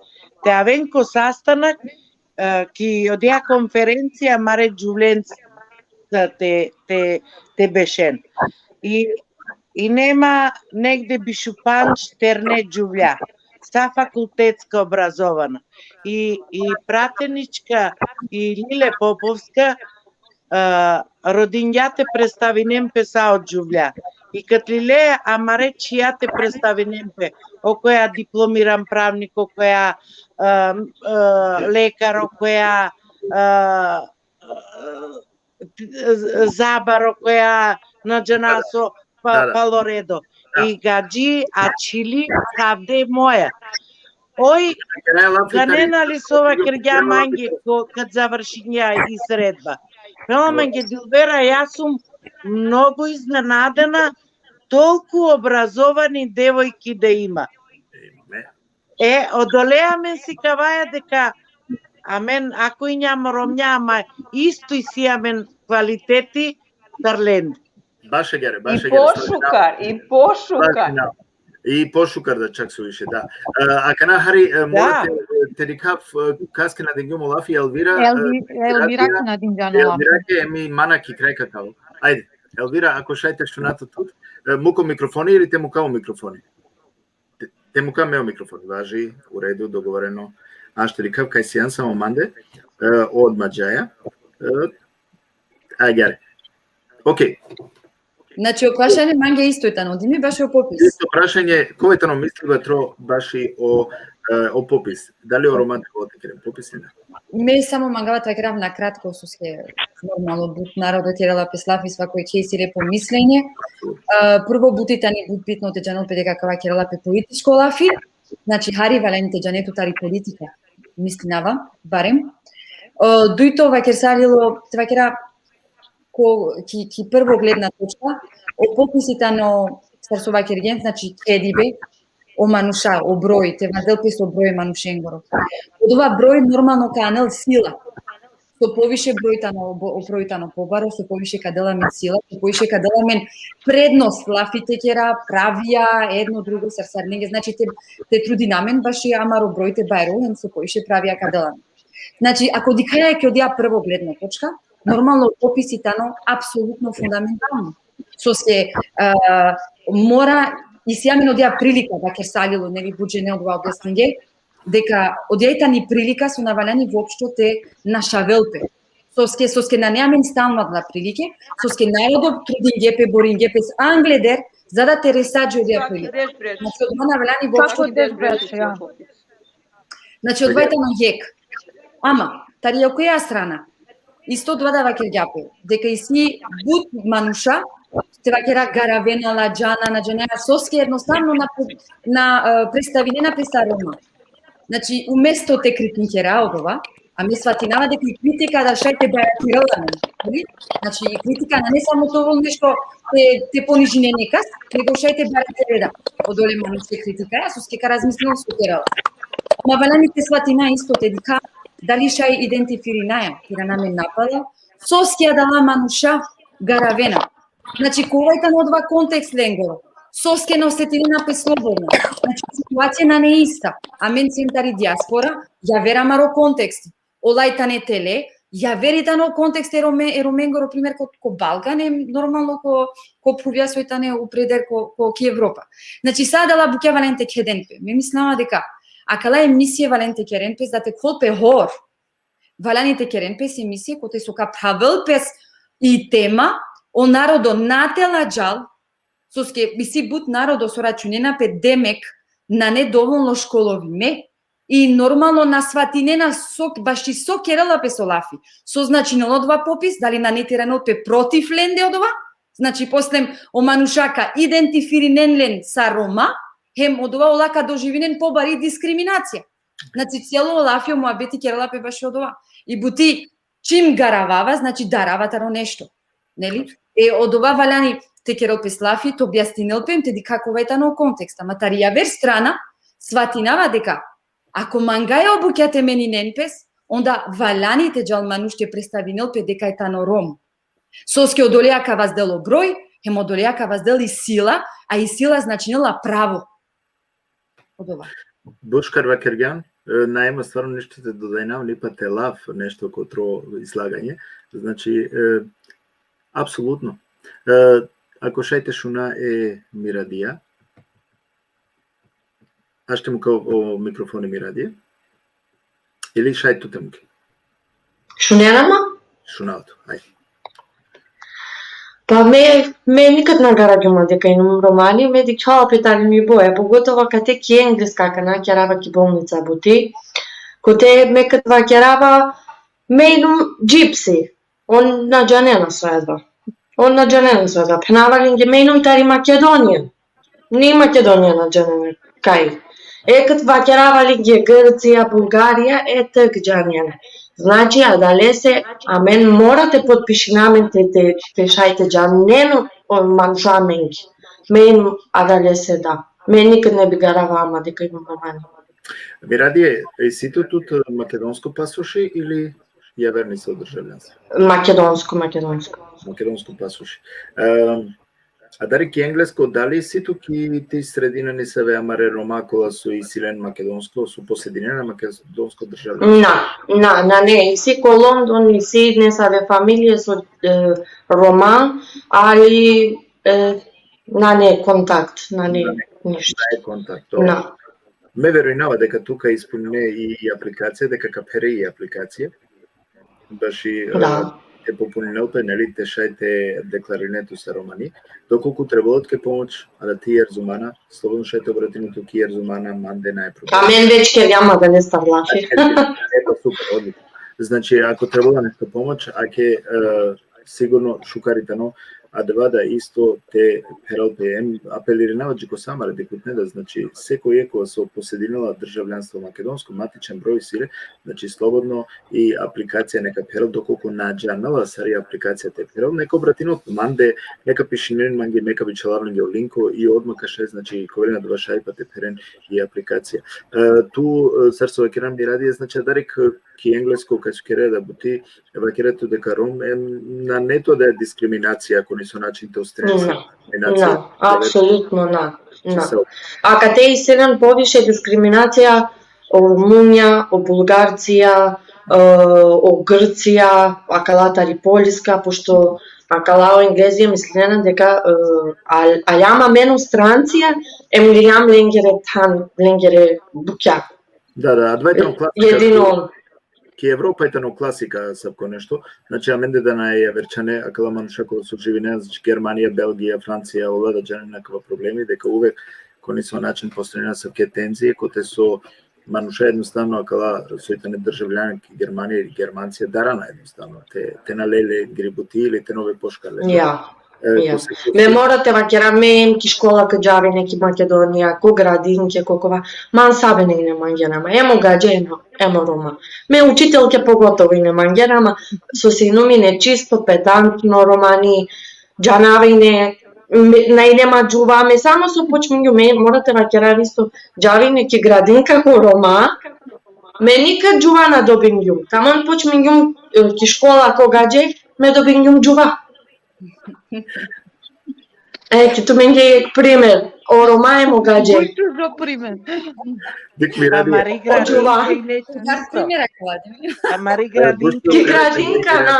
te aven ko sastanak, e, ki odija konferencija mare džuvlenca te, te, te bešen. I, inema negde bišupandž terne džuvlja, sa fakultetska obrazovana. I, i pratenička, i Lile Popovska, e, rodingja te predstavinen pe sa o džuvlja. I kad lile amare čhija te predstavinen pe, okoja diplomiran pravnik, okoja, e, e, lekar, okoja, e, z-, zabar, okoja na džana so, pa, da, da, palo redo. Da. I gadži ačhili savde moja. Oj, kanena li so vakergja mange ko, kad završingja i sredba. Phenela mange: Dilbera, ja sum mnogo iznenadena, tolku obrazovani devojki da ima. E, odolea amen sikavaja deka Amen, ako injam romnja, ama isto isi amen kvaliteti sar len. Baš agjaar, baš I agjaar. pošukar, i pošukar. I pošukar da čak suviše, da. E, akana hari, e, mora te, te dikhav, e, kaske nadingjum o lafi, Elvira, e, Elvi-, Elvira Elvira, ka nadingjan o lafi. Elvira ke mi mana ki kraj ka kao. Ajde, Elvira, ako šaj te šuna tut, e, muk o mikrofoni ili te mukav o mikrofoni? Te, te mukav me o mikrofoni, važi, u redu, dogovoreno. Aš te dikhav kaj sijan samo mande, e, odma džaja. E, agjaar. Okej. Znači, o prašanje mange isto i tano, dimi baš o popis. Isto prašanje, koj tano misliba tro baši o, e, o popis? Dali o Roma trebela te keren popis ili ne? Me samo mangava te vakerav na kratko, soske normalno but narodo kerela pes lafi, svako i kesi le po mislenje. A, prvo buti tani but bitno te džanel pe deka kava kerela pe političko lafi, znači hari valjani te džane tut tari politika, mislinava, barem. O, dujto vakersa lilo, te vakera, ko, ki, ki prvo gledna točka, o popisi tano, sar so vakergjen, znači kedibe, o manuša, o broj, te vazdel pes o broj manušengoro. Odova broj normalno ka anel sila. So poviše broj tano, o bo-, o broj tano pobaro, so poviše ka dela amen sila, so poviše ka dela amen prednost, lafi te kera, pravija, edno drugo, sar sar nenge, znači te, te trudina amen baši amaro broj te bajrol, hem so poviše pravija ka dela amen. Znači, ako dikhaja ki odija prvo gledna točka, normalno popisi tano apsolutno fundamentalno. Soske, a, mora, isi amen odija prilika, vakersa lilo, neli, but džene odova objasninge, deka odija i tani prilika so na valjani voopšto te našavel pe. Soske, soske nane amen stalno adala prilike, soske narodo trudinge pe, boringe pes angleder, za da te resadži odija prilika. Znači, odova na valjani voopšto. Svako deš brašo, ja. Znači, odova i tano jek. Ama, tari okoja strana, isto odova da vakergja pe, deka isi but manuša, te vakera, garavena, ladžana, na džana, soske jednostavno na, na, e, predstavinena pe sar Roma. Znači, umesto te kritikera odova, a me svatinava deka i kritika da šaj te baratirela amen, neli? Znači, i kritika nane samo te ovel nešto te, te ponižine nekas, nego šaj te baratire da. Odole manuš te kritikaja, soske ka razmislinel so kerela. Ama valjani te svatina isto, te dikha dali šaj identifirinaja, te irana amen napala, soske adala manuša garavena. Znači, kova i tano odova kontekst lengoro? Soske na osetinena pe slobodno. Znači, situacija nane ista. Amen siem tari dijaspora, javer amaro kontekst. Ola i tane tele, javer i tano kontekst e Rome-, e Romengoro, primer, ko, ko Balkan, em normalno ko, ko pruvja so i tane upreder ko, ko ki Evropa. Znači, sa adala bukja valjani te kheden pe. Me mislinava deka akala emisije valjani te keren pe, za te khol pe hor. Valjani te keren pes emisije, kote so ka phravel pes i tema, o narodo na te ladžal, soske isi but narodo so računena pe demek nane dovolno školovime, i normalno na svatinena so, baši so kerela pes o lafi. So značinela odova popis, dali nane te iranel pe protiv lende odova, znači, poslem o manuša ka identifirinen len sar Roma, hem odova ola ka doživinen pobari diskriminacija. Znači, celo o lafi, o muabeti kerela pe baši odova. I buti, čim garavava, znači, darava taro nešto. Neli? E, odova valjani te kerel pes lafi, te objasninel pe, te dikha kova i tano kontekst. Ama tari javer strana, svatinava deka, ako mangaja o bukja te meninen pes, onda valjani te džal manuš te predstavinel pe deka i tano Rom. Soske odoleja ka vazdel o broj, hem odoleja ka vazdel i sila, a i sila značinela pravo. Odova. But šukar vakergjan, e, na ima stvarno ništo te dodajnav, ni pa te lav nešto ko tro izlaganje. Znači, e, apsolutno. E, ako šaj te šuna e Miradija, aš te muka o, o mikrofoni, Miradija? Ili šaj tu te muke? Šunena ma? Šunav tu, ajde. Pa me, me nikad na garagjum deka inum romani, me dikhala pe tari mi boja, pogotovo kate ki Engleska, kana kerava ki bolnica buti. Kote me kad vakerava, me inum džipsi, on na džanena so adava. On na džanena so adava. Phenava lenge, me inum tari Makedonija. Ni Makedonija na džanena kaj. E kad vakerava lenge Grcija, Bulgarija, e tak džanena. Znači, adalese, amen mora te potpišina amen te, te, te šaj te džanen o manuša amengi. Me inum adalese da. Me nikad ne bi garava ama deka inum romani. Miradija, isi tu tut makedonsko pasoši ili javer nisi o državljanstvo? Makedonsko, makedonsko. Makedonsko pasoši. Ehm, a dari ki englesko, dali isi tu ki ti sredina nisave amare Roma kola so isi len makedonsko, so posedinena makedonsko državljanstvo? Na, na, na, ne, isi ko London, isi nesave familije so, e, Roma, ali, e, nane kontakt, nane Nane, ništa. Nane kontakt, to. Na. Me verujnava deka tu ka ispunine i, i aplikacija, deka ka phere i aplikacija. Baši, e, Da. te popunine pe, neli, te šaj te deklaririne tu sar Romani. Dokolku trebela tuke pomoć, a da ti Erzumana, slobodno šaj te obratine tu ki Erzumana, mande nane problem. Amen već kergjam adalestar lafi. E, pa super, odlično. Znači, ako trebela nešto pomoć, ake, e, sigurno šukar i tano, adava da isto te pherel pe, em apelirinava dži ko sa amare dikhutne da, znači, sekoj jekh so posedinela državljanstvo makedonsko, matičan broj isi le, znači, slobodno i aplikacija neka pherel, dokolku na džanela sar i aplikacija te pherel, neka obratinel mande, neka pišinen mange, me ka bičhalav lenge o linko i odma ka šaj, znači, ka ovel len adava šaj pa te pheren i aplikacija. E, tu, e, sar so vakerea Miradija, znači, adari ki englesko kaj so kerea da buti, vakerea tu deka Rom, em, nane tu da diskriminacija, ako niso način te ostvarine Na, diskriminacija. na, apsolutno na, na. Sa- A kate isi len poviše diskriminacija o Rumunija, o Bulgarcija, e, o Grcija, akala tari Poljska, pošto akala o Englezija mislinena deka, e, al-, aljam amen o strancija, em liljam lengere than, lengere bukja. Da, da, adava i tano klasika. Jedino on. Ki Evropa i tano klasika asavko nešto. Znači, amende da nane javerčhane, akala manuša kola so živine, znači, Germanija, Belgija, Francija, ola da džanen akava problemi, deka uvek ko niso način postojnena asavke tenzije, kote so manuša jednostavno, akala so i tane državljani ki Germanija ili Germancija, darana jednostavno te, te na le lengiri buti ili te na ove pošukar le. Ja. E, Ja. ko se- Me mora te vakera, me em ki škola ka džav ine ki Makedonija, ko gradinke, ko kova, man sabe ine mange nama, em o gadže, em o, em o Roma. Me učitelke pogotovo ine mange nama, so sijum ine čisto pedantno Romani, džanava ine, me, na ine ma džuva, me samo so počmingjum, me mora te vakera isto, džav ine ki gradinka ko Roma, me nikad džuva na dobingjum. Taman počmingjum, e, ki škola ko gadže, me dobingjum džuva. E, ki tumenge jekh primer, o Roma em o gadže. Buš dobro primer. Dik, Miradija. Amari Očuva. Gradinka i le Dar čisto. primera ka vadim. Amari E, Gradinka. buš- Ki gradinka, na.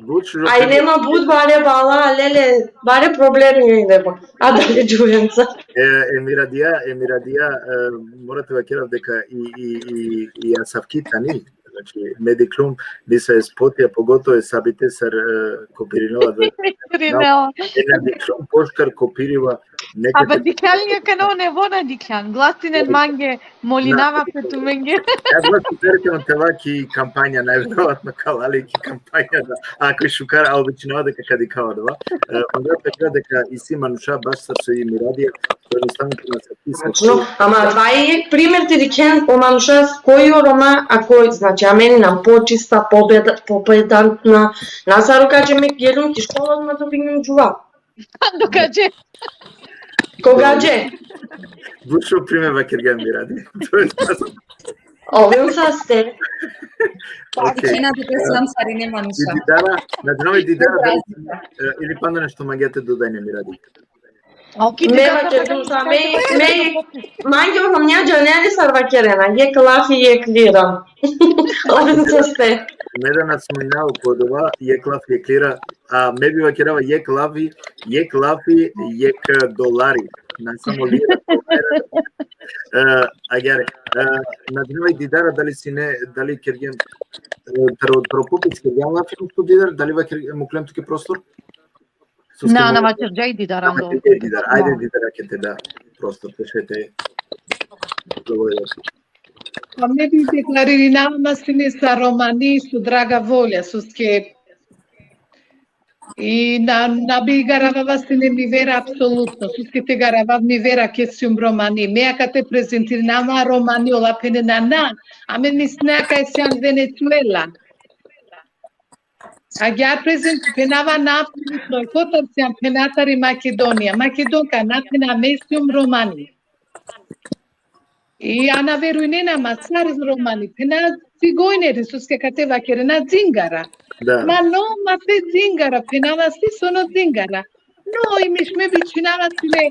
Buš- Aj, nema but bare bala, lele, bare problemi nema. Adale džuvenca. E, e Miradija, e Miradija, e, mora te vakerav deka i, i, i, i asavki tani, znači, me dikhlum, nisave spotija, pogotovo e Sabite sar, e, kopirinela, da, Rinela. e na dikhlum pošukar kopiriva, neka Aba dikhlan ja kana o nevo na dikhlan. Glasinen mange, molinava pe tumenge. Ja, glas, verujte, te va ki kampanja, najverovatno ka lali ki kampanja, da, ako i šukar, a obično deka ka dikhava, da, e, onda te deka isi manuša baš sar so i Miradija, to jednostavno ti na sa ti sa Tačno, ama adava i primer te dikhen o manuša koj o Roma, a koj, znači, amen inam počista, pobeda-, pobedantna, na sar o gadže, me geljum ki škola, odma dobingjum džuva. Do gadže. Ko gadže, Buš o primer vakergjan, Miradi. To je ovim saste. Okej. Kena deka sam sarine I manuša. Didara, na džanav i Didara, e, ili panda nešto mangea te dodajne, Miradi. Okej, Me vakergjum sa, me, me, mange o Romnja džanena sar vakerena, jekh lafi, jekh lira. Ovim saste. Me da na sumnjav ko dova, jekh lafi, jekh lira, a me bi vakerava jekh lafi, jekh lafi, jekh dolari. Na samo lira. E, agjaar, e, na džanav i Didara, dali sine, dali kergjan, e, taro, taro popis kergjan lafi, tu Didar, dali vaker-, muklem tuke prostor? Soske Na, na, mo- vakergja i Didar, Na, ando. vakergja i Didar. Ajde, Da. Didar, ake te da prostor, te šete. Pa me bi deklaririnava ma sine sa Romani so draga volja, soske i na, na bi garavava sine mi vera apsolutno, soske te garavav mi vera ke sijum Romani. Me akate prezentirinava Romani, ola phenena na, amen mislina kaj sijam Venezuela. Agjaar prezent-, phenava na apsolutno, kotar sijam, phena tari Makedonija. Makedonka, na phena, me sijum Romani. I ja na verujnena ma sar romani, phena cigojneri, soske kate vakerena dzingara. Da. Ma no, ma te dzingara, phenava si so no dzingara. No, i miš me bičinava sile,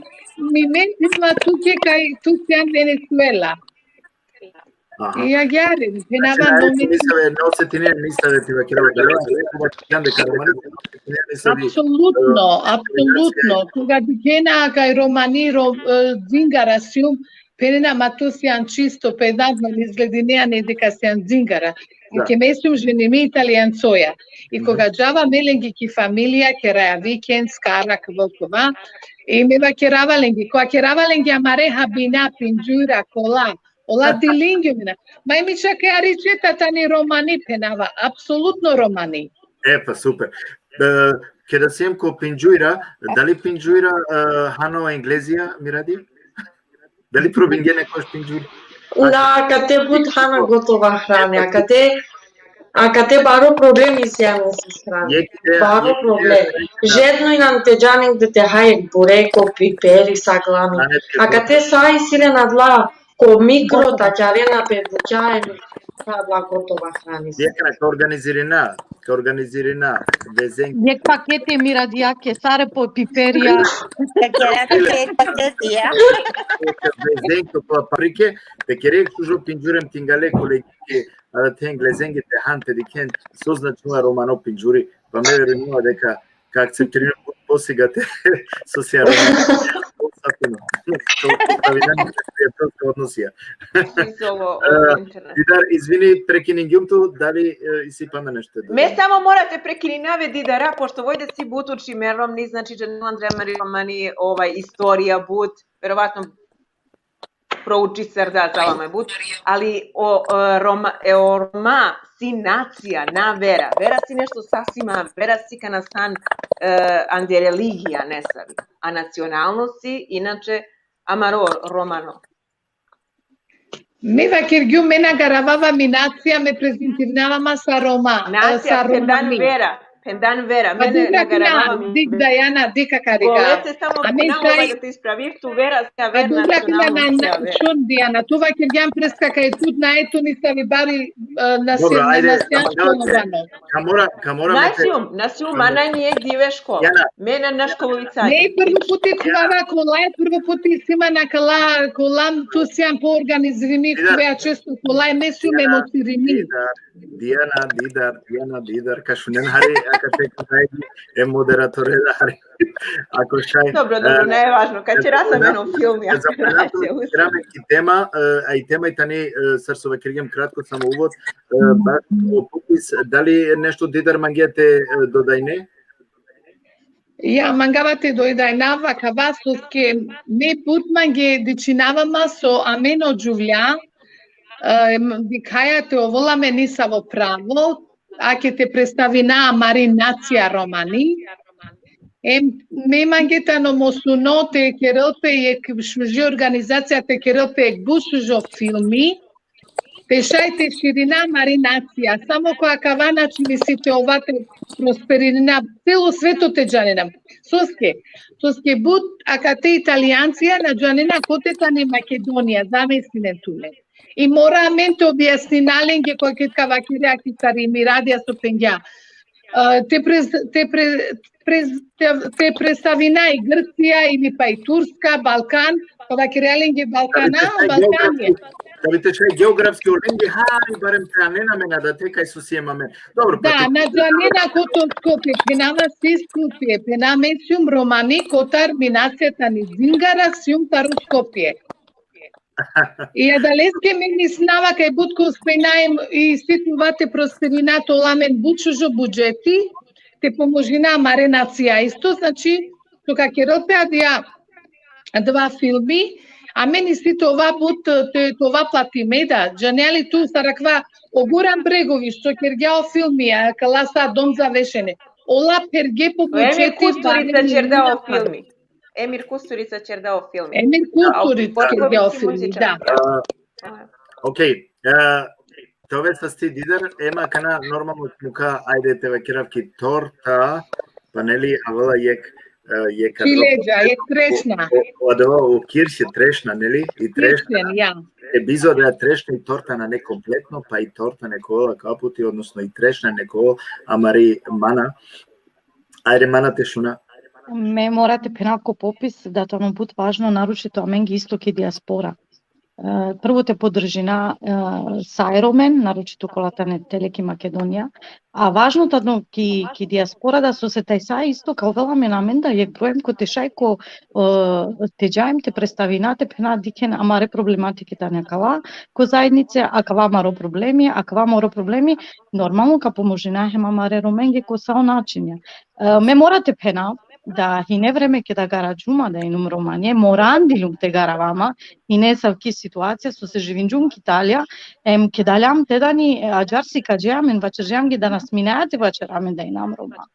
mi me, ma tuke kaj tu sian Venezuela. Aha. I agjaar, phenava. Znači, no, me nisave, no osetine nisave ti vakerava, da, da, da, da, romani, no osetine nisave. Apsolutno, e, apsolutno. Koga dikhena kaj romani, ro-, e, dzingara sium, phenena ma tu sian čisto, pe da, ma izgledinea ne deka sian dzingara. Da. Ke me sium ženimi Italijancoja. I koga džava me lenge ki familija, keraja vikend, skara, kava kava. I me vakerava lenge, koga kerava lenge amare habina, pindžura, kola, ola dilingjo mena. Ma i mi čak e aričeta tani romani, phenava, apsolutno romani. E, pa super. E, keda siem ko pindžura, dali pindžura, e, hano Englezija, Miradi? Dali probingje nekoš pindžura? Na, kate but hana gotova hrana, kate, a kate baro problemi sian sa hrana. Jekh ideja, baro problem. Žedno injan te džanen de te hajen bureko, piperi, saglami. A kate sa isi len adala ko mikro, ta ćarena pe bukja, em sa adala gotova hrani. Jekh na, ka organizirina, ka organizirina, vezenko. Jekh paketi Miradijake, sare po piperija. Ka kera jekh paketi, ja. Vezenko, paprike, te kere šužo pindžuri em te ingale kolege, a, te Englezenge te han, te dikhen so značinela romano pindžuri, pa me verujnava deka ka akceptirinen po-, posigate, so sian romani. Sa fino. To, to, to, to, to odnosija. Isi ovo, e, ovo internet. Didar, izvini, prekiningjum tu, dali, e, isi panda nešto? Me samo mora te prekininava, Didara, pošto voj da si but učime romani, znači, džanela andre amari romani, ovaj, istorija but, verovatno proučisar da, zala me but, ali o, e, Roma, e, o Roma si nacija, na vera. Vera si nešto sasvim, a vera si kana san, e, ande religija nesavi. A nacionalnost si, inače, amaro romano. Me vakergjum, me na garavava mi nacija, me prezentirnava ma sa Roma, e, nacija, sa romani. Phendan vera. Phendan vera, me na garavava mi. Dik Dajana, dik ka kariga. Bolece samo, a me samo šaj da te ispravir, tu vera si aver, nacionalnost si aver. Šun, Dijana, tu vakergjan preska kaj tut nae tu nisavi bari, e, nasijan, nasijan školovano. Ka mora, ka mora. Nasium, nasium, ma naj ni jekh dive škola. Me na, na školovica. Me prvo puti kuvava kola, prvo puti si ma na kala, kola, tu sian po organizirimi, kuve često kola, me sium emocirini. Dijana, Didar, Dijana, Didar, ka šunen hari, akate ka e moderatorela hari. Ako šaj. Dobro, dobro, e, nevažno, ka ćera sa meno filmi, ka započnava, ćera amen ki tema, e, a i tema i tani, e, sar so vakergjum kratko, samo uvod, e, baš o popis, dali nešto Didar mangea te, e, dodajne? Ja, mangava te dodajnav akava, soske me but mange dičinava ma so amen o džuvlja, e, m-, dikhaja te ovel amen nisavo pravo, ake te predstavina amari nacija romani. Em, me mange tano mo suno te kerel pe jekh šuži organizacija, te kerel pe jekh but šužo filmi, te šaj te širina amari nacija. Samo ko akava način misli te ova te prosperirina, celo sveto te džanena. Soske, soske but akate Italijancija na džanena kote tani Makedonija, zamislinen tule. I mora amen te objasnina lenge, kote ka vakerea ki sari Miradija so phengja. E, te pres-, te pre-, pres-, te, te predstavina i Grcija ili pa i Turska, Balkan, pa vakerea lenge Balkana, Balkan e. Da bi te šaj geografski o lenge, hari barem te anen amen adate kaj so siem amen. Dobro, pa da, na džanena kote o Skopje, phenava si Skopje, phenava me sium romani, kotar mi nacija tani dzingara, sium taro Skopje. I adaleske me mislinava kaj but ka uspejna em i si te ova te prosperina, te ovel amen but šužo budžeti, te pomožina amare nacija isto, znači, so ka kerel pe adija dva filmi, amen i si te ova but, te, te ova platime, da, džanea li tu sar akava o Goran Bregović, so kergja o filmi, akala sa Dom za vešanje. Ola pherge po budžeti. Emir Kusturica ćerda o filmi. Emir Kusturica ćerda o filmi. Emir Kusturica ćerda o filmi, da. A, okej, e, te ove sasti Didar, em akana normalno muka, ajde te vakerav ki torta, pa neli, avela jekh e, jekh Ki leđa, jekh trešna. O, o, adava o kirš, trešna, neli? I trešna. Kirš, ja. E, bizo da trešna i torta nane kompletno, pa i torta neka ovel akaputi, odnosno i trešna neka ovel amari mana. Ajde, mana, te šuna. Me mora te phena ko popis da tano but važno, naročito amenge isto ki dijaspora. E, prvo te podržina, e, sa e Romen, naročito kola tane tele ki Makedonija, a važno tano ki, ki dijaspora da sose tajsa isto ka ovel amen, amen da jekh broj em ko te šaj ko, e, te džajem te predstavina, te phena dikhen amare problematike tane akava, ko zajednice, akava amaro problemi, akava amaro problemi, normalno ka pomožina hem amare Romenge ko sa o načinja. E, me mora te phena da hine vreme keda garađuma da inum Romanje, morandiljum te garavama, hine asavki situacija, sose živinđum ki Italija, em keda aljam te dani, e, ađahar si ka džeja amen, vaćerđam ki da na sminaja te vaćera amen da inam Roma.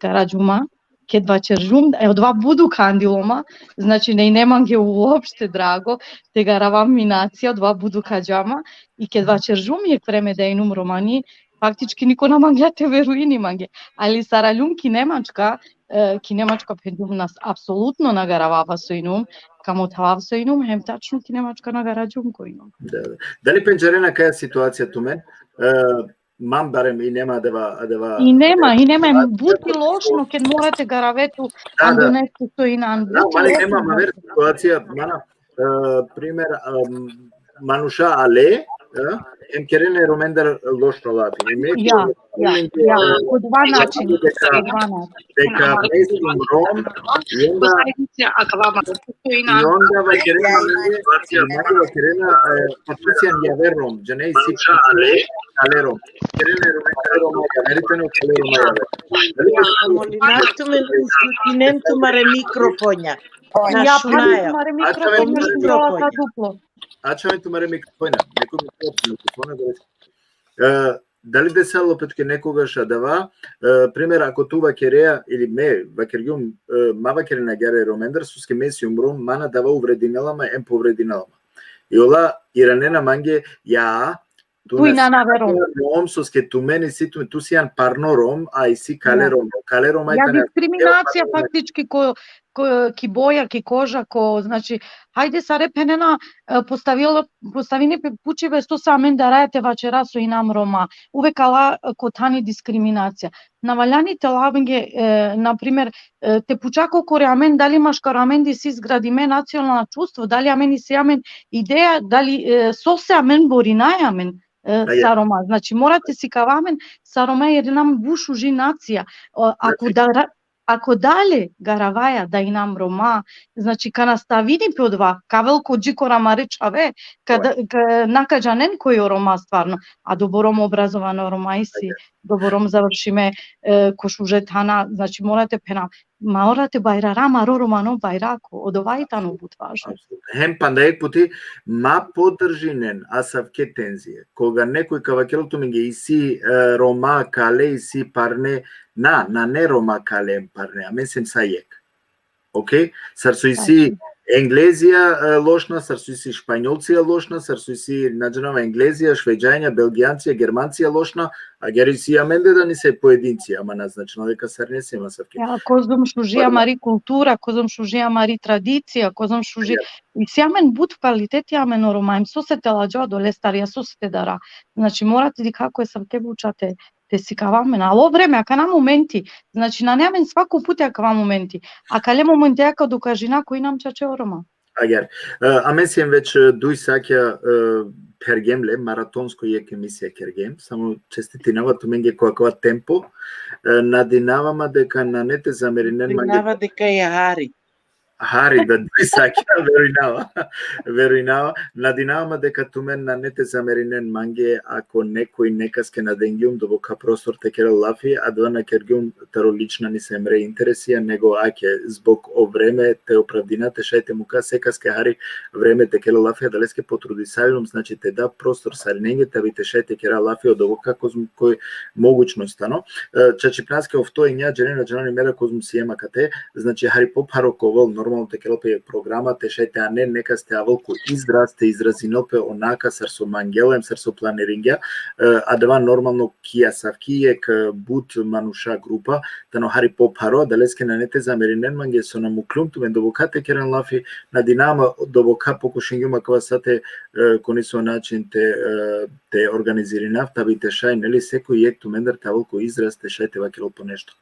Garađuma, ked vaćerđum, e, odova but dukhandilo ma, znači, na ine mange uopšte drago te garavam mi nacija, odova but dukhađa ma, i ked vaćerđum jekh vreme da inum Romani, faktički niko na mangla te verujini mange. Ali sar aljum ki Nemačka, e, ki Nemačka phenđum na, apsolutno na garavava so inum, ka mothavav so inum, hem tačno ki Nemačka na garađum ko inum. Da, da. Dali pendžarena kaja situacija tumen? E, man barem ine ma adava, adava. Ine ma, ine ma, em but i lošno ked mora te garave tu, Da, da. ando nešto so inan. Da, mani ine ma aver situacija, mana, e, primer, em, manuša ale, e, em kerena e Romendar lošno lafi. I me Ja, ja, ja, ko dva način, Deka, ko dva način. deka me sijum Rom, i onda, i onda vakerena mange, i mange vakerena, e, pa tu sijan javer Rom, džane, isi kale Rom. Kerena e Romendar Roma javeri tane, kale Roma javeri. Molinav tumen te isključinen tumare mikrofonja. Na Ja, šunaja. tumare Ačhaven mikrofon, tumare ja, mikrofon. Ka duplo. Ačhaven tumare mikrofona, neko mi mikrofona, da. E, dali desalo pe tuke nekogaš adava, e, primer, ako tu vakerea, ili me vakergjum, e, ma vakerena agjaar e Romendar, soske me sijum Rom, mana adava uvredinela ma, em povredinela ma. I ola iranena mange, ja, tu Tu na inan aver Rom. Rom, soske tumen isi, tu, tu sijan parno Rom, a isi kale Ja. Rom. Kale Roma i Ja, tane. diskriminacija faktički ko, ko, ki boja, ki koža, ko, znači, hajde sare phenena, e, postavilo, postavini pe pučibe sose amen daraja te vaćera so inam Roma. Uvek ala, e, ko tani diskriminacija. Na valjani te la amenge, e, na primer, e, te puča kokore amen, dali maškar amen da isi izgradime nacionalno čuvstvo, dali amen isi amen ideja, dali, e, sose amen borinaja amen, e, Ajde. sa Roma. Znači, mora te sikava amen sa Roma, jer inam but šuži nacija. O, ako Znači. da ra-, ako dalje garavaja da inam Roma, znači, ka nastavini pe odova, ka avel ko džikora amare čhave, ka, Ajde. da, ka, na ka džanen koj o Roma stvarno, a doborom obrazovano Roma isi, doborom završime, e, ko šuže thana, znači, mora te phena, mora te bajrara amaro romano bajrako, odova i tano but važno. Hem panda jekh puti, ma podržinen asavke tenzije. Koga nekoj ka vakerel tumenge isi, e, Roma kale, isi parne, na, nane Roma kale em parne, amen siem sa jekh. Okej? Sar so isi Englezija, e, lošna, sar so isi Španjolcija lošna, sar so isi, na džanav, Englezija, Šveđanja, Belgijancija, Germancija lošna, agjaar isi amende da nisave pojedinci, ama na značinela deka sarine siem asavke. Ja, kozom šuži amari kultura, kozom šuži amari tradicija, kozom šuži, isi amen but kvaliteti amen o Roma, em sose te ladža odolestar, ja sose te dara. Znači, mora te dikha ko asavke buča te, te sikava amen. Alo vreme, akana momenti, znači, nane amen svako puti akava momenti. Akale momenti ka dokažina koj inam čače o Roma. Agjaar. E, amen siem već, e, duj sakja, e, phergjem le, maratonsko jekh emisija kergjem, samo čestitinava tumenge ko akava tempo, e, nadinava ma deka nane te zamerinen mange. Nadinava deka i hari. Hari, da, duj sakja, verujnava. Verujnava. Nadinava ma deka tumen nane te zamerinen mange, ako nekoj nekaske na dengjum doboka prostor te kerel lafi, adava na kergjum taro lična nisave mre interesija, nego ake zbog o vreme te opravdina, te šaj te muka sekaske hari vreme te kerel lafi, adaleske potrudisaljum, znači, te da prostor sarinenge, te bi te šaj te kera lafi odova kozom koj mogućnost tano. E, čačipnaske ofto enja džene na džanani mera kozom siem akate, znači, hari popharo ka ovel normalno normalno te kerel pe programa, te šaj te anen nekas te avel ko izraz, te izrazinel pe onaka sar so mangela, em sar so planiringja, e, adava normalno ki asavki jekh, e, but manuša grupa, tano hari popharo, adaleske nane te zamerinen mange so na mukljum tumen doboka te keren lafi, nadinama doboka pokušingjum akava sate, e, ko niso način te, e, te organizirinav, tabi te šaj, neli, sekoj jekh tumendar te avel ko izraz, te šaj te vakerel po nešto.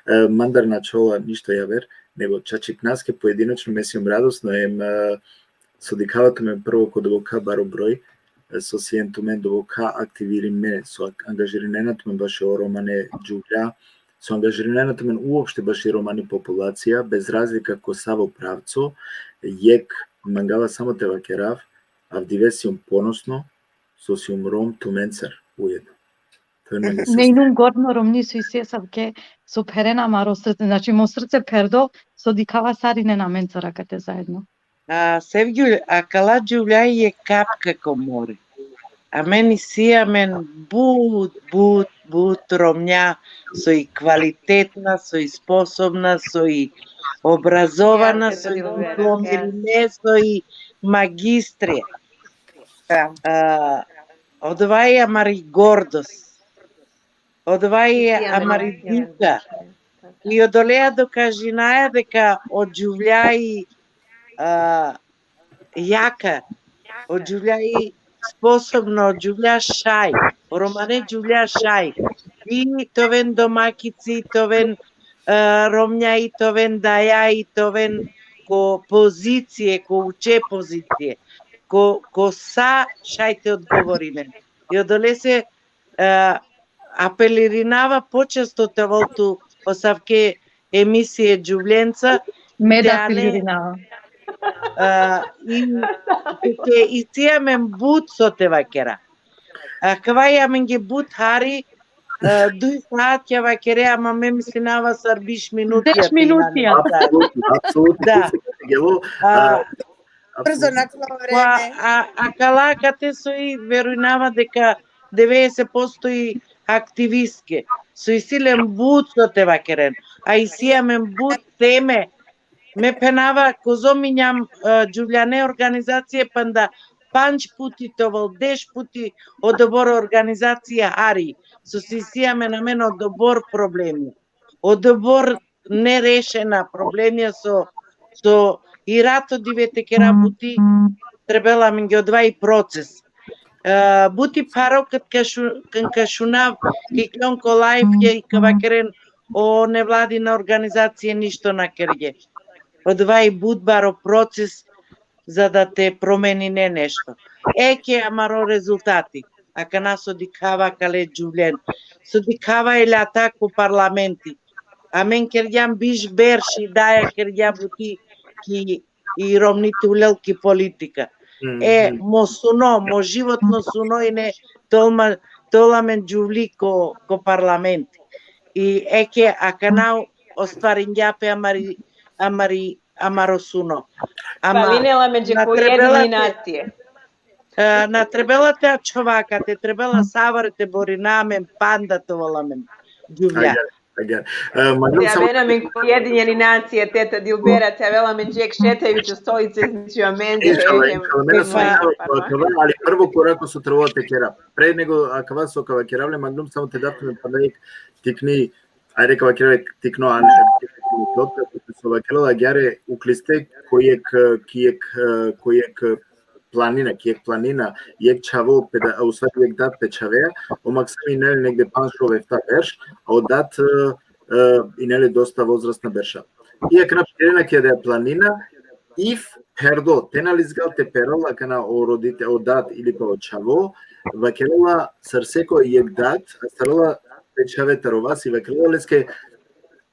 E, mandar na ačhola ništo javer, nego čačipnaske pojedinačno me sijum radosno, em, e, so dikhava tumen prvo ko doboka baro broj, e, so sien tumen doboka aktivirime, so ak-, angažirinena tumen bašo romane džuvlja, so angažirinena tumen uopšte baši romani populacija, bez razlika ko savo pravco, jekh mangava samo te vakerav, avdive sijum ponosno, so sijum Rom tumencar ujedno. To je meni. Me inum gordno Romni so isi asavke, so pherena amaro srce, znači mo srce pherdo, so dikhava sarinen amencar akate zaedno. A, Sevgjul, akala džuvlja i jekh kapka ko more. Amen isi amen but, but, but Romnja, so i kvalitetna, so i sposobna, so i obrazovana, so i diplomirime, so i magistre. Da. A, odova i amari gordost. Odova i amari dika. I odolea dokažinaja deka o džuvlja i, a, jaka, o džuvlja i sposobno, o džuvlja šaj, o romane džuvlja šaj. I te oven domakici, te oven, e, Romnja, i te oven daja, i te oven ko pozicije, ko uče pozicije, ko, ko sa šaj te odgovorinen. I odolese, e, apelirinava počesto te ovel tu asavke emisije džuvljenca. Me da apelirinava. A, i, te isi amen but so te vakera. Akava i amenge but hari, e, duj saatja vakere, ama me mislinava sar biš minutija. Biš minutija. Apsolutno, apsolutno. Da. A, brzo, naključimo vreme. A, akala kate so i verujnava deka devedeset posto i aktivistke, so isi len but so te vakeren, a isi amen but teme. Me phenava, kozom injam, e, džuvljane organizacije, panda pandž puti te ovel, deš puti odobor organizacija hari, so isi amen, amen odobor problemi. Odobor nerešena problemija so, so i rato dive te kera buti, trebela amenge odova i proces. E, buti pharo kad ka šu-, kad ka šunav, ki kljon ko live, i ka vakeren o nevladina organizacije ništo na kerge. Odova i but baro proces, za da te promenine nešto. Eke amaro rezultati, akana so dikhava akale džuvljen, so dikhava i lata ko parlamenti. Amen kergjam biš berš, i daja kergja buti ki, i Romni te ulel ki politika. E, mo suno, mo životno suno ine te ol ma-, te ol amen džuvli ko, ko parlamenti. I eke akana ostvaringja pe amari, amari amaro suno. Ama falinela amenđe na ko trebela Ujedinjene te, nacije. E, na trebela te ačhova akate, trebela savore te borina amen panda te ovel amen džuvlja. Agjaar, agjaar. E, manglum te samo aven amen ko Ujedinjene nacije, teta Dilbera, te avel amenđe jekh šetajućo stolica između amenđe. Inšallah, inšallah. Me na, e, so, e, inšallah, pa, pa, pa, ali prvo korako so trebela te kera. Pre nego akava so ka vakerav le, manglum samo te dav tumen panda jekh tikni, ajde ka vakerav tikno an-, anekdota, so vakerela agjaar, ukliste ko jekh, ki jekh, ko jekh planina, ki jekh planina, jekh čhavo pe da-, u stvari jekh dat pe čhavea, o maksimi ine le negde pandž šov efta berš, a o dat, e, e, ine le dosta vozrasna berša. I akana pherena ki adaja planina, i pherdo, te na lizgal te perel akana o rodite-, o dat ili pa o čhavo, vakerela sar seko jekh dat, astarela pe čhave taro vas i vakerela leske: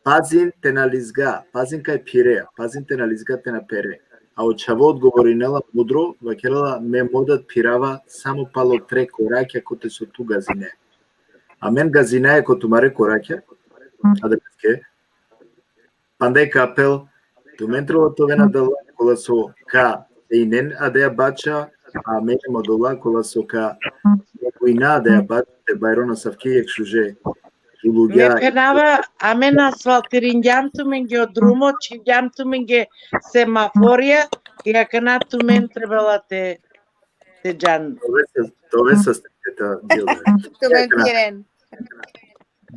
pazin te na lizga, pazin kaj phirea, pazin te na lizga te na phere. A o čhavo odgovorinela mudro, vakerela: me mo dat phirava samo palo tre korakja kote so tu gazine. Amen gazinaja ko tumare korakja, adaleske, panda jekh apel, tumen trebela te oven adala kola so ka inen adaja bača, a amen odola kola so ka negujna adaja bača, te bajron asavke jekh šuže Me phenava, amen asfaltiringjam tumenge o drumo, čhivgjam tumenge semaforija, i akana tumen trebela te, te džan. Tove sa, tove sa ste ta džila. Tumen piren.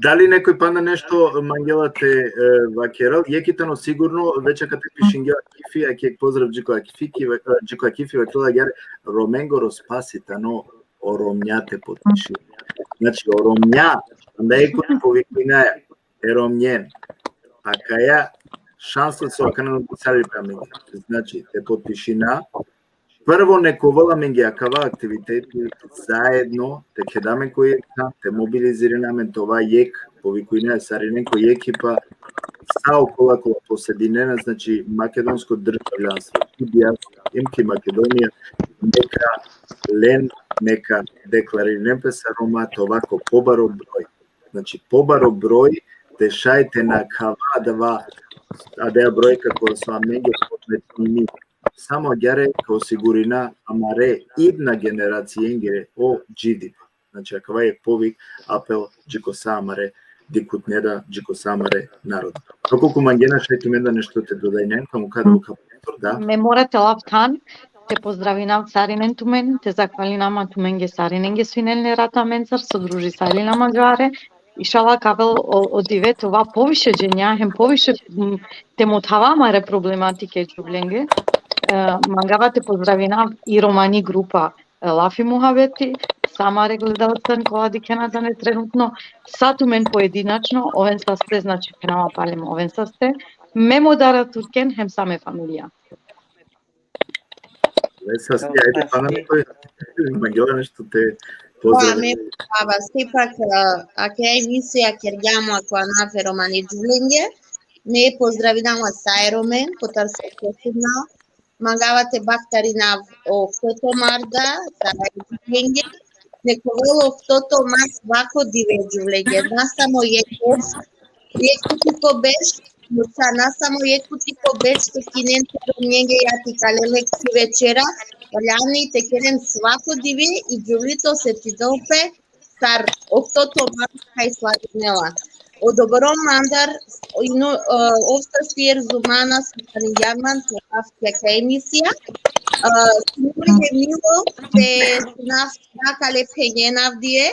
Dali nekoj panda nešto mangela te, e, vakerel? Jekh i tano sigurno, već akate pišingja Akifi, a jekh pozdrav dži ko Akifi, ki, e, dži ko Akifi, vakerela agjaar, Romengoro spasi tano o romnja te potpišina. Znači, o romnja, anda jekh povikujnaja, e romnjen. Akaja šansa so akana na pisali pe amenge. Znači, te potpišina, prvo nek ovel amenge akava aktiviteti zaedno, te kheda amen ko jekh, te mobilizirina amen te ova jekh, povikujnaja sarinen ko jekh, i pa sa okola kola posedinena, znači, makedonsko državljanstvo, ki dijaspora, em ki Makedonija, neka len, neka deklarinen pe sar Roma, te ova ko pobaro broj. Znači, pobaro broj, te šaj te nakhava adava, adaja brojka kola so amenge podmetnini. Samo agjaar ka osigurina amare idna generacijenge o dživdipa. Znači, akava jekh povik, apel dži ko sa amare dikhutne da, dži ko sa amare narodo. Dokolku mangena šaj tumen da nešto te dodajnen, ka mukha da, ka, da. Me mora te lav than, te pozdravinav sarinen tumen, te zahvalinav ma tumenge sarinenge so inen le rat amencar, so družisalin ma agjaar. Inšala ka avel o, o dive te ova poviše dženja, hem poviše, m, te mothava amare problematike džuvlenge. E, mangava te pozdravinav i romani grupa, e, Lafi Muhabeti, sa amare gledalcen kola dikhena tane trenutno, sa tumen pojedinačno, oven saste, znači, phenava palem, oven saste, mem o dara Turken, hem sa me familija. Vesa, si, ajde, pana nekoj, mangela nešto te pozdravi. Amen, baba, sipak, a, akaja emisija kergjam o akava nafe romani džuvlenge, me pozdravinava sa e Romen, kotar so posebno, mangava te bahtarinav o Koto Marda, sa e džuvlenge, nek ovel o Koto Marda svako dive džuvlenge, na samo jekh, jekh puti ko berš, muča, na samo jekh puti ko berš te kinen te romnjenge jati kale lekci večera, valjani te keren svako dive i džuvli te osetinel pe sar o Koto Marda kaj slavinela. O dobrom mandar, ino, e, ov sastier zumana so tani jarman, to avkja ka emisija. E, sine milo te sunav sa kale phenena avdive,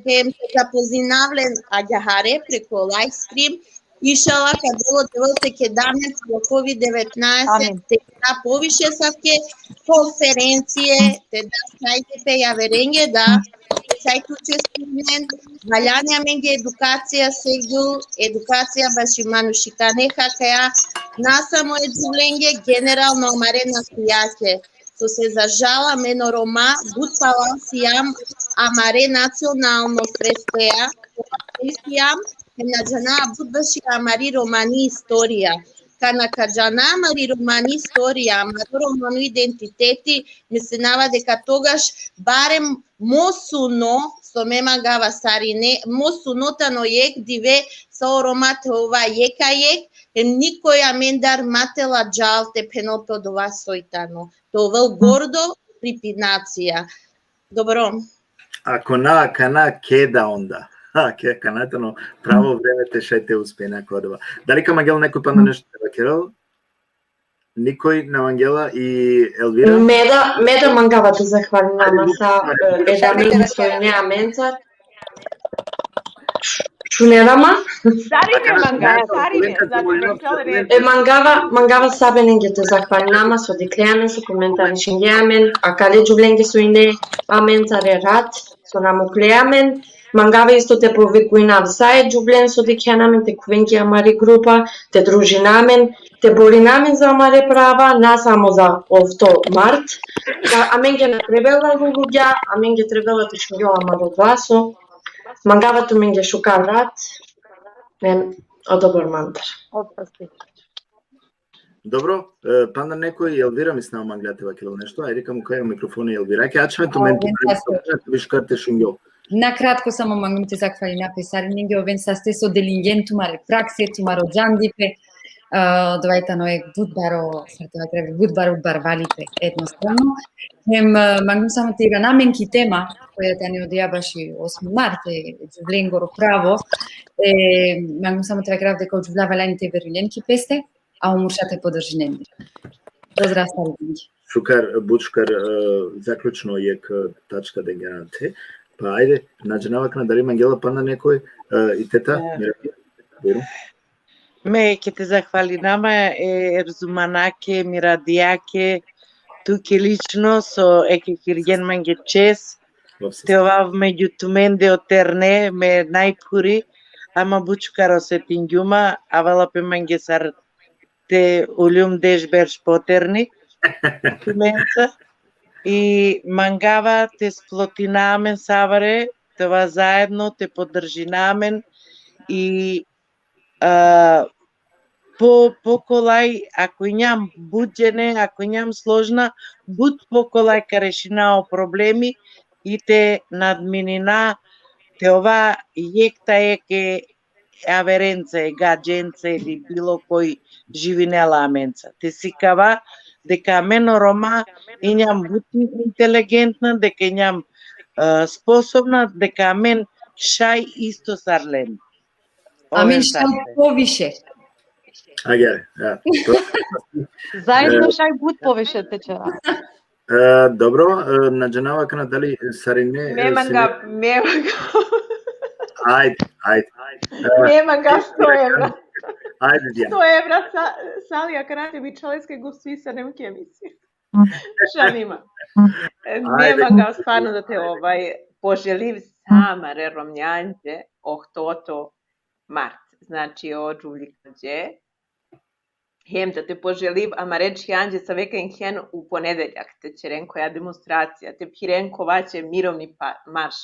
hem te zapozninav len agjaar preku live stream, Inšala, ka del o Devel, te keda amen po kovid devetnaeset, amin, te da poviše asavke konferencije, te da šaj te pe javerenge da šaj te učestvinen, valjani amenge edukacija, Sevgjul, edukacija baši manušikane akaja, na samo e džuvlenge, generalno amare nasijake. So se za žal amen o Roma but pala sijam amare nacionalno sredsteja, sijam, hem na džana but baši amari romani istorija. Kana ka džana amari romani istorija, amaro romano identiteti, mislinava deka togaš barem mo suno, so me mangava sarine, mo suno tano jekh dive, sa o Roma te ova jekh a jekh, hem nikoj amendar ma te ladžal te phenel pe odova soj tano. Te ovel gordo, pripinacija. Dobro. Ako na, akana keda onda. Ha, ke, akana tano pravo vreme te šaj te uspena ko odova. Dali ka mangel nekoj pana nešto te vakerel? Nikoj na mangela i Elvira? Me da, me da mangava te zahvalinav ma sa, e, e damengi so ine amencar. Šunena ma? Sarine mangaja, sarine. E, mangava, mangava sabenenge te zahvalinav ma so dikhle amen, so komentarišingje amen, akale džuvlenge so ine amencar e rat, so na mukhle amen. Mangava isto te povikujnav sa e džuvlen so dikhena amen, te khuven ki amari grupa, te družina amen, te borina amen za amare prava, na samo za ofto mart. Da, amenge na trebela lulugja, amenge trebela te šungjol amaro glaso. Mangava tumenge šukar rat. Em, o dobor mandar. Dobro, e, panda nekoj, Elvira, mislinava mangla te vakerel nešto. Ajde, ka mukhav o mikrofoni Elvirake. Ačha tumen, tumen, viš kar te šungjol. Na kratko samo mangum te zahvalinav pe sarinenge, oven saste so delingen tumare prakse, tumaro džandipe, Odova tano jekh but baro, sar te vakerav, but baro barvalipe, ednostavno. Hem, e, mangum samo te irana amen ki tema, koja tani odija baši osmi mart, e džuvlengoro pravo, e, mangum samo te vakerav deka o džuvlja valjani te verujnen ki peste, a o murša te podržinen. Pozdrav sar lenge. Šukar, but šukar, e, zaključno jekh, e, tačka dengja te. Pa ajde, na džanava akana dali mangela pana nekoj, e, i teta, e, Mira, bujrum. Me ke te zahvalinav ma e Erzumanake, Miradijake, tuke lično so eke kirgjen mange čes te ovav megju tumende o terne, me najpuri, ama but šukar osetingjum ma, avela pe mange sar te uljum deš berš poterni tumenca. I mangava te splotina amen savare, te ova zaedno, te podržina amen i, a, po, pokolaj, ako injam but džene, ako injam složna, but pokolaj ka rešina o problemi i te nadminina, te ova jekh ta jekhe averenca, e gadženca ili bilo koj živinela amenca. Te sikava deka amen o Roma injam but inteligentna, deka injam, e, sposobna, deka amen šaj isto sar len. Amen šaj poviše. Agjaar, ja. Zaedno šaj but poviše te ćera. E, dobro, e, na džanava akana dali sarine, me, e, mangav, sine- me mangav. Ajde, ajde. E, me mangav sto evra. Ajde, Dijana. Sto evra, sa, Sali, akana te bičhal leske, gostisane ki emisija. Šalim ma. E, me mangav stvarno da te, ovaj, poželiv sa amare romnjanđe, ohtoto mart. Znači, o džuvljikanđe. Hem da te poželiv amare džijanđe save ka inkhen u ponedeljak, te ćeren koja demonstracija, te phiren kovaće mirovni pa-, marš.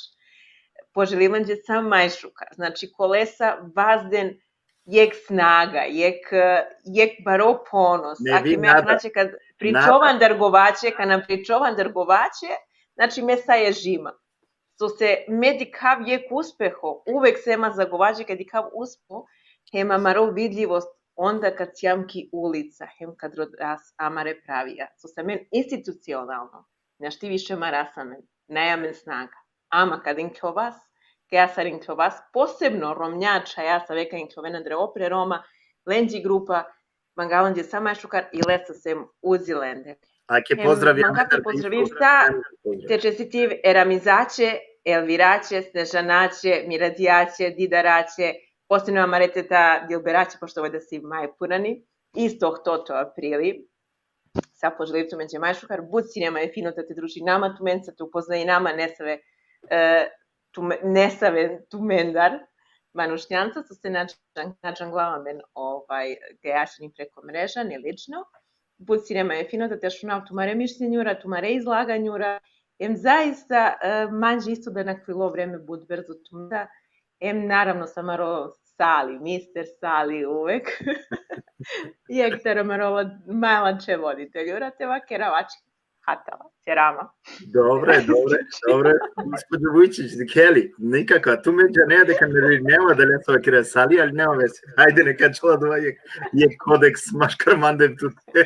Poželivanđe sa maj šukar. Znači, kolesa vazden jekh snaga, jekh, jekh baro ponos. Aki me, znači, kad pričovan dargovaće, kad nam pričovan dargovaće, znači, me sa ježima. So se me dikhav jekh uspeho, uvek sema zagovaće kad dikhav uspeho, hem amaro vidljivost onda kad sijam ki ulica, hem kad rodas amare pravija. So se amen institucionalno, našti više maras amen, naj amen snaga. Ama kad inklovas, kaj ja sar inklovas, posebno romnja čhaja save ka inkloven andre Opre Roma, lenđi grupa, mangav lenđe sa maj šukar i lesa sem uzi lende. Ake pozdrav, mangav te pozdraviv sa, te čestitiv e Ramizaće, Elviraće, Snežanaće, Miradijaće, Didaraće, posebno amare teta Dilberaće, pošto ovaj da si maj purani, isto ohtoto aprili. Sa poželiv tumenđe maj šukar, but sine maj fino da te družina ma tumenca, te upoznajina ma nesave, e, tume-, nesave tumendar manušnjanca, so se na džan-, na džanglava amen, ovaj, gajaćin preko mreža, ne lično. But sine maj fino da te šunav tumare mišljenjura, tumare izlaganjura, em zaista, e, manđe isto da naklilo vreme but berzo tumenca, em naravno sa amaro Sali, mister Sali uvek. Jekh taro amaro la-, maj lanđe voditeljura, te vakerav ač hatala, ćera ma. Dobre, dobre, dobre. Gospođo Vujčić, dikheli, nikakva, tumenđe, ne, deka nervirnela, dali so vakera Sali, ali nema veze. Ajde, neka čula dova jekh, jekh kodeks maškar mande tut. E,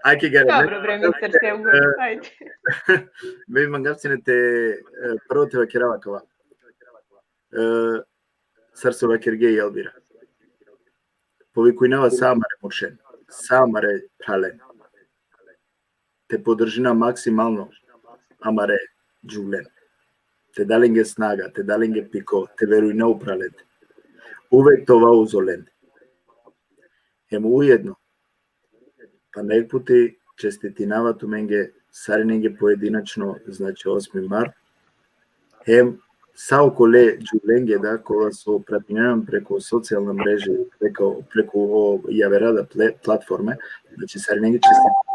ajde, gare. Dobro, bre, mister Sevgu, e, ajde. Me mangav sine te, e, prvo te vakerav akava. E, sar so vakergje i Elvira. Povikujnava sa amare muršen, sa amare phralen. Te podržina maksimalno amare džuvlen. Te da lenge snaga, te da lenge piko, te verujna upral lende. Uvek te ova uzo lende. Hem ujedno, panda jekh puti čestitinava tumenge, sarinenge pojedinačno, znači, osmi mart. Hem sa okole džuvlenge, da, kola so pratinena amen preko socijalna mreže, preko, preko o javera da ple-, platforme, znači, sarinenge čestitinava,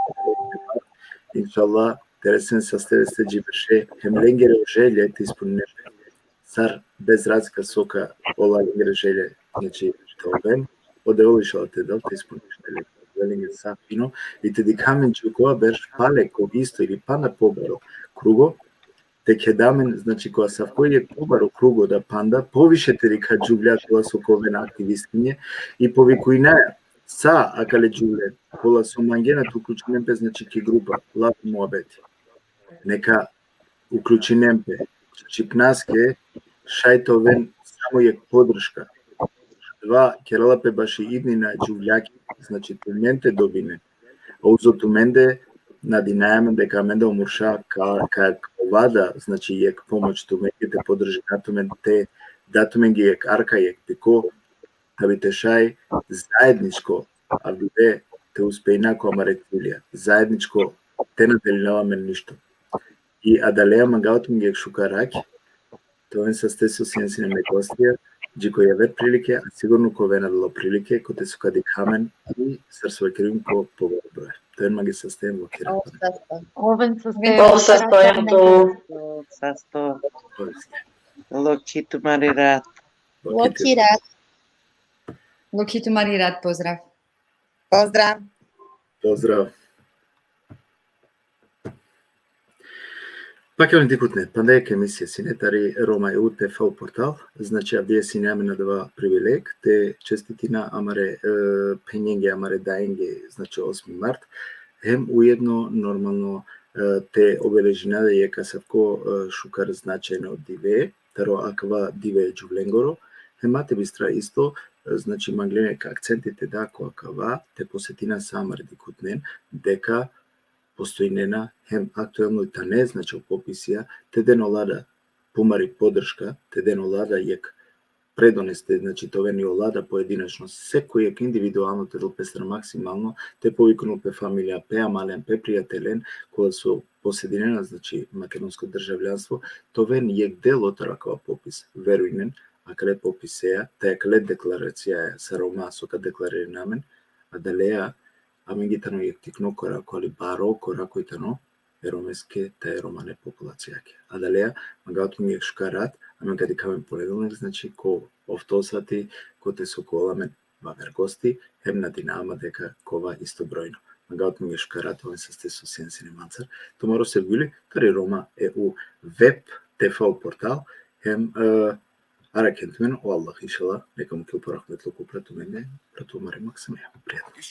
inšallah, te resen saste veste dži berše, hem lengere o želje te ispuninen pe. Sar bez razlika so ka ola lengere želje, znači, te oven, o Devel inšallah te del, te ispuninen pe lengere sa fino, i te dikha amen dži okova berš pale ko isto ili panda pobaro krugo, te keda amen, znači, ko asavko jekh pobaro krugo da panda, poviše te dikha džuvlja kola so ka oven aktivistinje, i povikujnaja Sa akale džuvle, kola so mangena te uključinen pe, znači, ki grupa, lav muhabeti. Neka uključinen pe. Šipnaske, šaj te oven samo jekh podrška. Adava kerela pe baši idnina džuvljake, znači, tumen te dobinen. A uzo tumende, nadinaja amen deka amende o murša ka, ka, ka ovel da, znači, jekh pomoć tumenge, te podržina tumen, te da tumenge jekh arka, jekh piko, da bi te šaj zajedničko avdive te uspejna ko amare cilja. Zajedničko te na delinav amen ništo. I adalea mangava tumenge jekh šukar rakj, te oven saste so sien sine me gostija, dži ko javer prilike, a sigurno ka oven adala prilike, kote so ka dikha amen, i sar so vakergjum, ko pobaro broj. Te oven mange saste, vakergjum. Oven saste. Oven saste, oven saste. Lokhi tumari rat. Lokhi rat. Lokhi tumari rat, pozdrav. Pozdrav. Pozdrav. Pa, kale dikhutne, panda jekh emisija sine tari Roma E U T V portal, znači, avdive sine amen adava privileg te čestitina amare, e, phenjenge, amare dajenge, znači, osmi mart, hem ujedno, normalno, e, te obeležina da jekh asavko, e, šukar značajno dive, taro akava dive džuvlengoro, hem te bistra isto, e, znači, manglena jekh akcenti te da ko akava, te podsetina sa amare dikhutnen, deka postojnena hem aktuelno i tane, znači, o popisija, te den ola da pumari podrška, te den ola da jekh prednost, znači, te oven i ola da pojedinačno, sekoj jekh individualno te del pestar maksimalno, te poviknel pe familija, pe amalen, pe prijatelen, kola so posedinena, znači, makedonsko državljanstvo, te oven jekh delo taro akava popis, verujnen, akale popiseja, te akale deklaracijaja, sa Roma so ka deklaririna amen, adalea, amenge tano jekh tikno korako, ali baro korako i tano e romeske, te e romane populacijake. Adalea, mangava tumenge jekh šukar rat, amen ka dikha amen ponedelnik, znači, ko ofto sati, kote so ka ovel amen vaver gosti, hem nadinava ma deka ka ova isto brojno. Mangava tumenge jekh šukar rat, oven saste so sien sine mancar. Tumaro Sevgjuli, tari Roma E U web T V portal, hem, e, arakhen tumen o Allah, inšallah, neka mukhel po rahmetluk upra tumende, upra tumare maksime. Prijatno.